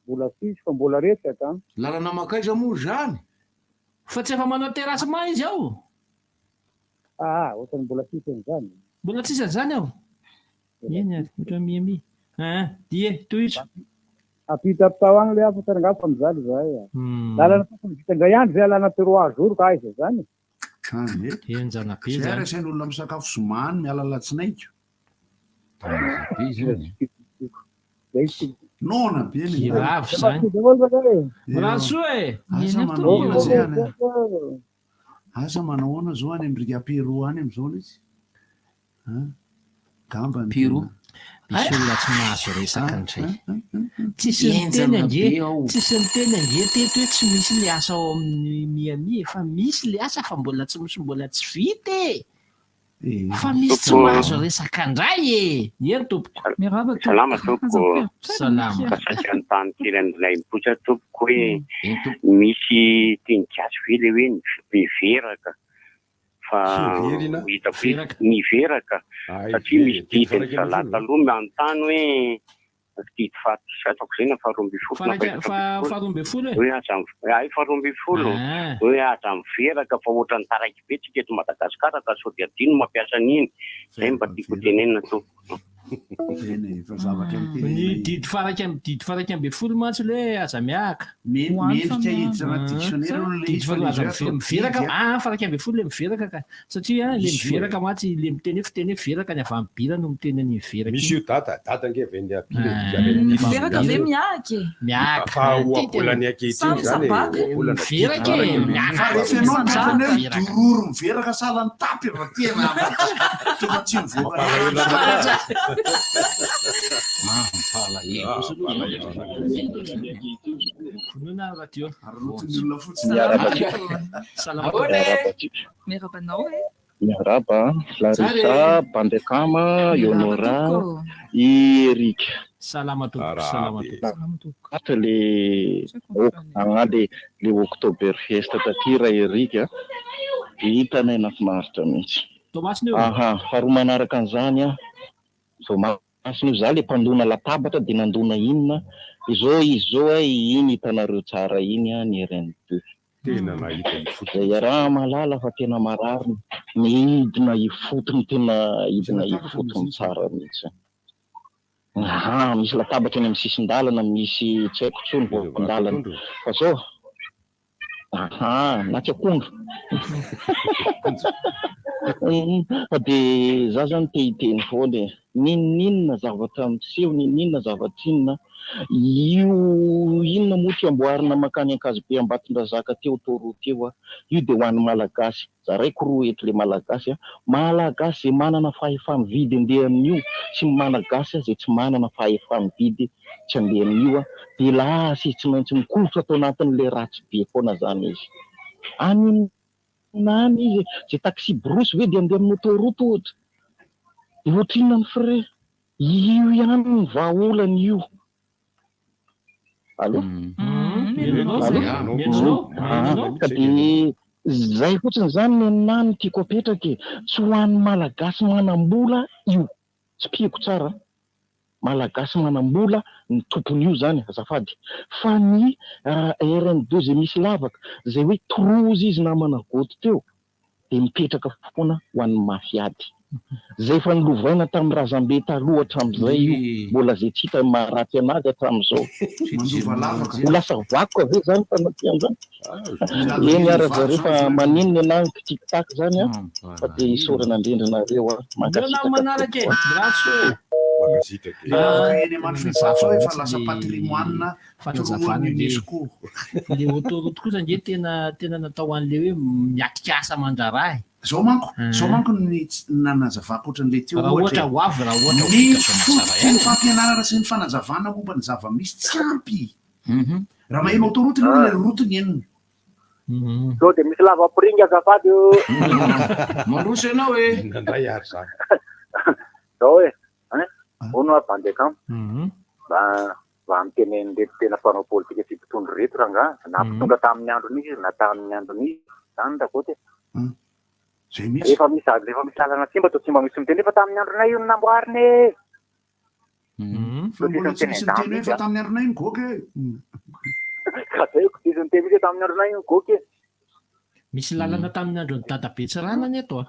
Mbola tsisy fa mbola resaka. Lalana mankaiza moa izany? Fa tsy efa manao terrassement izy ao? Ah, ohatran'ny mbola tsisy an'izany. Mbola tsisy an'izany ao? Eny ary, ohatran'ny miami. Ah, die, tohizo. Ampitapitao agny le hafa rangahy fa mijaly zahay a. Lalana tokony vita indray andro ve alana 3 jours ka aiza zany? Zany e. Henjana be Zay zany. ary asain'olona misakafo zoma any miala alatsinaiko. Be zany. Zay tsy Noana be ny Giravy zany. daholo rangahy e. Mirary soa e. Asa Eny manao ahoana tompoko. zay any? Asa manao ahoana zao any amin'ny Pérou any amin'izao ilay izy? Ah, Gamba ny Pérou. tena. Misy olona tsy mahazo resaka Ah, indray. ah, ah, ah. Tsisy niteny Henjana ange, be ao. tsisy niteny ange teto hoe tsy misy le asa ao amin'ny Miami efa misy le asa fa mbola tsy misy mbola tsy vita e. Eh, Fa misy tsy Tompoko. mahazo resaka indray e. Eny tompoko. Miarahaba Salama tompoko. Aza tompoko. miferotra Salama. Fa saika anontany kely an'ilay mipoitra tompoko hoe Eny tompoko. misy teny gasy ve le hoe miveraka fa Fiverina. hitako hoe Veraka. miveraka Ay, satria misy ve, didy teny ny zalahy 11. taloha manontany hoe didy faha ataoko zay na faharoa ambin'ny folo na Faraika fahaefatra fa ambin'ny folo faharoa ambin'ny folo e. hoe aza ay faharoa ambin'ny folo Ah. hoe aza miveraka fa ohatran'ny taraiky be tsika eto Madagasikara ka sao dia adino mampiasa an'iny zay mba tiako tenenina tompoko. Eny, efa zavatra Ny nitenenina didy faraika didy faraika ambin'ny folo mantsy le hoe aza miahaka. Ho any fa Mendrika miahaka. hiditra anaty dictionnaire aloha ilay Didy izy fa faharoa le aza izy hoe atao miveraka didy a. ah faraika ambin'ny folo le miveraka ka satria le Misy io e. miveraka mantsy le miteny hoe fiteny hoe veraka ny avy amin'ny bira no miteny an'iny veraka Misy iny. io dada, dada ange avy any Abila, Ah, avy any Abila. Miveraka ve miahaka e? Miahaka. Fa ohabolana ankehitriny Samy zany e, sabaka. ohabolana didy Miveraka e, faraika ambin'ny miahaka. Fa rehefa ianao Sandrahaka. mitratra hoe Miveraka. dororo miveraka sahala ny tapy efa tena tonga tsy mivoaka Mampalahelo anakahy. Mampalahelo. Ah, mampalahelo anakahy. Vonoina radio. Arotiny olona fotsiny. Salama Miarahaba tompoko. Salama Miarahaba tompoko. antsika. Miarahaba anao e. Miarahaba Larissa, Bandekama, Miarahaba Yonora, tompoko. i Eric. Salama tompoko, salama Arabe. tompoko. Salama tompoko. Ato le agna le le Oktoberfest taty raha Eric a. De hitanay nahafinaritra mihitsy. Toamasina io. Aha, faharoa manaraka an'izany a. Voamasina io za le mpandona latabatra de nandona inona. Izao izy zao a iny hitanareo tsara iny a ny RN2. Tena nahita ny fotony. Zay iaraha mahalala fa tena marary ny hidina ifotony tena hidina ifotony tsara mihitsy. Aha, misy latabatra eny amin'ny sisin-dalana, misy tsy haiko intsony voan-dalana. Fa zao, aha, na tsy akondro. Fa de za zany te hiteny foana e. N'inon'inona zavatra miseho, n'inon'inona zavatra inona, io inona moa ty amboarina mankany Ankazobe Ambatondrazaka teo autoroute teo a, io de ho an'ny Malagasy. Zaraiko roa eto le Malagasy a. Malagasy zay manana fahefa-mividy andeha amin'io sy ny Malagasy zay tsy manana fahefa-mividy tsy andeha amin'io a. De lasa izy tsy maintsy mikofotra atao anatin'le ratsy be foana zany izy. Any na any izy, zay taxi brousse ve de andeha amin'ny autoroute ohatra. De ohatrinona ny frais? Io ihany ny vahaolana io. Allô? Mihaino Ah, ka de zay fotsiny zany ny aminahy no tiako apetraka e. Tsy ho an'ny Malagasy manam-bola io. Tsy pihiko tsara. Malagasy manam-bola ny tompon'io zany azafady. Fa ny RN2 zay misy lavaka, zay hoe trozy izy namana goty teo, de mipetraka foana ho an'ny mafiady. Zay efa nolovaina tamin'ny razambe taloha hatramin'izay io, mbola zay tsy hita maharatsy anazy hatramin'izao. Mandova lavaka. Ho lasa vakoka ve zany fanatrian'izany? Eny ara zareo fa maninona ianah ny tic tac zany a, fa de isaorana indrindra nareo a. Ndreo na Mankasitraka manaraka e. tompoko a. Mirary soa. Mankasitraka e. Lavaka eny Amantrombato zao efa lasa patrimoine Fanazavana toroan'ny le UNESCO. le autoroute kosa ange tena tena natao ho an'le hoe miatrika asa aman-draharaha e. Zao manko, zao manko ny tsy nanazavako ohatran'le teo Raha ohatra ohatra e. ho avy, raha ohatra ho Ny vita soamantsara fototry ny ihany. fampianarana sy ny fanazavana momba ny zava-misy tsy ampy. Raha maheno autoroute ny olona, route ny henony. Sao dia misy lavapiringa azafady ô. Mandroso ianao e. Inona indray ary izany? Zao e, hein, hono hoa bandy akama. Mba mba mitenen'ireto tena mpanao politika sy mpitondra ireto rangaha, na mpitondra tamin'ny andron'izy izy na tamin'ny andron'izy, zany Rakoto e. Zay mihitsy. Rehefa misy rehefa misy lalana simba toa tsy mba misy miteny hoe fa tamin'ny andronay io no namboarina e. Fa mbola tsy nisy niteny hoe fa tamin'ny andronay iny goaka e. Ka zay ko tsisy niteny mihitsy hoe tamin'ny andronay iny goaka e. Misy lalana tamin'ny andron'i Dadabe Tsiranana eto a.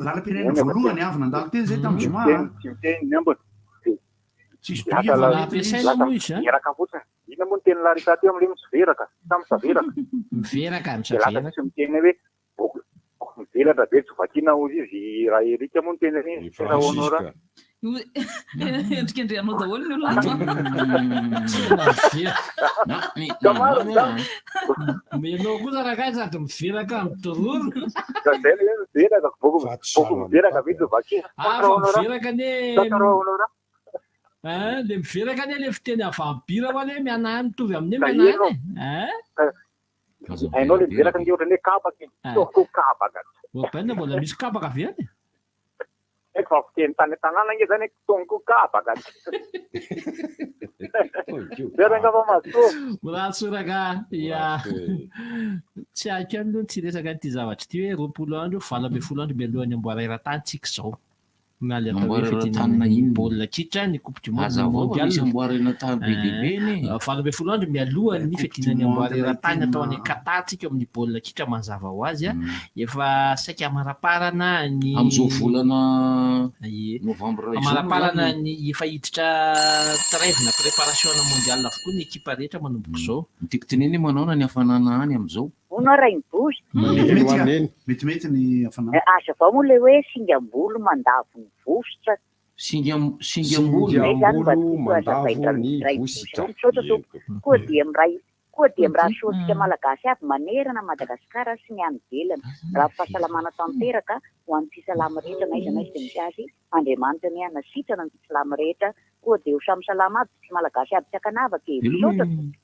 Lalam-pirenena voalohany avy nandalo teny zay tamin'ny zoma a. Tsy miteny ny ambiny. Tsisy Lasa douille fa la- nampiasaina lasa moa izy a. miveraka fotsiny. Inona moa ny tenin'i Larissa teo amin'ilay misoveraka sa misaveraka? Miveraka, Dia lasa misaveraka. tsisy miteny hoe boky boky mivelatra be tsy vakiana hozy izy raha Eric moa no teny an'izy tena Honora. Endrikendrehanao daholo ny olona ato. Ianao kosa rangahy sady miveraka midororo. Ka zay le hoe miveraka boky boky miveraka ve tsy vakiana? Ah, fa miveraka anie. Tantara Honora. Ah, le miveraka anie le fiteny avy amin'ny bira hoa le mianahany mitovy amin'ny hoe Ka mianahany ino? e. Ah. Hainao le miveraka ange ohatran'ny hoe kabaka e. Toa koa kabaka. Ohabaina mbola misy kabaka ve any? Haiko fa fiteny tany an-tanàna ange zany hoe toa koa kabaka. Zay rangahy fa mazotoa. Ratsy rangahy. Ya. Tsy haiko ihany aloha ny tsy hiresaka an'ity zavatra ity hoe 20 andro, 18 andro mialohan'ny amboara eran-tany tsika izao. Na ilay atao hoe Amboara fiadiana eran-tany ny inona? baolina kitra, ny coupe du monde, ny Hazavao fa mondial. misy amboara eran-tany be dia be anie. 18 andro mialohan'ny Coupe du fiadiana ny monde amboara ilay eran-tany atao any tena Qatar tsika eo amin'ny baolina kitra mazava ho azy. Efa saika hamaraparana ny Amin'izao volana Ie. novambra izao moa Hamaraparana izany. ny efa hiditra trêve na préparation ana mondial avokoa ny ekipa rehetra manomboka izao. Ny tiako tenenina hoe manaona ny hafanana any amin'izao? Hono aho Rainibozy. Metimety a, metimety ny hafanana. Hazavao moa ilay hoe singam-bolo mandavo ny vositra. Singam, singam-bolo. Izay izany mba Singam-bolo tiako mandavo hazavaina ny Rainibozy vositra. zao. Misaotra tompoko. Koa dia miray koa dia mirary soa antsika Malagasy avy manerana an'i Madagasikara sy ny any ivelany. Mirary fahasalamana tanteraka ho an'ny mpisalama rehetra na aiza na aiza misy azy. Andriamanitra anie hanasitrana ny mpisalama rehetra. Koa dia ho samy salama aby isika Malagasy aby tsy ankanavaka e. Misaotra tompoko.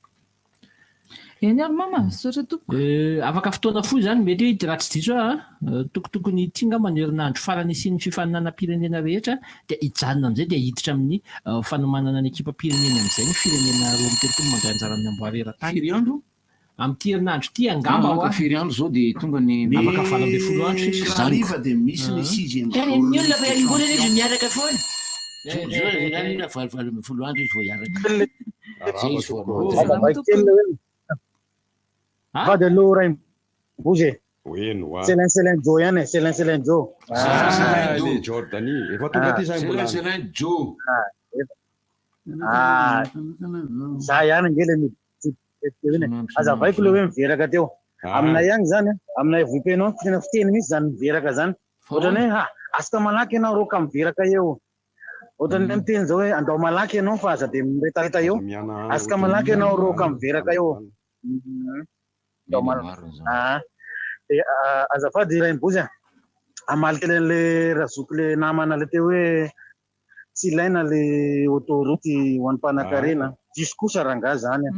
Eny ary mama, misaotra tompoko. Eh, afaka fotoana fohy izany mety hoe raha tsy diso aho an, tokotokony ity angamba ny herinandro farany hisian'ny fifaninanam-pirenena rehetra dia hijanona amin'izay dia hiditra amin'ny fanomanana ny ekipam-pireneny amin'izay ny firenena 32 mandray anjara amin'ny amboara eran-tany. Firy andro? Amin'ity herinandro ity angamba Ah, hoa. ka firy andro izao dia tonga ny Afaka 18 andro sisa. Ny hariva dia misy ny sixième Tena jour ny olona fa des mbola izy champions. miaraka foana. Zao 18 andro izy vao hiaraka. Zay izy vao manao. Hazavaiko kely le hoe Vady aloha Rainibozy e. Hoeno hoa. Selin Selin Joe ihany e, Selin Selin Joe. Ah, le Jordanie. Efa tonga aty zay mbola. Selin Selin Joe. Ah, za ihany ange le miditra iny e. Hazavaiko le hoe miveraka teo. Aminay agny zany, aminay Vohipeno agny tena fiteny mihitsy zany miveraka zany. Ohatran'ny hoe ha, asika malaky ianao rô ka miveraka eo. Ohatran'ny hoe miteny zao hoe andao malaky ianao fa aza dia miretareta eo. Asika malaky ianao rô ka miveraka eo. Andao malaky. Ah, dia azafady Rainibozy a. Hamaly kely an'le razoky le namana le teo hoe tsy ilaina le autoroute ho an'ny mpanankarena. Diso kosa rangahy zany a.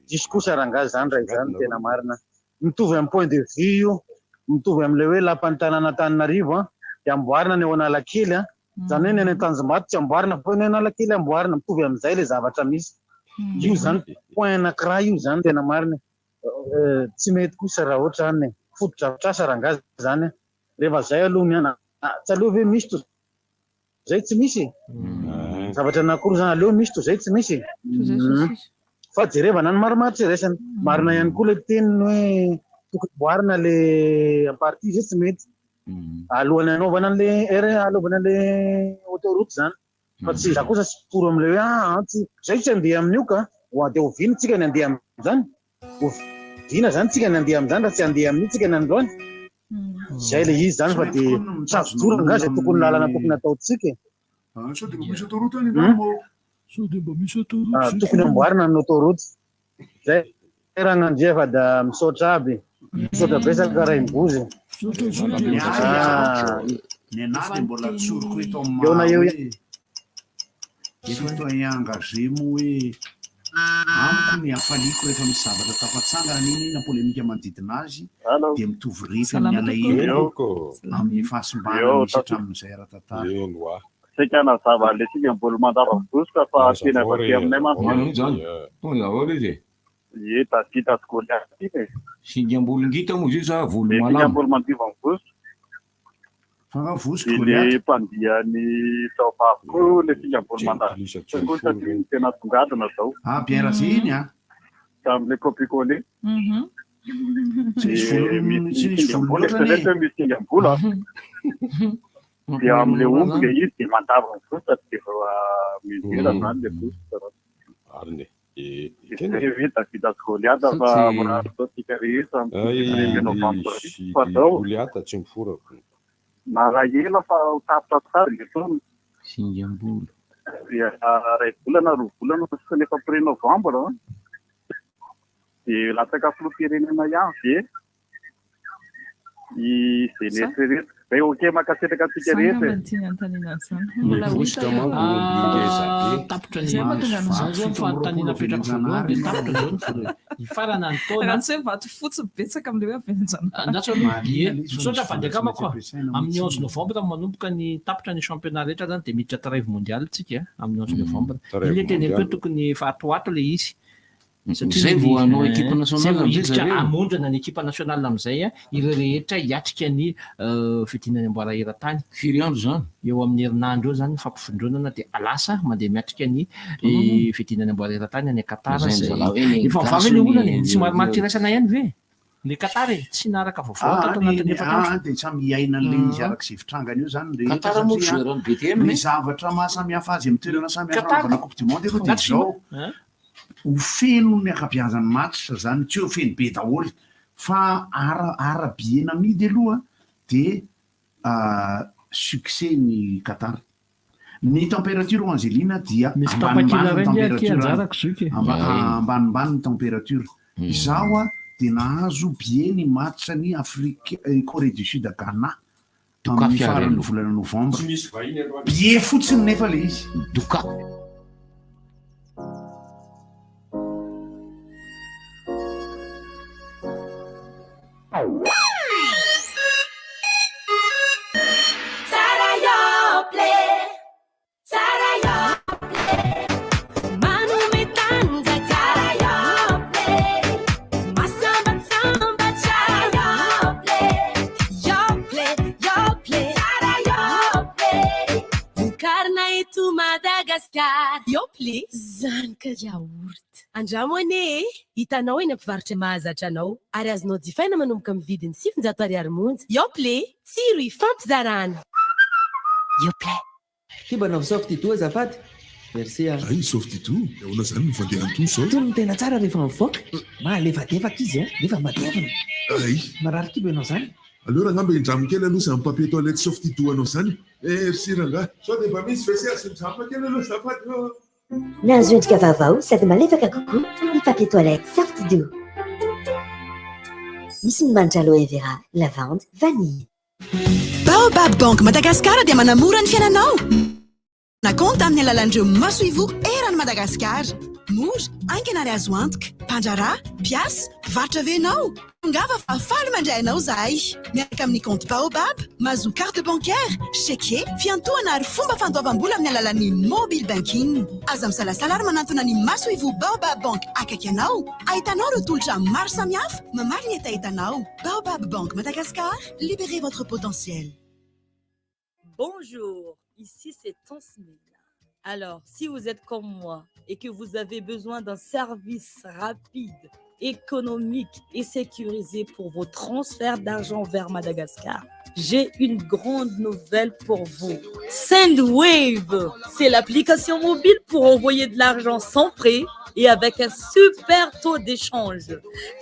Diso kosa rangahy zany raha izany no tena marina. Mitovy amin'ny point de vue io, mitovy amin'ilay hoe lapan'ny tanàna Antananarivo an, dia amboarina ny ao Analakely an, izany hoe ny any Antanjombato tsy amboarina fa ny Analakely amboarina, mitovy amin'izay ilay zavatra misy. Io izany point anankiray io izany tena marina e. Tsy mety kosa raha ohatr'izany e. Fotodrafitrasa rangahy izany an. Rehefa izay aloha ny an, tsy aleo ve misy toy izay tsy misy e. Zavatra anankiroa izany, aleo misy toy izay tsy misy e. Fa jerevana ny marimaritra tsy iraisana. Marina ihany koa ilay teniny hoe tokony amboarina ilay en partie izay tsy mety. Alohan'ny hanaovana an'ilay R, hanaovana an'ilay autoroute izany. Fa tsy za kosa tsy pour amin'ilay hoe ah tsy, zay tsy handeha amin'io ka. Ho dia oviana tsika ny handeha amin'izany? Oviana izany tsika ny handeha amin'izany raha tsy handeha amin'io tsika ny androany? Zay ilay izy izany fa dia tsy azo dorana angaha izay tokony lalana tokony hataontsika e. Ah, sao dia mba misy autoroute any angamba ô? Sao dia mba misy autoroute Ah, zay tokony sao. amboarina ny autoroute. Zay Ragnandria fa da misaotra aby. Misaotra betsaka Rainibozy. Ny ahy Ah, ny anahy dia mbola tsoriko eto amin'ny Eo na maha eo hoe citoyen engagé moa hoe amiko ny hafaliako rehefa misy zavatra tafatsangana n'inona polémique manodidina azy dia mitovy refy amin'ny alahelo amin'ny fahasimbana misy hatramin'izay ara-tantara. Saika hanazava an'ilay singam-bolo mandava mivosoka fa tena avy aty aminay mantsy. Ahoana izany? Tonga daholo izy e. Ie, Davida sy Goliath ity e. Singam-bolo ngita moa izy io sa volo Ilay malama? singam-bolo mandiva mivosoka. Fa nga vosoka Dia Goliath? ilay mpandiha ny zaovavy koa ilay singam-bolo mandava mivosoka koa satria ny tena songadina izao. Ah, bien rasé iny ah. Tamin'ilay copier-coller. Tsy nisy Dia volo, misy tsy nisy volo singam-bolo, loatra anie. eritrereto hoe misy singam-bolo ah. Dia amin'ilay omby ilay izy dia mandava mivosoka dia efa mivela izany ilay vosoka. Marina e. Eh, Izay hoe Davida sy Goliata Sao fa tsy- mirary zao tsika rehetra amin'ny Ay, premier novembre sy fa zao Goliata tsy miforako. na raha ela fa ho tapitra tsara ilay taona. Singam-bolo. Dia iray volana roa volana fa nefa premier novembre an. Dia latsaka filoham-pirenena ihany ve i izay neritreretiko. Zay ok mankasitraka antsika Za rehetra angamba e. no tiany anontaniana an'izany. Ny Mbola ho vosoka hita eo. manko ngeza be. Tapitra ny Zay mahatonga an'izao. Zao zao ny fanontaniana apetrako voalohany dia tapitra zao ny voalohany. Hifarana ny taona. Raha tsy hoe vato fotsy betsaka amin'ilay hoe avy any an-janahary. Andraso aloha. Marina Ie, ilay izy fa misaotra misy fa vola andeha tsy akamako maintsy a. ampiasaina Amin'ny mihitsy. 11 novembre manomboka ny tapitra ny championnat rehetra zany dia miditra trêve mondial tsika amin'ny 11 novembre. Trêve Iny le teneniko hoe mondial. tokony efa atoato ilay izy. Satria Zay ny vao hanao équipe zay nationale vao amizay hiditra zareo. hamondrana ny équipe nationale amin'izay a, ireo rehetra hiatrika ny fihodinana ny amboara eran-tany. Firy andro zany? Eo amin'ny herinandro eo zany ny fampivondronana dia lasa mandeha miatrika ny fihodinana ny amboara eran-tany any Qatar Lazainy izay zalahy hoe ny efa mivaha gasy ve ilay hono olana e? Nisy ny marimaritra iraisana ihany ve? Ny Qatar e, tsy naharaka vaovao Ah, tato ny, anatin'ny ny, efatra andro. ah, dia samy hiaina an'ilay izy araka izay fitrangany eo zany ny rehetra Qatar moa satria joueur an'ny BTM ny e. zavatra mahasamihafa azy amin'ny toerana samihafa Qatar anaovana coupe du monde aloha dia Ngatsy izao Hein? ho feno ny ankabeazan'ny match zany tsy hoe feno be daholo fa ara ara-billet namidy aloha dia succès ny Qatar. Ny température ho Angelina dia Misy tapakila ambanimbany ny iray nge aty température any. anjarako zoky e. Ambanimbany ny température. Izaho a dia nahazo billet ny match ny Afrique Corée du Sud Ghana tamin'ny Dokafy ary faran'ny aloha. volana novembre. Tsy misy vahiny aloha. Billet fotsiny nefa le izy. Doka. Tsara Yoplait, tsara Yoplait, manome tanjaka. Tsara Yoplait, mahasambatsambatra. Tsara Yoplait, Yoplait, Yoplait, tsara Yoplait, vokarina eto Madagasikara. Yoplait, zanaka yaourt. Andramo anie e, hitanao eny ampivarotra mahazatra anao ary azonao jifaina manomboka amin'ny vidiny 900 ariary monja. Yoplait, tsiro ifampizarana. Yoplait. Ty mba nanao Softidou azafady. Merci ah. Ay, Softidou, ahoana izany no fandehan'ny toa izao? Toy ny tena tsara rehefa mivoaka. Mahalefadefaka izy an, nefa matevina. Ay. Marary kibo ianao izany. Aleo rangahy mba hindramiko kely aloha izany papier toilette Softidou anao izany e. Merci rangahy. Sao dia mba misy WC azo hindramina kely aloha azafady ô. Nahazo endrika vaovao sady malefaka kokoa ny papier toilette Softidou. Misy ny manitra aloe vera, lavande, vanille. Baobab Bank Madagascar dia manamora ny fiainanao. Na compte amin'ny alalan'ireo masoivoho eran'i Madagasikara. Mora, haingana ary azo antoka. Mpandraharaha, mpiasa, mpivarotra ve ianao? Tongava fa faly mandray anao izahay. Miaraka amin'ny compte Baobab, mahazo carte bancaire, chéquier, fiantohana ary fomba fandoavam-bola amin'ny alalan'ny mobile banking. Aza misalasala ary manantona ny masoivoho Baobab Bank akaiky anao. Ahitanao ireo tolotra maro samihafa mamaly ny hetahetanao. Baobab Bank Madagascar, libérez votre potentiel. Bonjour, ici c'est Tansmil. Alors, si vous êtes comme moi et que vous avez besoin d'un service rapide, économique et sécurisé pour vos transferts d'argent vers Madagascar, j'ai une grande nouvelle pour vous. Sendwave, c'est l'application mobile pour envoyer de l'argent sans frais et avec un super taux d'échange.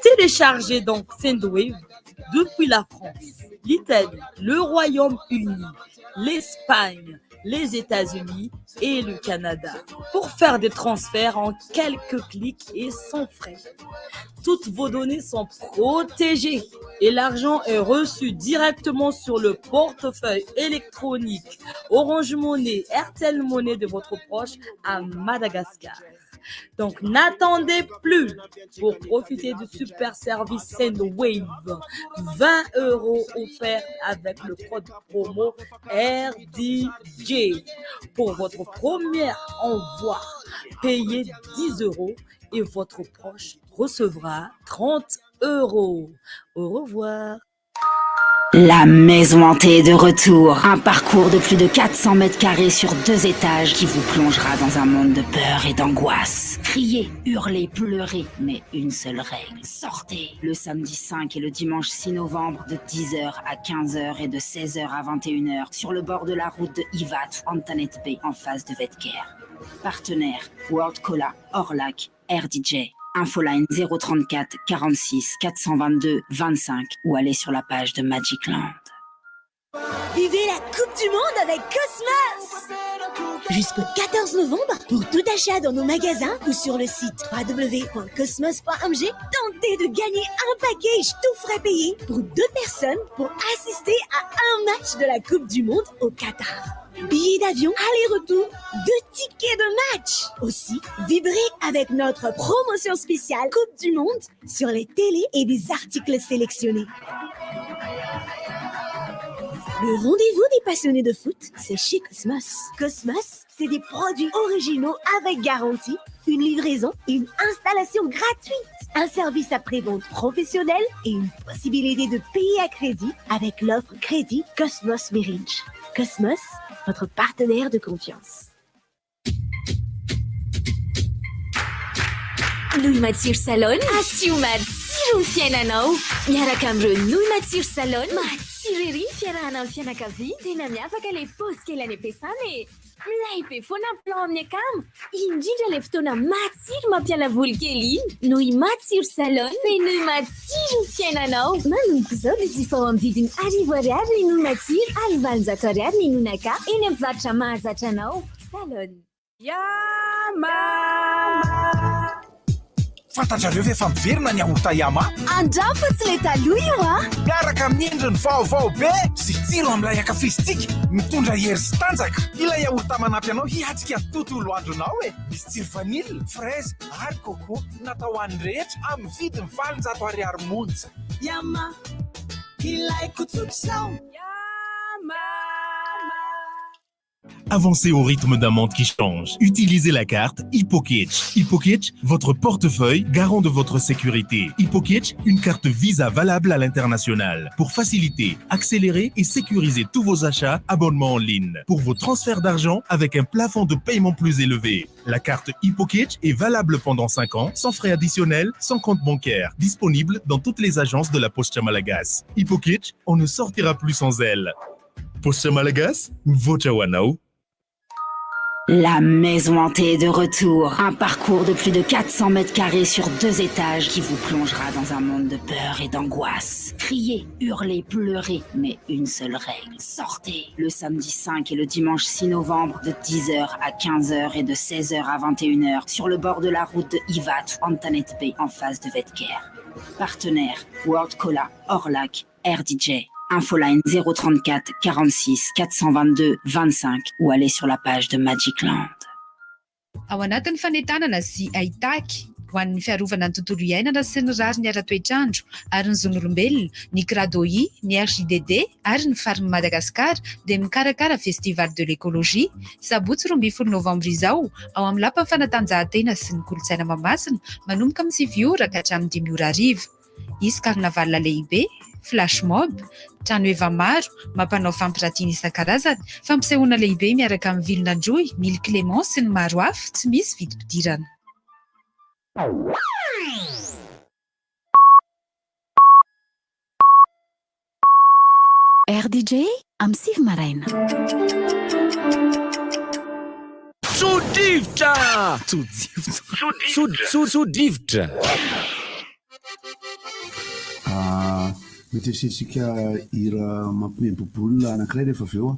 Téléchargez donc Sendwave depuis la France, l'Italie, le Royaume-Uni, l'Espagne, les États-Unis et le Canada pour faire des transferts en quelques clics et sans frais. Toutes vos données sont protégées et l'argent est reçu directement sur le portefeuille électronique Orange Money, Airtel Money de votre proche à Madagascar. Donc n'attendez plus pour profiter du super service Sendwave. 20 euros offerts avec le code promo RDJ. Pour votre premier envoi, payez 10 euros et votre proche recevra 30 euros. Au revoir. La maison hantée est de retour. Un parcours de plus de 400 mètres carrés sur deux étages qui vous plongera dans un monde de peur et d'angoisse. Criez, hurlez, pleurez, mais une seule règle. Sortez le samedi 5 et le dimanche 6 novembre de 10h à 15h et de 16h à 21h sur le bord de la route de Ivat, Antanet Bay, en face de Vetker. Partenaire World Cola, Orlac, RDJ. Infoline 034 46 422 25 ou allez sur la page de Magic Land. Vivez la Coupe du Monde avec Cosmos Jusqu'au 14 novembre, pour tout achat dans nos magasins ou sur le site www.cosmos.mg, tentez de gagner un package tout frais payé pour deux personnes pour assister à un match de la Coupe du Monde au Qatar. Billets d'avion, aller-retour, deux tickets de match. Aussi, vibrez avec notre promotion spéciale Coupe du Monde sur les télés et des articles sélectionnés. Le rendez-vous des passionnés de foot, c'est chez Cosmos. Cosmos, c'est des produits originaux avec garantie, une livraison et une installation gratuite, un service après-vente professionnel et une possibilité de payer à crédit avec l'offre crédit Cosmos Mirage. Cosmos, votre partenaire de confiance. Nouilles matsiro Salone, asio matsiro ny fiainanao. Miaraka amin'ireo nouilles matsiro Salone, matsiro ery ny fiarahana amin'ny fianakaviana. Tena miavaka ilay paozy kely any am-piasana e! Milay be foana ny plan amin'ny akama, indrindra ilay fotoana matsiro mampiala voly kely iny. Nouilles matsiro Salone, fenoy matsiro ny fiainanao. Manomboka izao dia jifao amin'ny vidiny arivo ariary ny nouilles matsiro ary 800 ariary ny nonaka eny amin'ny mpivarotra mahazatra anao. Salone. Yama! Fantatrareo ve fa miverina ny yaourt Yama? Andramo fa tsy ilay taloha io a! Miaraka amin'ny endriny vaovao be sy tsiro amin'ilay ankafizintsika, mitondra hery sy tanjaka. Ilay yaourt manampy anao hiatrika ny tontolo andronao e! Misy tsiro vanille, fraise ary coco. Natao ho an'ny rehetra amin'ny vidiny 800 ariary monja. Yama, ilaiko tsotr'izao. Yama! Avancez au rythme d'un monde qui change. Utilisez la carte HippoCatch. HippoCatch, votre portefeuille, garant de votre sécurité. HippoCatch, une carte Visa valable à l'international. Pour faciliter, accélérer et sécuriser tous vos achats, abonnements en ligne. Pour vos transferts d'argent avec un plafond de paiement plus élevé. La carte HippoCatch est valable pendant 5 ans, sans frais additionnels, sans compte bancaire. Disponible dans toutes les agences de la Poste Malagasy. HippoCatch, on ne sortira plus sans elle. Poste Malagasy, mivoatra ho anao. La maison hantée est de retour. Un parcours de plus de 400 mètres carrés sur deux étages qui vous plongera dans un monde de peur et d'angoisse. Criez, hurlez, pleurez, mais une seule règle. Sortez le samedi 5 et le dimanche 6 novembre de 10h à 15h et de 16h à 21h sur le bord de la route de Ivat, Antanet Bay, en face de Vetker. Partenaire World Cola, Orlac, RDJ. Infoline 034 46 422 25 ou allez sur la page de Magic Land. Ao anatin'ny fanentanana sy haitaky ho an'ny fiarovana ny tontolo iainana sy ny rariny ara-toetrandro ary ny zon'olombelona, ny Cradoi, ny RJDD ary ny Farm Madagascar dia mikarakara Festival de l'écologie, sabotsy 12 novambra izao, ao amin'ny Lapan'ny fanatanjahantena sy ny kolontsaina Mahamasina, manomboka amin'ny 9 ora ka hatramin'ny 5 ora hariva. Hisy carnaval lehibe, flash mob, trano heva maro, mampanao fampiratiana isan-karazany, fampisehoana lehibe miaraka amin'ny Vilon'Androy, Mily Clément sy ny maro hafa, tsy misy vidim-pidirana. RDJ amin'ny 9 maraina. Tso-drivotra! Tso-drivotra! Tso-tso-tso-drivotra! Ah, mety asiantsika hira mampiomehy bobol anankiray rehefa avy eo an.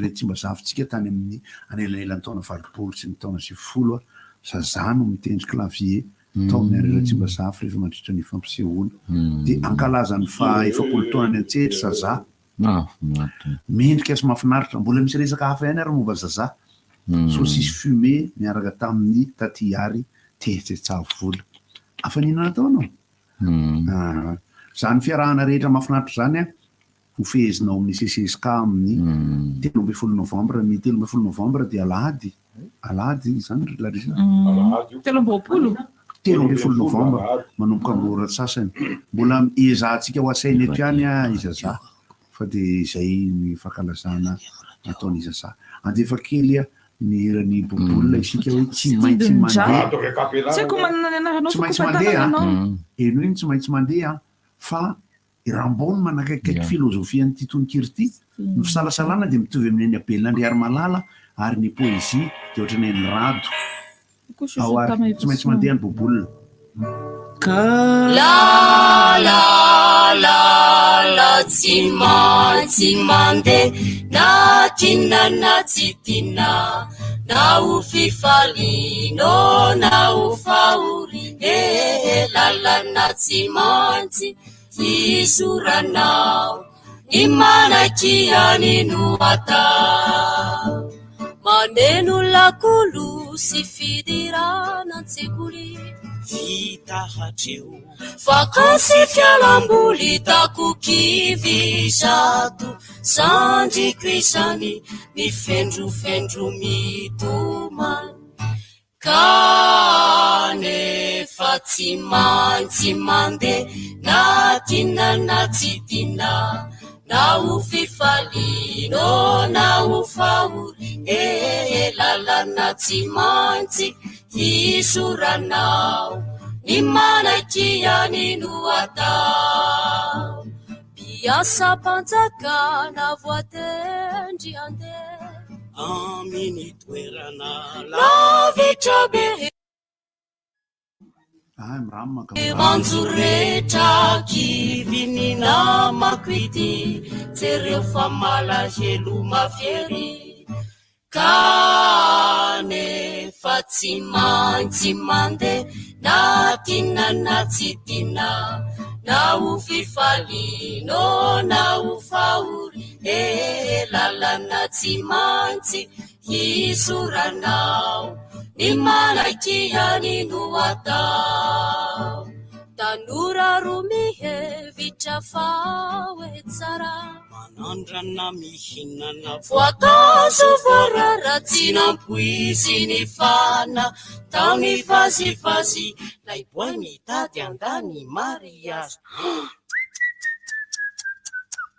Tsimbazafintsika tany amin'ny anelanelan'ny taona 80 sy ny taona 90 a. Zazah no mitendry clavier tao amin'ny Arera Tsimbazafy rehefa mandritra ny fampisehoana. Dia hankalaza ny faha 40 taonany an-tsehatra Zazah. Mendrika sy mahafinaritra. Mbola misy resaka hafa ihany ary momba Zazah. Saucisse fumée niaraka tamin'ny Taty Ary tetsy Tsavola. Hafa nihinana tao ianao? Ah, izany fiarahana rehetra mahafinaritra izany an, ho fehezina ao amin'ny CCSK amin'ny 13 novambra. Ny 13 novambra dia alahady, alahady izany ry Larissa? 23. 13 novambra, manomboka amin'ny ora antsasany. Mbola ezahantsika ho asaina eto ihany i Zazah, fa dia izay ny fankalazana ataon'i Zazah. Andefa kely ny hiran'i Bouboule isika hoe tsy maintsy mandeha. Tsy haiko manana ny anaranao Tsy fa maintsy koa mandeha tanana an. anao. Henoy ny tsy maintsy mandeha an, fa Rambo no manakaikikaiky filozofia an'ity tononkira ity. Ny fisalasalana dia mitovy amin'ny an'i Abel Andriarimalala ary ny poezia dia ohatran'ny an'i Rado. Ao ary, tsy maintsy mandeha ny Bouboule. La la la la tsy maintsy mandeha na tiana na tsy tiana na ho fifaliana ô na ho fahoriana eh lalana tsy maintsy izoranao ny manaiky ihany no atao. Maneno lakolosy fidirana an-tsekoly. Vita hatreo. Vakansy fialamboly hitako kivy izato zandriko izany mifendrofendro mitomany. Kanefa tsy maintsy mandeha na tiana na tsy tiana na ho fifaliana ô na ho fahoriana eh lalana tsy maintsy hizoranao ny manaiky ihany no atao. Mpiasam-panjakana voatendry handeha. Amin'ny toerana lavitra be. Ah, miramaka. Manjo rehetra kivy ny namako ity, jereo fa malahelo mafy ery. Kanefa tsy maintsy mandeha na tiana na tsy tiana, na ho fifaliana ô na ho fahoriana, eh lalana tsy maintsy hizoranao, ny manaiky ihany no atao. Tanora roa mihevitra fa hoe tsara. Manandrana mihinana Voankazo voarara tsy nampoiziny fana tamin'ny vazivazy Lay boay mitady handany mariazy.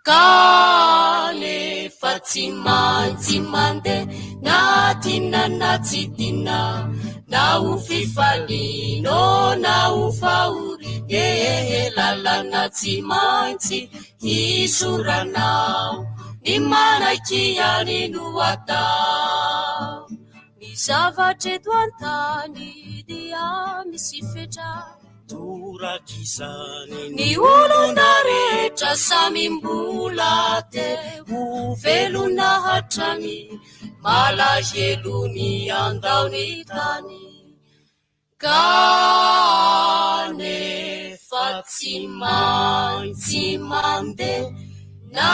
Kanefa tsy maintsy mandeha na tiana na tsy tiana na ho fifaliana ô na ho fahoriana eh lalana tsy maintsy hizoranao ny manaiky ihany no atao. Ny zavatra eto an-tany dia misy fetra. Torak'izany Ny olona rehetra samy mbola te ho velona hatrany, malahelo ny handao ny tany. Kanefa tsy maintsy mandeha na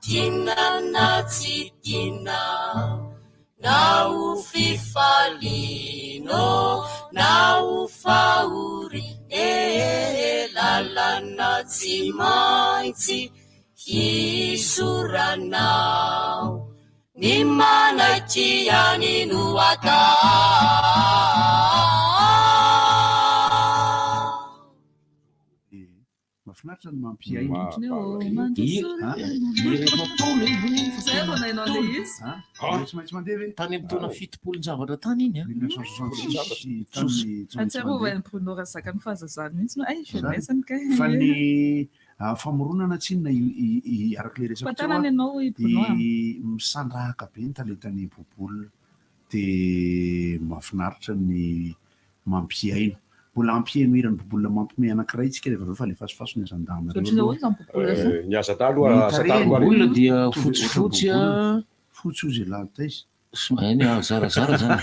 tiana na tsy tiana, na ho fifaliana. na ho fahoriana e lalana tsy maintsy hisoranao ny manaiky ihany no atao. Mahafinaritra ny mampihaino. Rehefa Ntaolo e. Zay vao nahaino an'ilay izy. Tsy maintsy mandeha ve? Tany amin'ny taona 70-javatra tany iny a. 1966 tany tsy maintsy mandeha. Ahatsiarovan'i Bruno Razaka ny fahazazany mihitsy no ay jeunesse-ny kay. Fa ny famoronana tsinona araka ilay resako teo Fatanana ianao i Bruno a. misandrahaka be ny talentan'i Bobol. Dia mahafinaritra ny mampihaino. Mbola hampihaino hiran'i Bobol mampime anankiray tsika rehefa avy eo fa alefasofaso ny hazandahinareo Ohatran'ny ahoana izany Bobol izany? Ny hazandahy aloha Ny tarehiny Bobol dia mitovy fotsifotsy ohatran'ny a. Bobol. Fotsy ozy ialahy taiza? Eny a, zarazara zany.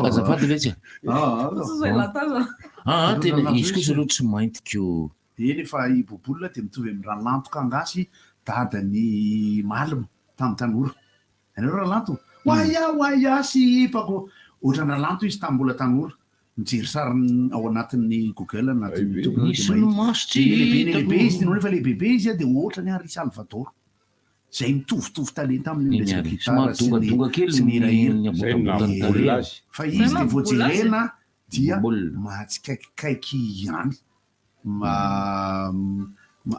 Azafady letsy a. Fotsy ozy ialahy taiza? Ah, tena izy kosa aloha tsy mainty ko. Eny fa i Bobol dia mitovy amin'i Ralanto Kangasy dadan'i Malm tamin'ny tanora. Ianareo Ralanto? Waya waya sipako! Ohatran'i Ralanto izy tamin'ny mbola tanora. Mijery sary ao anatin'ny Google na anatin'ny YouTube nareo Nisy dia mahita. solomaso tsy Dia lehibe hitako. lehibe izy, nefa lehibe be izy dia ohatran'i Henri Salvador. Izay mitovitovy talenta aminy Eny resaka ary, gitara somary sy ny dongadonga kely sy ny ny hirahira. ny Zay no abotabotany naha-Bobol tarehiny. azy. Fa Zay izy dia maha vao Bobol azy e. jerena dia Bobol. mahatsikaiky ihany.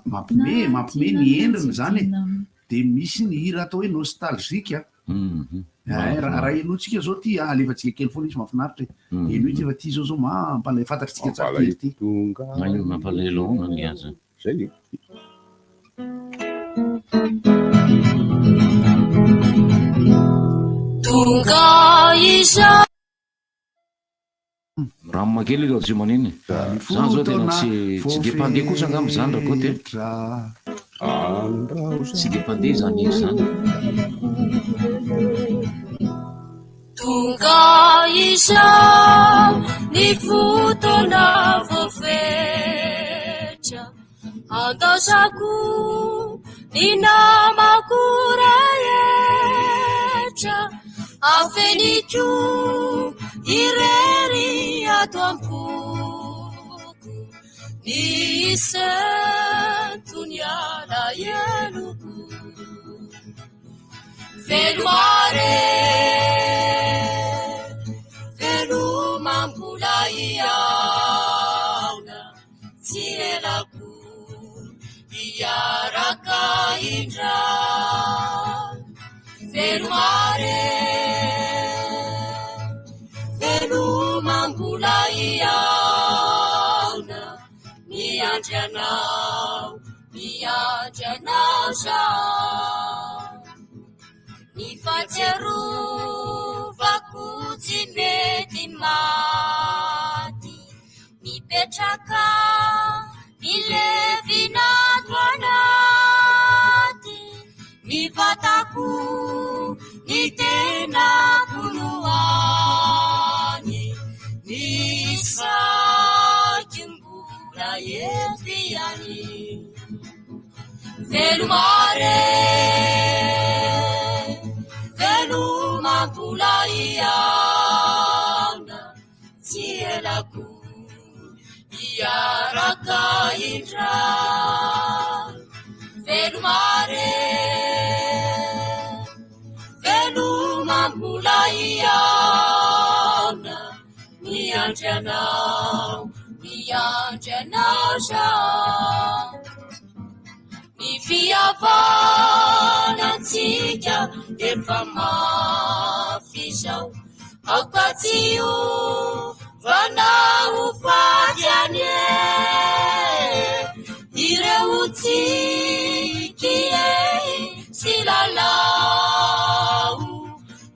Mampime, mampime ny endriny izany e. Dia misy ny hira atao hoe nostalgique a. Raha henointsika izao ity, alefantsika kely foana izy mahafinaritra e. Henoy ity fa ity izao izao mampalahelo, fantatritsika tsara ity hira ity. Maninona mampalahelo ahoana ny azy? Zay e. Tonga izao. Rame kely aloha tsy manina e. Zany zao tena tsy tsy de mpandeha kosa angamba zany Rakoto e. Tsy de mpandeha zany hira zany. Tonga izao ny fotoana voafetra Andaozako ny namako rehetra Afeniko irery ato am-poko Ny sento ny alaheloko Veloma re, veloma mbola hihaona Tsy ela akory hiaraka indray. Veloma re, veloma mbola hihaona. Miandry anao, miandry anao zaho. Ny fahatsiarovako tsy mety maty. Mipetraka milevina ato anaty ny vatako, ny tenako no any. Ny saiko mbola eto ihany. Veloma re, veloma mbola hihaona. Tsy ela akory hiaraka indray. Veloma re, veloma mbola hihaona. Miandry anao, miandry anao zaho. Ny fihavanantsika efa mafy izao. Aoka tsy hiovana ho faty anie ireo tsiky sy lalao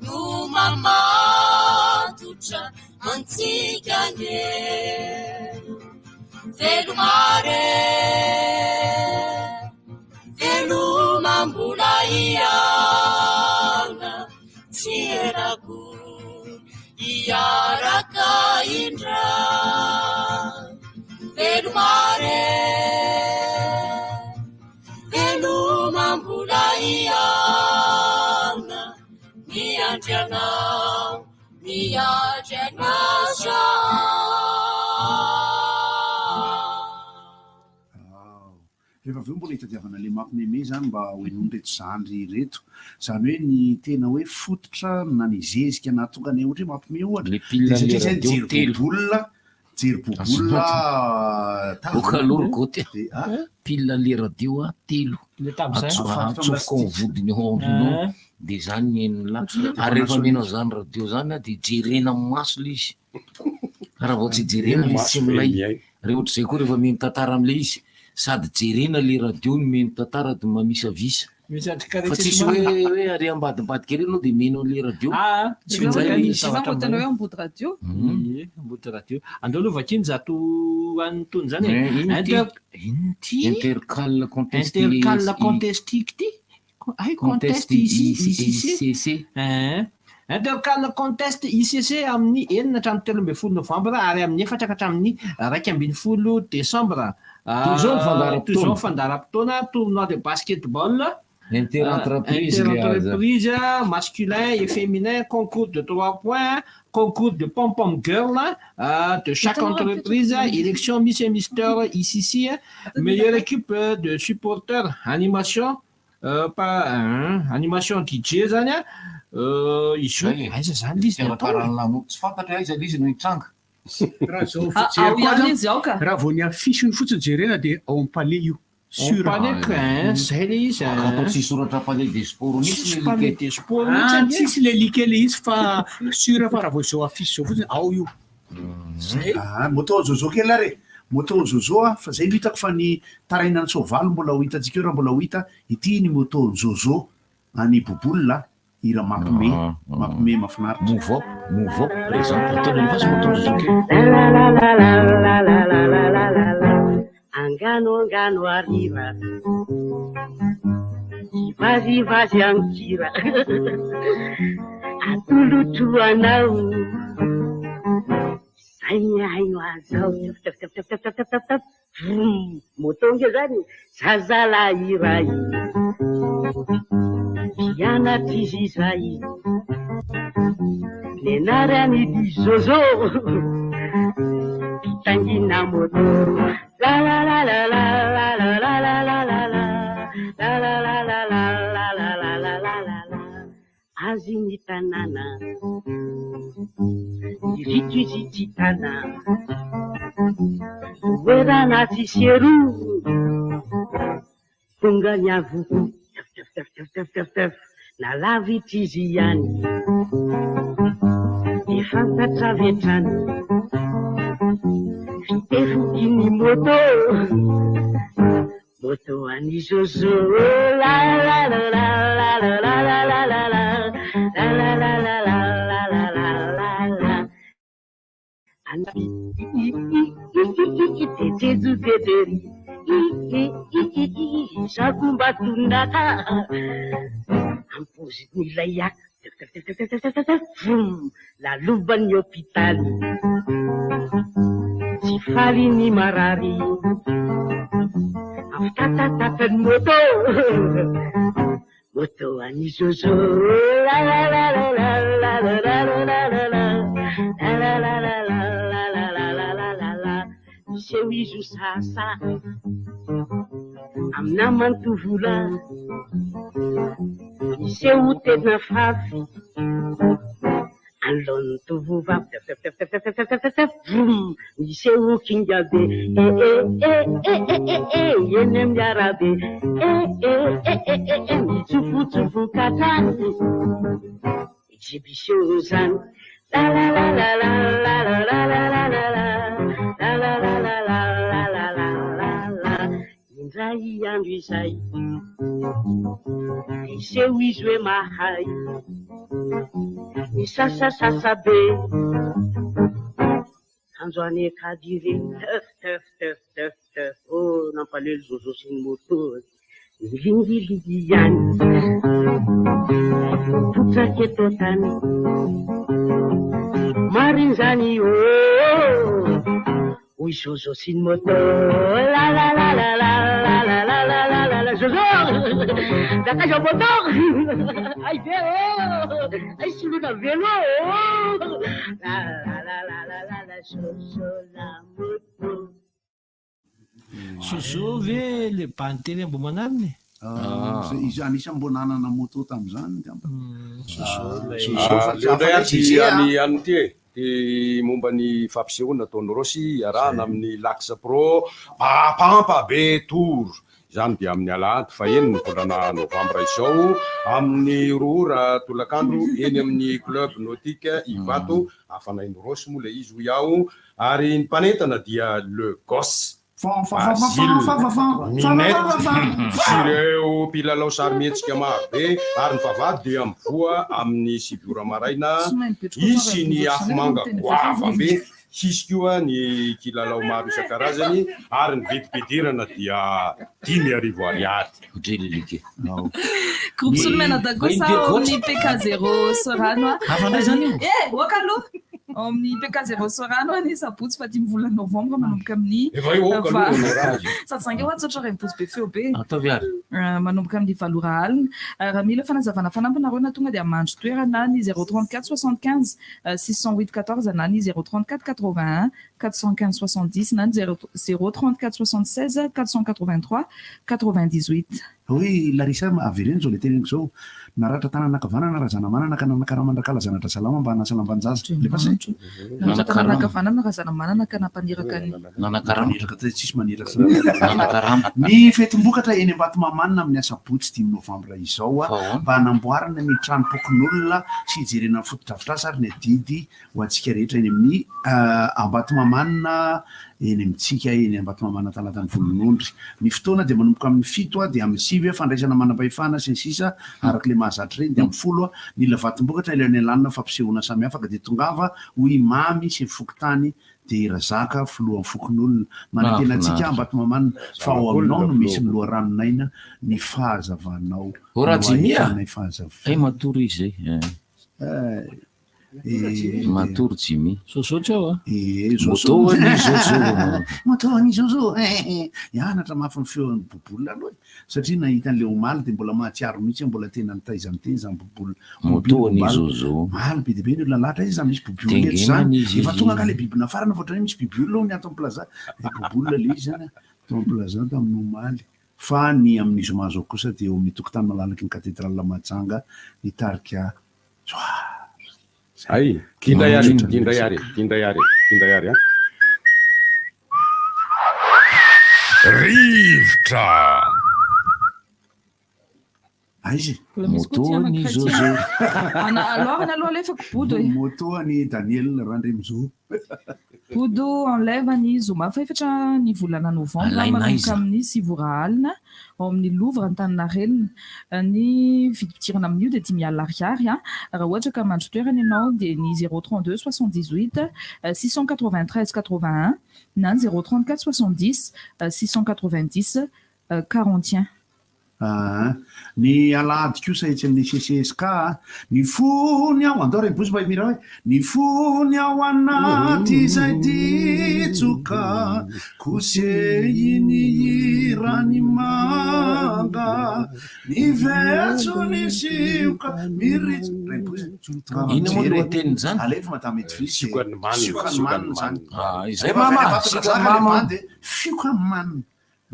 no mamatotra antsika anie. Veloma re, veloma mbola hihaona. Tsy ela akory hiaraka indray. Veloma re, veloma mbola hihaona. Miandry anao, We are generation. Rehefa avy eo mbola hitadiavana le mampimeme zany mba ho henoin'ireto zandry ireto. Zany hoe ny tena hoe fototra na ny zezika nahatonga anay ohatra hoe mampime ohatra. Le pile Dia satria le zay radio nijery telo. bobola, jery bobola tavy. Boka aloha ry Goty a. Dia, ah. Pile le radio a telo. Le tamin'izay. Atsofoka ao vodiny ao aoriana ao. Ah. Dia zany ny henon'lah. Ohatran'ny hoe Ary rehefa Panasonic. mino an'izany radio zany a dia jerena amin'ny maso le izy. Fa raha vao tsy jerena le izy tsy Maso milay. mihaino. Raha ohatr'izay koa rehefa mino tantara amin'ilay izy, sady jerena le radio no mino tantara dia mamisavisa. Misy antrikare Fa tsisy tsisy hoe marina. hoe ary ambadimbadika ery ianao dia mino an'ilay radio. Ah, Tsy milay le izy. Izany vao tena hoe ambody radio. Ie, ambody radio. Andao aloha vakina zato an'ny tony zany e. Eh, ino ty? Inter ino ty? Intercal contest Intercal contestique ty? Ay, contest Contest ICC. ICC. Eh. Intercal contest ICC amin'ny enina hatramin'ny 13 novambra ary amin'ny efatra ka hatramin'ny 11 desambra. Toy izao ny fandaharam-potoana. Toy izao ny fandaharam-potoana, tournoi de basketball. Inter-entreprise le aza. Inter-entreprise, masculin et féminin, concours de 3 points, concours de pom-pom girl de chaque Hitanao raha entreprise, mipetraka. élection Miss et Mister ICC, meilleure équipe de supporters, animation, pa- hein, animation DJ zany a, izy io, aiza zany le izy ny atao e? Fikarakarana lamo- Tsy fantatra hoe aiza le izy no hitranga. Raha zao Ah, fijery ao koa ihany zany, izy ao ka. raha vao ny affiche-ny fotsiny jerena dia ao amin'ny palais io. Sûr. Palais ka, hein, zay le izy. Raha atao tsisy soratra palais des sports mihitsy Tsisy le palais like. des sports Ah, mihitsy anie. tsisy le like le izy fa sûr fa raha vao izao affiche zao fotsiny ao io. Zay. Ah, moto Jojo kely ary e. Moto Jojo a, fa zay no hitako fa ny tarainan'ny soavaly mbola ho hitantsika eo raha mbola ho hita ity ny moto Jojo any Bobola hira mampime, mampime mahafinaritra. Move up, move up présent. Ataony alefaso moto Jojo kely. La la la la la la la la la la la. Angano angano hariva. Vazivazy ankira. Atolotro anao. Zay mihaino azao. Tap tap tap tap tap tap tap tap. Vroom. Moto nge zany zazalahy iray. Mpianatra izy izay. Nianarany ity Jojo. Mpitaingina moto. La la la la la la la la la la la la. La la la la la la la la la la la la. Azy ny tanàna. Irito izy tsy tana. Toerana tsisy eroa. Tonga ny avoko. Taf taf taf taf taf taf taf. Na lavitra izy ihany. Dia fantatra avy hatrany. Fitefoky ny moto. Moto an'i Jojo. La la la la la la la la la la la. La la la la la la la la la la. Jejejo jejery. Izaho mba tonaka. Ampozin'ilay aka. Taf taf taf taf taf taf taf. Vroom. Lalovan'ny hopitaly. Tsy faly ny marary. Ampitatatatany moto. Moto an'i Jojo. La la la la la la la la la la la. La la la la la la la la la la la la. Miseho izy ho sasa. Amin'ny namany tovolahy. Miseho tena fafy. Anoloan'ny tovovavy. Taf taf taf taf taf taf taf taf. Vroom. Miseho kinga be. Eh eh eh eh eh eh eh. Eny amin'ny arabe. Eh eh eh eh eh eh. Mitsofotsofoka hatrany. Exhibition zany. La la la la la la la la la la la la. La la la la la la la la la la. Indray andro izay. Miseho izy hoe mahay. Misasasasa be. Kanjo any akady ireny. Tef tef tef tef tef. Oh, nampalelo Jojo sy ny moto. Milingilingy ihany. Mipotraka eto an-tany. Marina izany oh. Hoy Jojo sy ny moto La la la la la la la la la la la la Jojo Nankaiza moto Ay ve oh Ay soloina vélo oh La la la la la la la Jojo la moto. Jojo ve le bandy teny Ambohimanarina e? Ah, izy anisan'ny mbo nanana moto tamin'izany angamba. Jojo fa tsy afaka ty any any ty e. Ty momba ny fampisehoana ataon'i Rossy iarahana amin'ny Lax Pro Pampa be Tour. Izany dia amin'ny alahady fahenina ny volana novambra izao amin'ny roa ora tolakandro eny amin'ny Club Nautique Ivato. Hafanain'i Rossy moa ilay izy hoy aho ary ny mpanentana dia Le Gosse. Basile, Minette sy ireo mpilalao sarimihetsika maro be ary ny vavahady dia mivoha amin'ny 9 ora maraina. Hisy ny afomanga goavam-be, hisy koa ny kilalao maro isan-karazany ary ny vidim-pidirana dia 5000 ariary. Groupe Solomena Dagosa ao amin'ny PK Zéro Sorano. Hafa indray izany io? Eh, oka aloha! Ao amin'ny PK Zéro Sorano ny sabotsy fahadimy volana novambra manomboka amin'ny Efa io oka aloha ny raha. Sady zangy hoa tsotra renibozy be feo be. Ataovy ary. Manomboka amin'ny valo ora alina. Raha mila fanazavana fanampiny nareo na tonga dia mandry toerana ny 034 75 608 14 na ny 034 81 415 70 na ny 034 76 483 98. Hoy Larissa, avereno izao ilay teneniko izao, naratra tanana ankavanana Razanamanana ka nanakaraman Rakala zana-dRasalama mba hanasa lamban-jaza. Alefaso e! Naratra tanana ankavanana Razanamanana ka nampaniraka ny. Nanakarama. Maniraka tse, tsisy maniraka zany. Nanakarama. Ny fetim-bokatra eny Ambatomahamanina amin'ny asabotsy dimy novambra izao mba hanamboarana ny tranom-pokonolona sy hijerena ny fotodrafitrasa ary ny adidy ho antsika rehetra eny amin'ny Ambatomahamanina, eny amintsika eny Ambatomahamanina Talatan'ny Volonondry. Ny fotoana dia manomboka amin'ny fito dia amin'ny sivy, fandraisana manam-pahefana sy ny sisa araka ilay mahazatra ireny dia amin'ny folo ny lavatom-bokatra ilay anelanina fampisehoana samihafa ka dia tongava hoy i Mamy sy ny fokontany dia i Razaka filohan'ny fokonolona. Manantena antsika Ambatomahamanina fa ao aminao no misy ny loharanon'aina ny fahazavanao Oh no Rajimmy a! ahitanay fahazavana. Hay matory izy zay eh. Matory Jimmy. Zozo tsy ao a. Eh, Zozo. Moto any Zozo. Moto any Zozo. Hianatra mafy ny feon'ny Bobol aloha e. Satria nahita an'ilay omaly dia mbola mahatsiaro mihitsy aho mbola tena nitaiza niteny izany Bobol. Moto any Zozo. Omaly be dia be ny olona nalahatra izy izany misy Bobiol eto izany. Efa tonga angaha ilay biby nafarana fa ohatran'ny hoe misy bibiolona hono ato amin'ny plaza. Ilay Bobol ilay izy izany tao amin'ny plaza tamin'ny omaly. Fa ny amin'ny zoma izao kosa dia eo amin'ny tokotany malalaky ny Katedrala Mahajanga ny tarika Hay, ty indray ary, ty indray ary, ty indray ary, ty indray ary an. Rivotra. Aiza e? Mbola misy koa ty Moto an'i anankiray ty. Zozo. Ana aloarany aloha alefako Bodo e. Moto an'i Daniel Randriamizo. Bodo enlève ny zoma fahefatra ny volana novambra Alaina manomboka aiza? amin'ny sivy ora alina ao amin'ny Louvre Antaninarenina. Ny vidim-pidirana amin'io dia dimy alina ariary. Raha ohatra ka mandry toerana ianao dia ny 0 32 78 693 81 na ny 0 34 70 690 41. Aa ny alahady kosa etsy amin'ny CCSK a, ny fony ao, andao re mibozy mba himira hoe, ny fony ao anaty izay ditsoka, kosehiny hirany manga, ny vetso ny sioka miritso, re mibozy, tongava Inona moa mijery e, lohatenin'izany? alefa madame Edwige e, Siokan'ny manina, siokan'ny siokan'ny manina izany, manina. Ah, izay rehefa avy any mama, siokan'ny Ambatondrazaka le mama. bandy e, siokan'ny manina.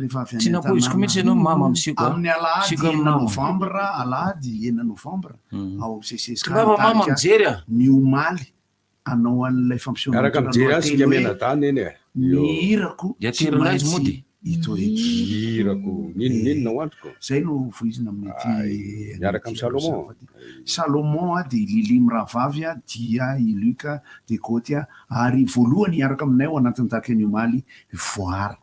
Rehefa avy Tsy any nampoiziko an-tanàna. mihitsy ianao mama misioka. Amin'ny alahady Sioka enina mama. novambra, alahady enina novambra, ao CCSK Tongava mama nitarika mijery a. ny omaly hanao an'ilay fampisehoana Miaraka mitondra mijery azy lohateny isika hoe mianadahy neny e. Ny Io. hirako Dia tsy aterina aiza moa maintsy dia? hito eto. Hirako n'inon'inona ho andriko. Izay no voizina amin'ity Ay, miaraka amin'i Salomon. Salomon a, dia i Lily mirahavavy a, dia i Luc, dia Goty a, ary voalohany hiaraka aminay ao anatin'ny tarika ny omaly, Voara.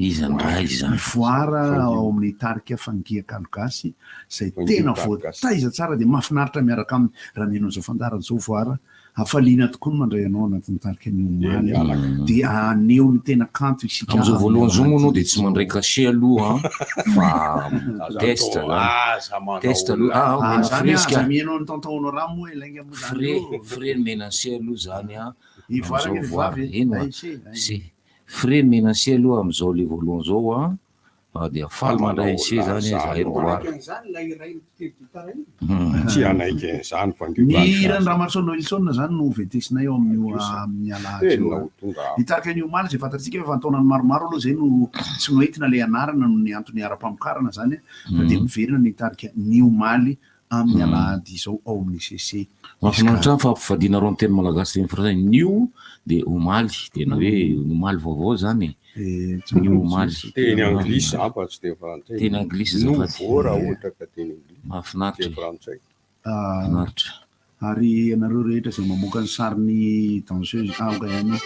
Iza ndray izany? Mivoara ao amin'ny tarika Fangia Kalo Gasy izay tena voataiza tsara dia mahafinaritra miaraka aminy raha mihaino an'izao fandaharana izao Voara. Hafaliana tokoa ny mandray anao anatin'ny tarika ny omaly dia haneho ny tena kanto isika Amin'izao amin'ny voalohany izao moa anao alahady dia tsy mandray cachet aloha an, fa test zany. Test aloha, ah omena Zany frais isika. aza mihaino an'i Tonton Honorat moa e, lainga moa zany Frais, io. frais nomena an'i se aloha zany an, I Voara amin'izao nge Voara. vehivavy e. Eny Ay oa, se, ay. se. Frais menacé aloha amin'izao le voalohany izao an, fa dia faly mandray an'se zany zahay roa. Tsy hanaiky an'izany fa Ny hiran'i Ramaroson Wilson zany no hoventesinay ao amin'io amin'ny alahady io. Ny tarika ny omaly izay fantatsika fa efa an-taonany maromaro aloha izay no tsy noentina ilay anarana noho ny antony ara-pamokarana izany fa dia miverina ny tarika ny omaly amin'ny alahady izao ao amin'ny CC Mahafinaritra ny fampivadianareo ny teny malagasy teny frantsay. New dia omaly, tena hoe omaly vaovao izany e. New omaly. Teny anglisy izany fa tsy teny frantsay. Teny anglisy azafady. Nouveau raha ohatra ka teny anglisy. Mahafinaritra Teny frantsay. Mahafinaritra. Ary ianareo rehetra izay mamoaka ny sarin'ny danseuse aoka ihany.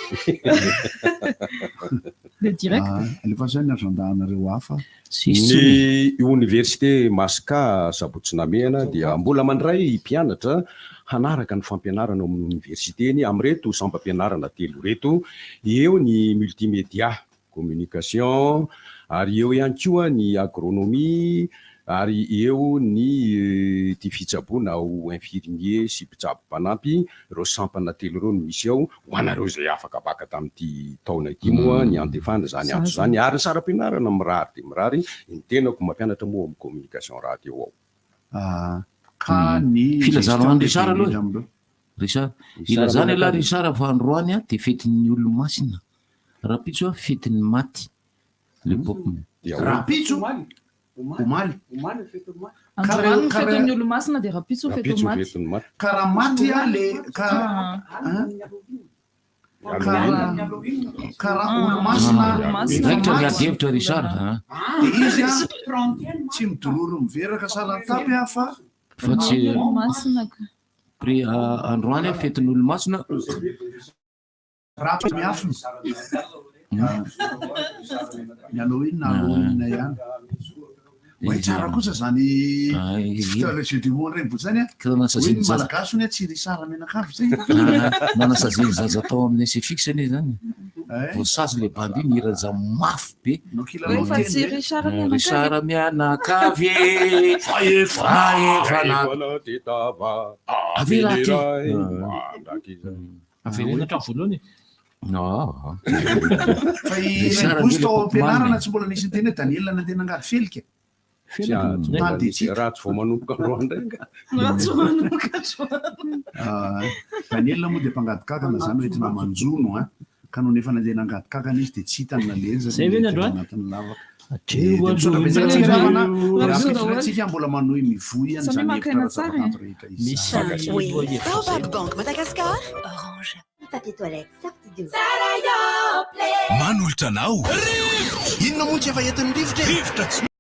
Le direct. Alefaso ihany ny agenda anareo hafa. Ny Oniversite Masca Sabotsy Namehana dia mbola mandray mpianatra hanaraka ny fampianarana ao amin'ny oniversiteny amin'ireto sampam-pianarana telo ireto, eo ny multimedia, communication, ary eo ihany koa ny agronomie ary eo ny ity fitsaboana ho infirmier sy mpitsabo mpanampy, ireo sampana telo ireo no misy ao, ho anareo izay afaka baka tamin'ity taona ity moa ny andefana izany antso izany ary ny saram-pianarana mirary dia mirary, ny tenako mampianatra moa ao amin'ny communication rahateo ao. Ka ny Filazana ho an'i gestion Richard lehibe aloha indrindra e. amin'ireo. Richard, Richard ilazana ialahy mianakavy. Richard fa androany dia fetin'ny olomasina, rahampitso fetin'ny maty, le pop. Dia ahoana? Rahampitso? Omaly. Androany ny fetin'ny olomasina dia rahampitso ny fetin'ny Rahampitso maty. fetin'ny maty. Ka raha maty a le ka hein? Ka raha ka raha olomasina efa Raikitra ny maty ady hevitra Richard a. dia izy a tsy midororo miveraka sahala ny tapy a fa Fa tsy Olomasina ka. Pré androany fetin'ny olomasina. Raha miafina. Ny Halloween na Halloween ihany. Oay tsara kosa zany fitaovana jeu de mots ireny zany a. Hoy ny Malagasy hono tsy Richard mianakavy zay. Nanasazian'ny zaza tao amin'ny SFX anie zany. Voasazy le bandy iny nihira za mafy be. Rehefa tsy Richard mianakavy. Richard mianakavy e. Faefana. Avela aty. Avereno hatramin'ny voalohany e. Ah. Fa i Rainibozy tao am-pianarana tsy mbola nisy niteny hoe Daniel nandeha nangady felika. Tsy mbola nisy, raha tsy vao manomboka androany indray angaha. Raha tsy vao manomboka androany. Ah, Daniel moa dia mpangady kankana izany hoe entina manjono an. Ka nony efa nandeha nangady kankana izy dia tsy hitany nalehany Zay satria ve ny nilefitra androany? anatin'ny lavaka. Hatreo Dia misaotra aloha betsaka antsika indray. namana, dia raha Misaotra ampitso indray daholo. tsika mbola manohy mivoy Samia an'izany maka hevitra aina tsara e. ara-javakanto rehetra Misy izany. Oui. lohahevitra zay. Baobab Bank Madagascar. Orange. Papier toilette Sortidou. Manolotra anao. Inona moa tsy efa entin'ny rivotra e? Rivotra tsy.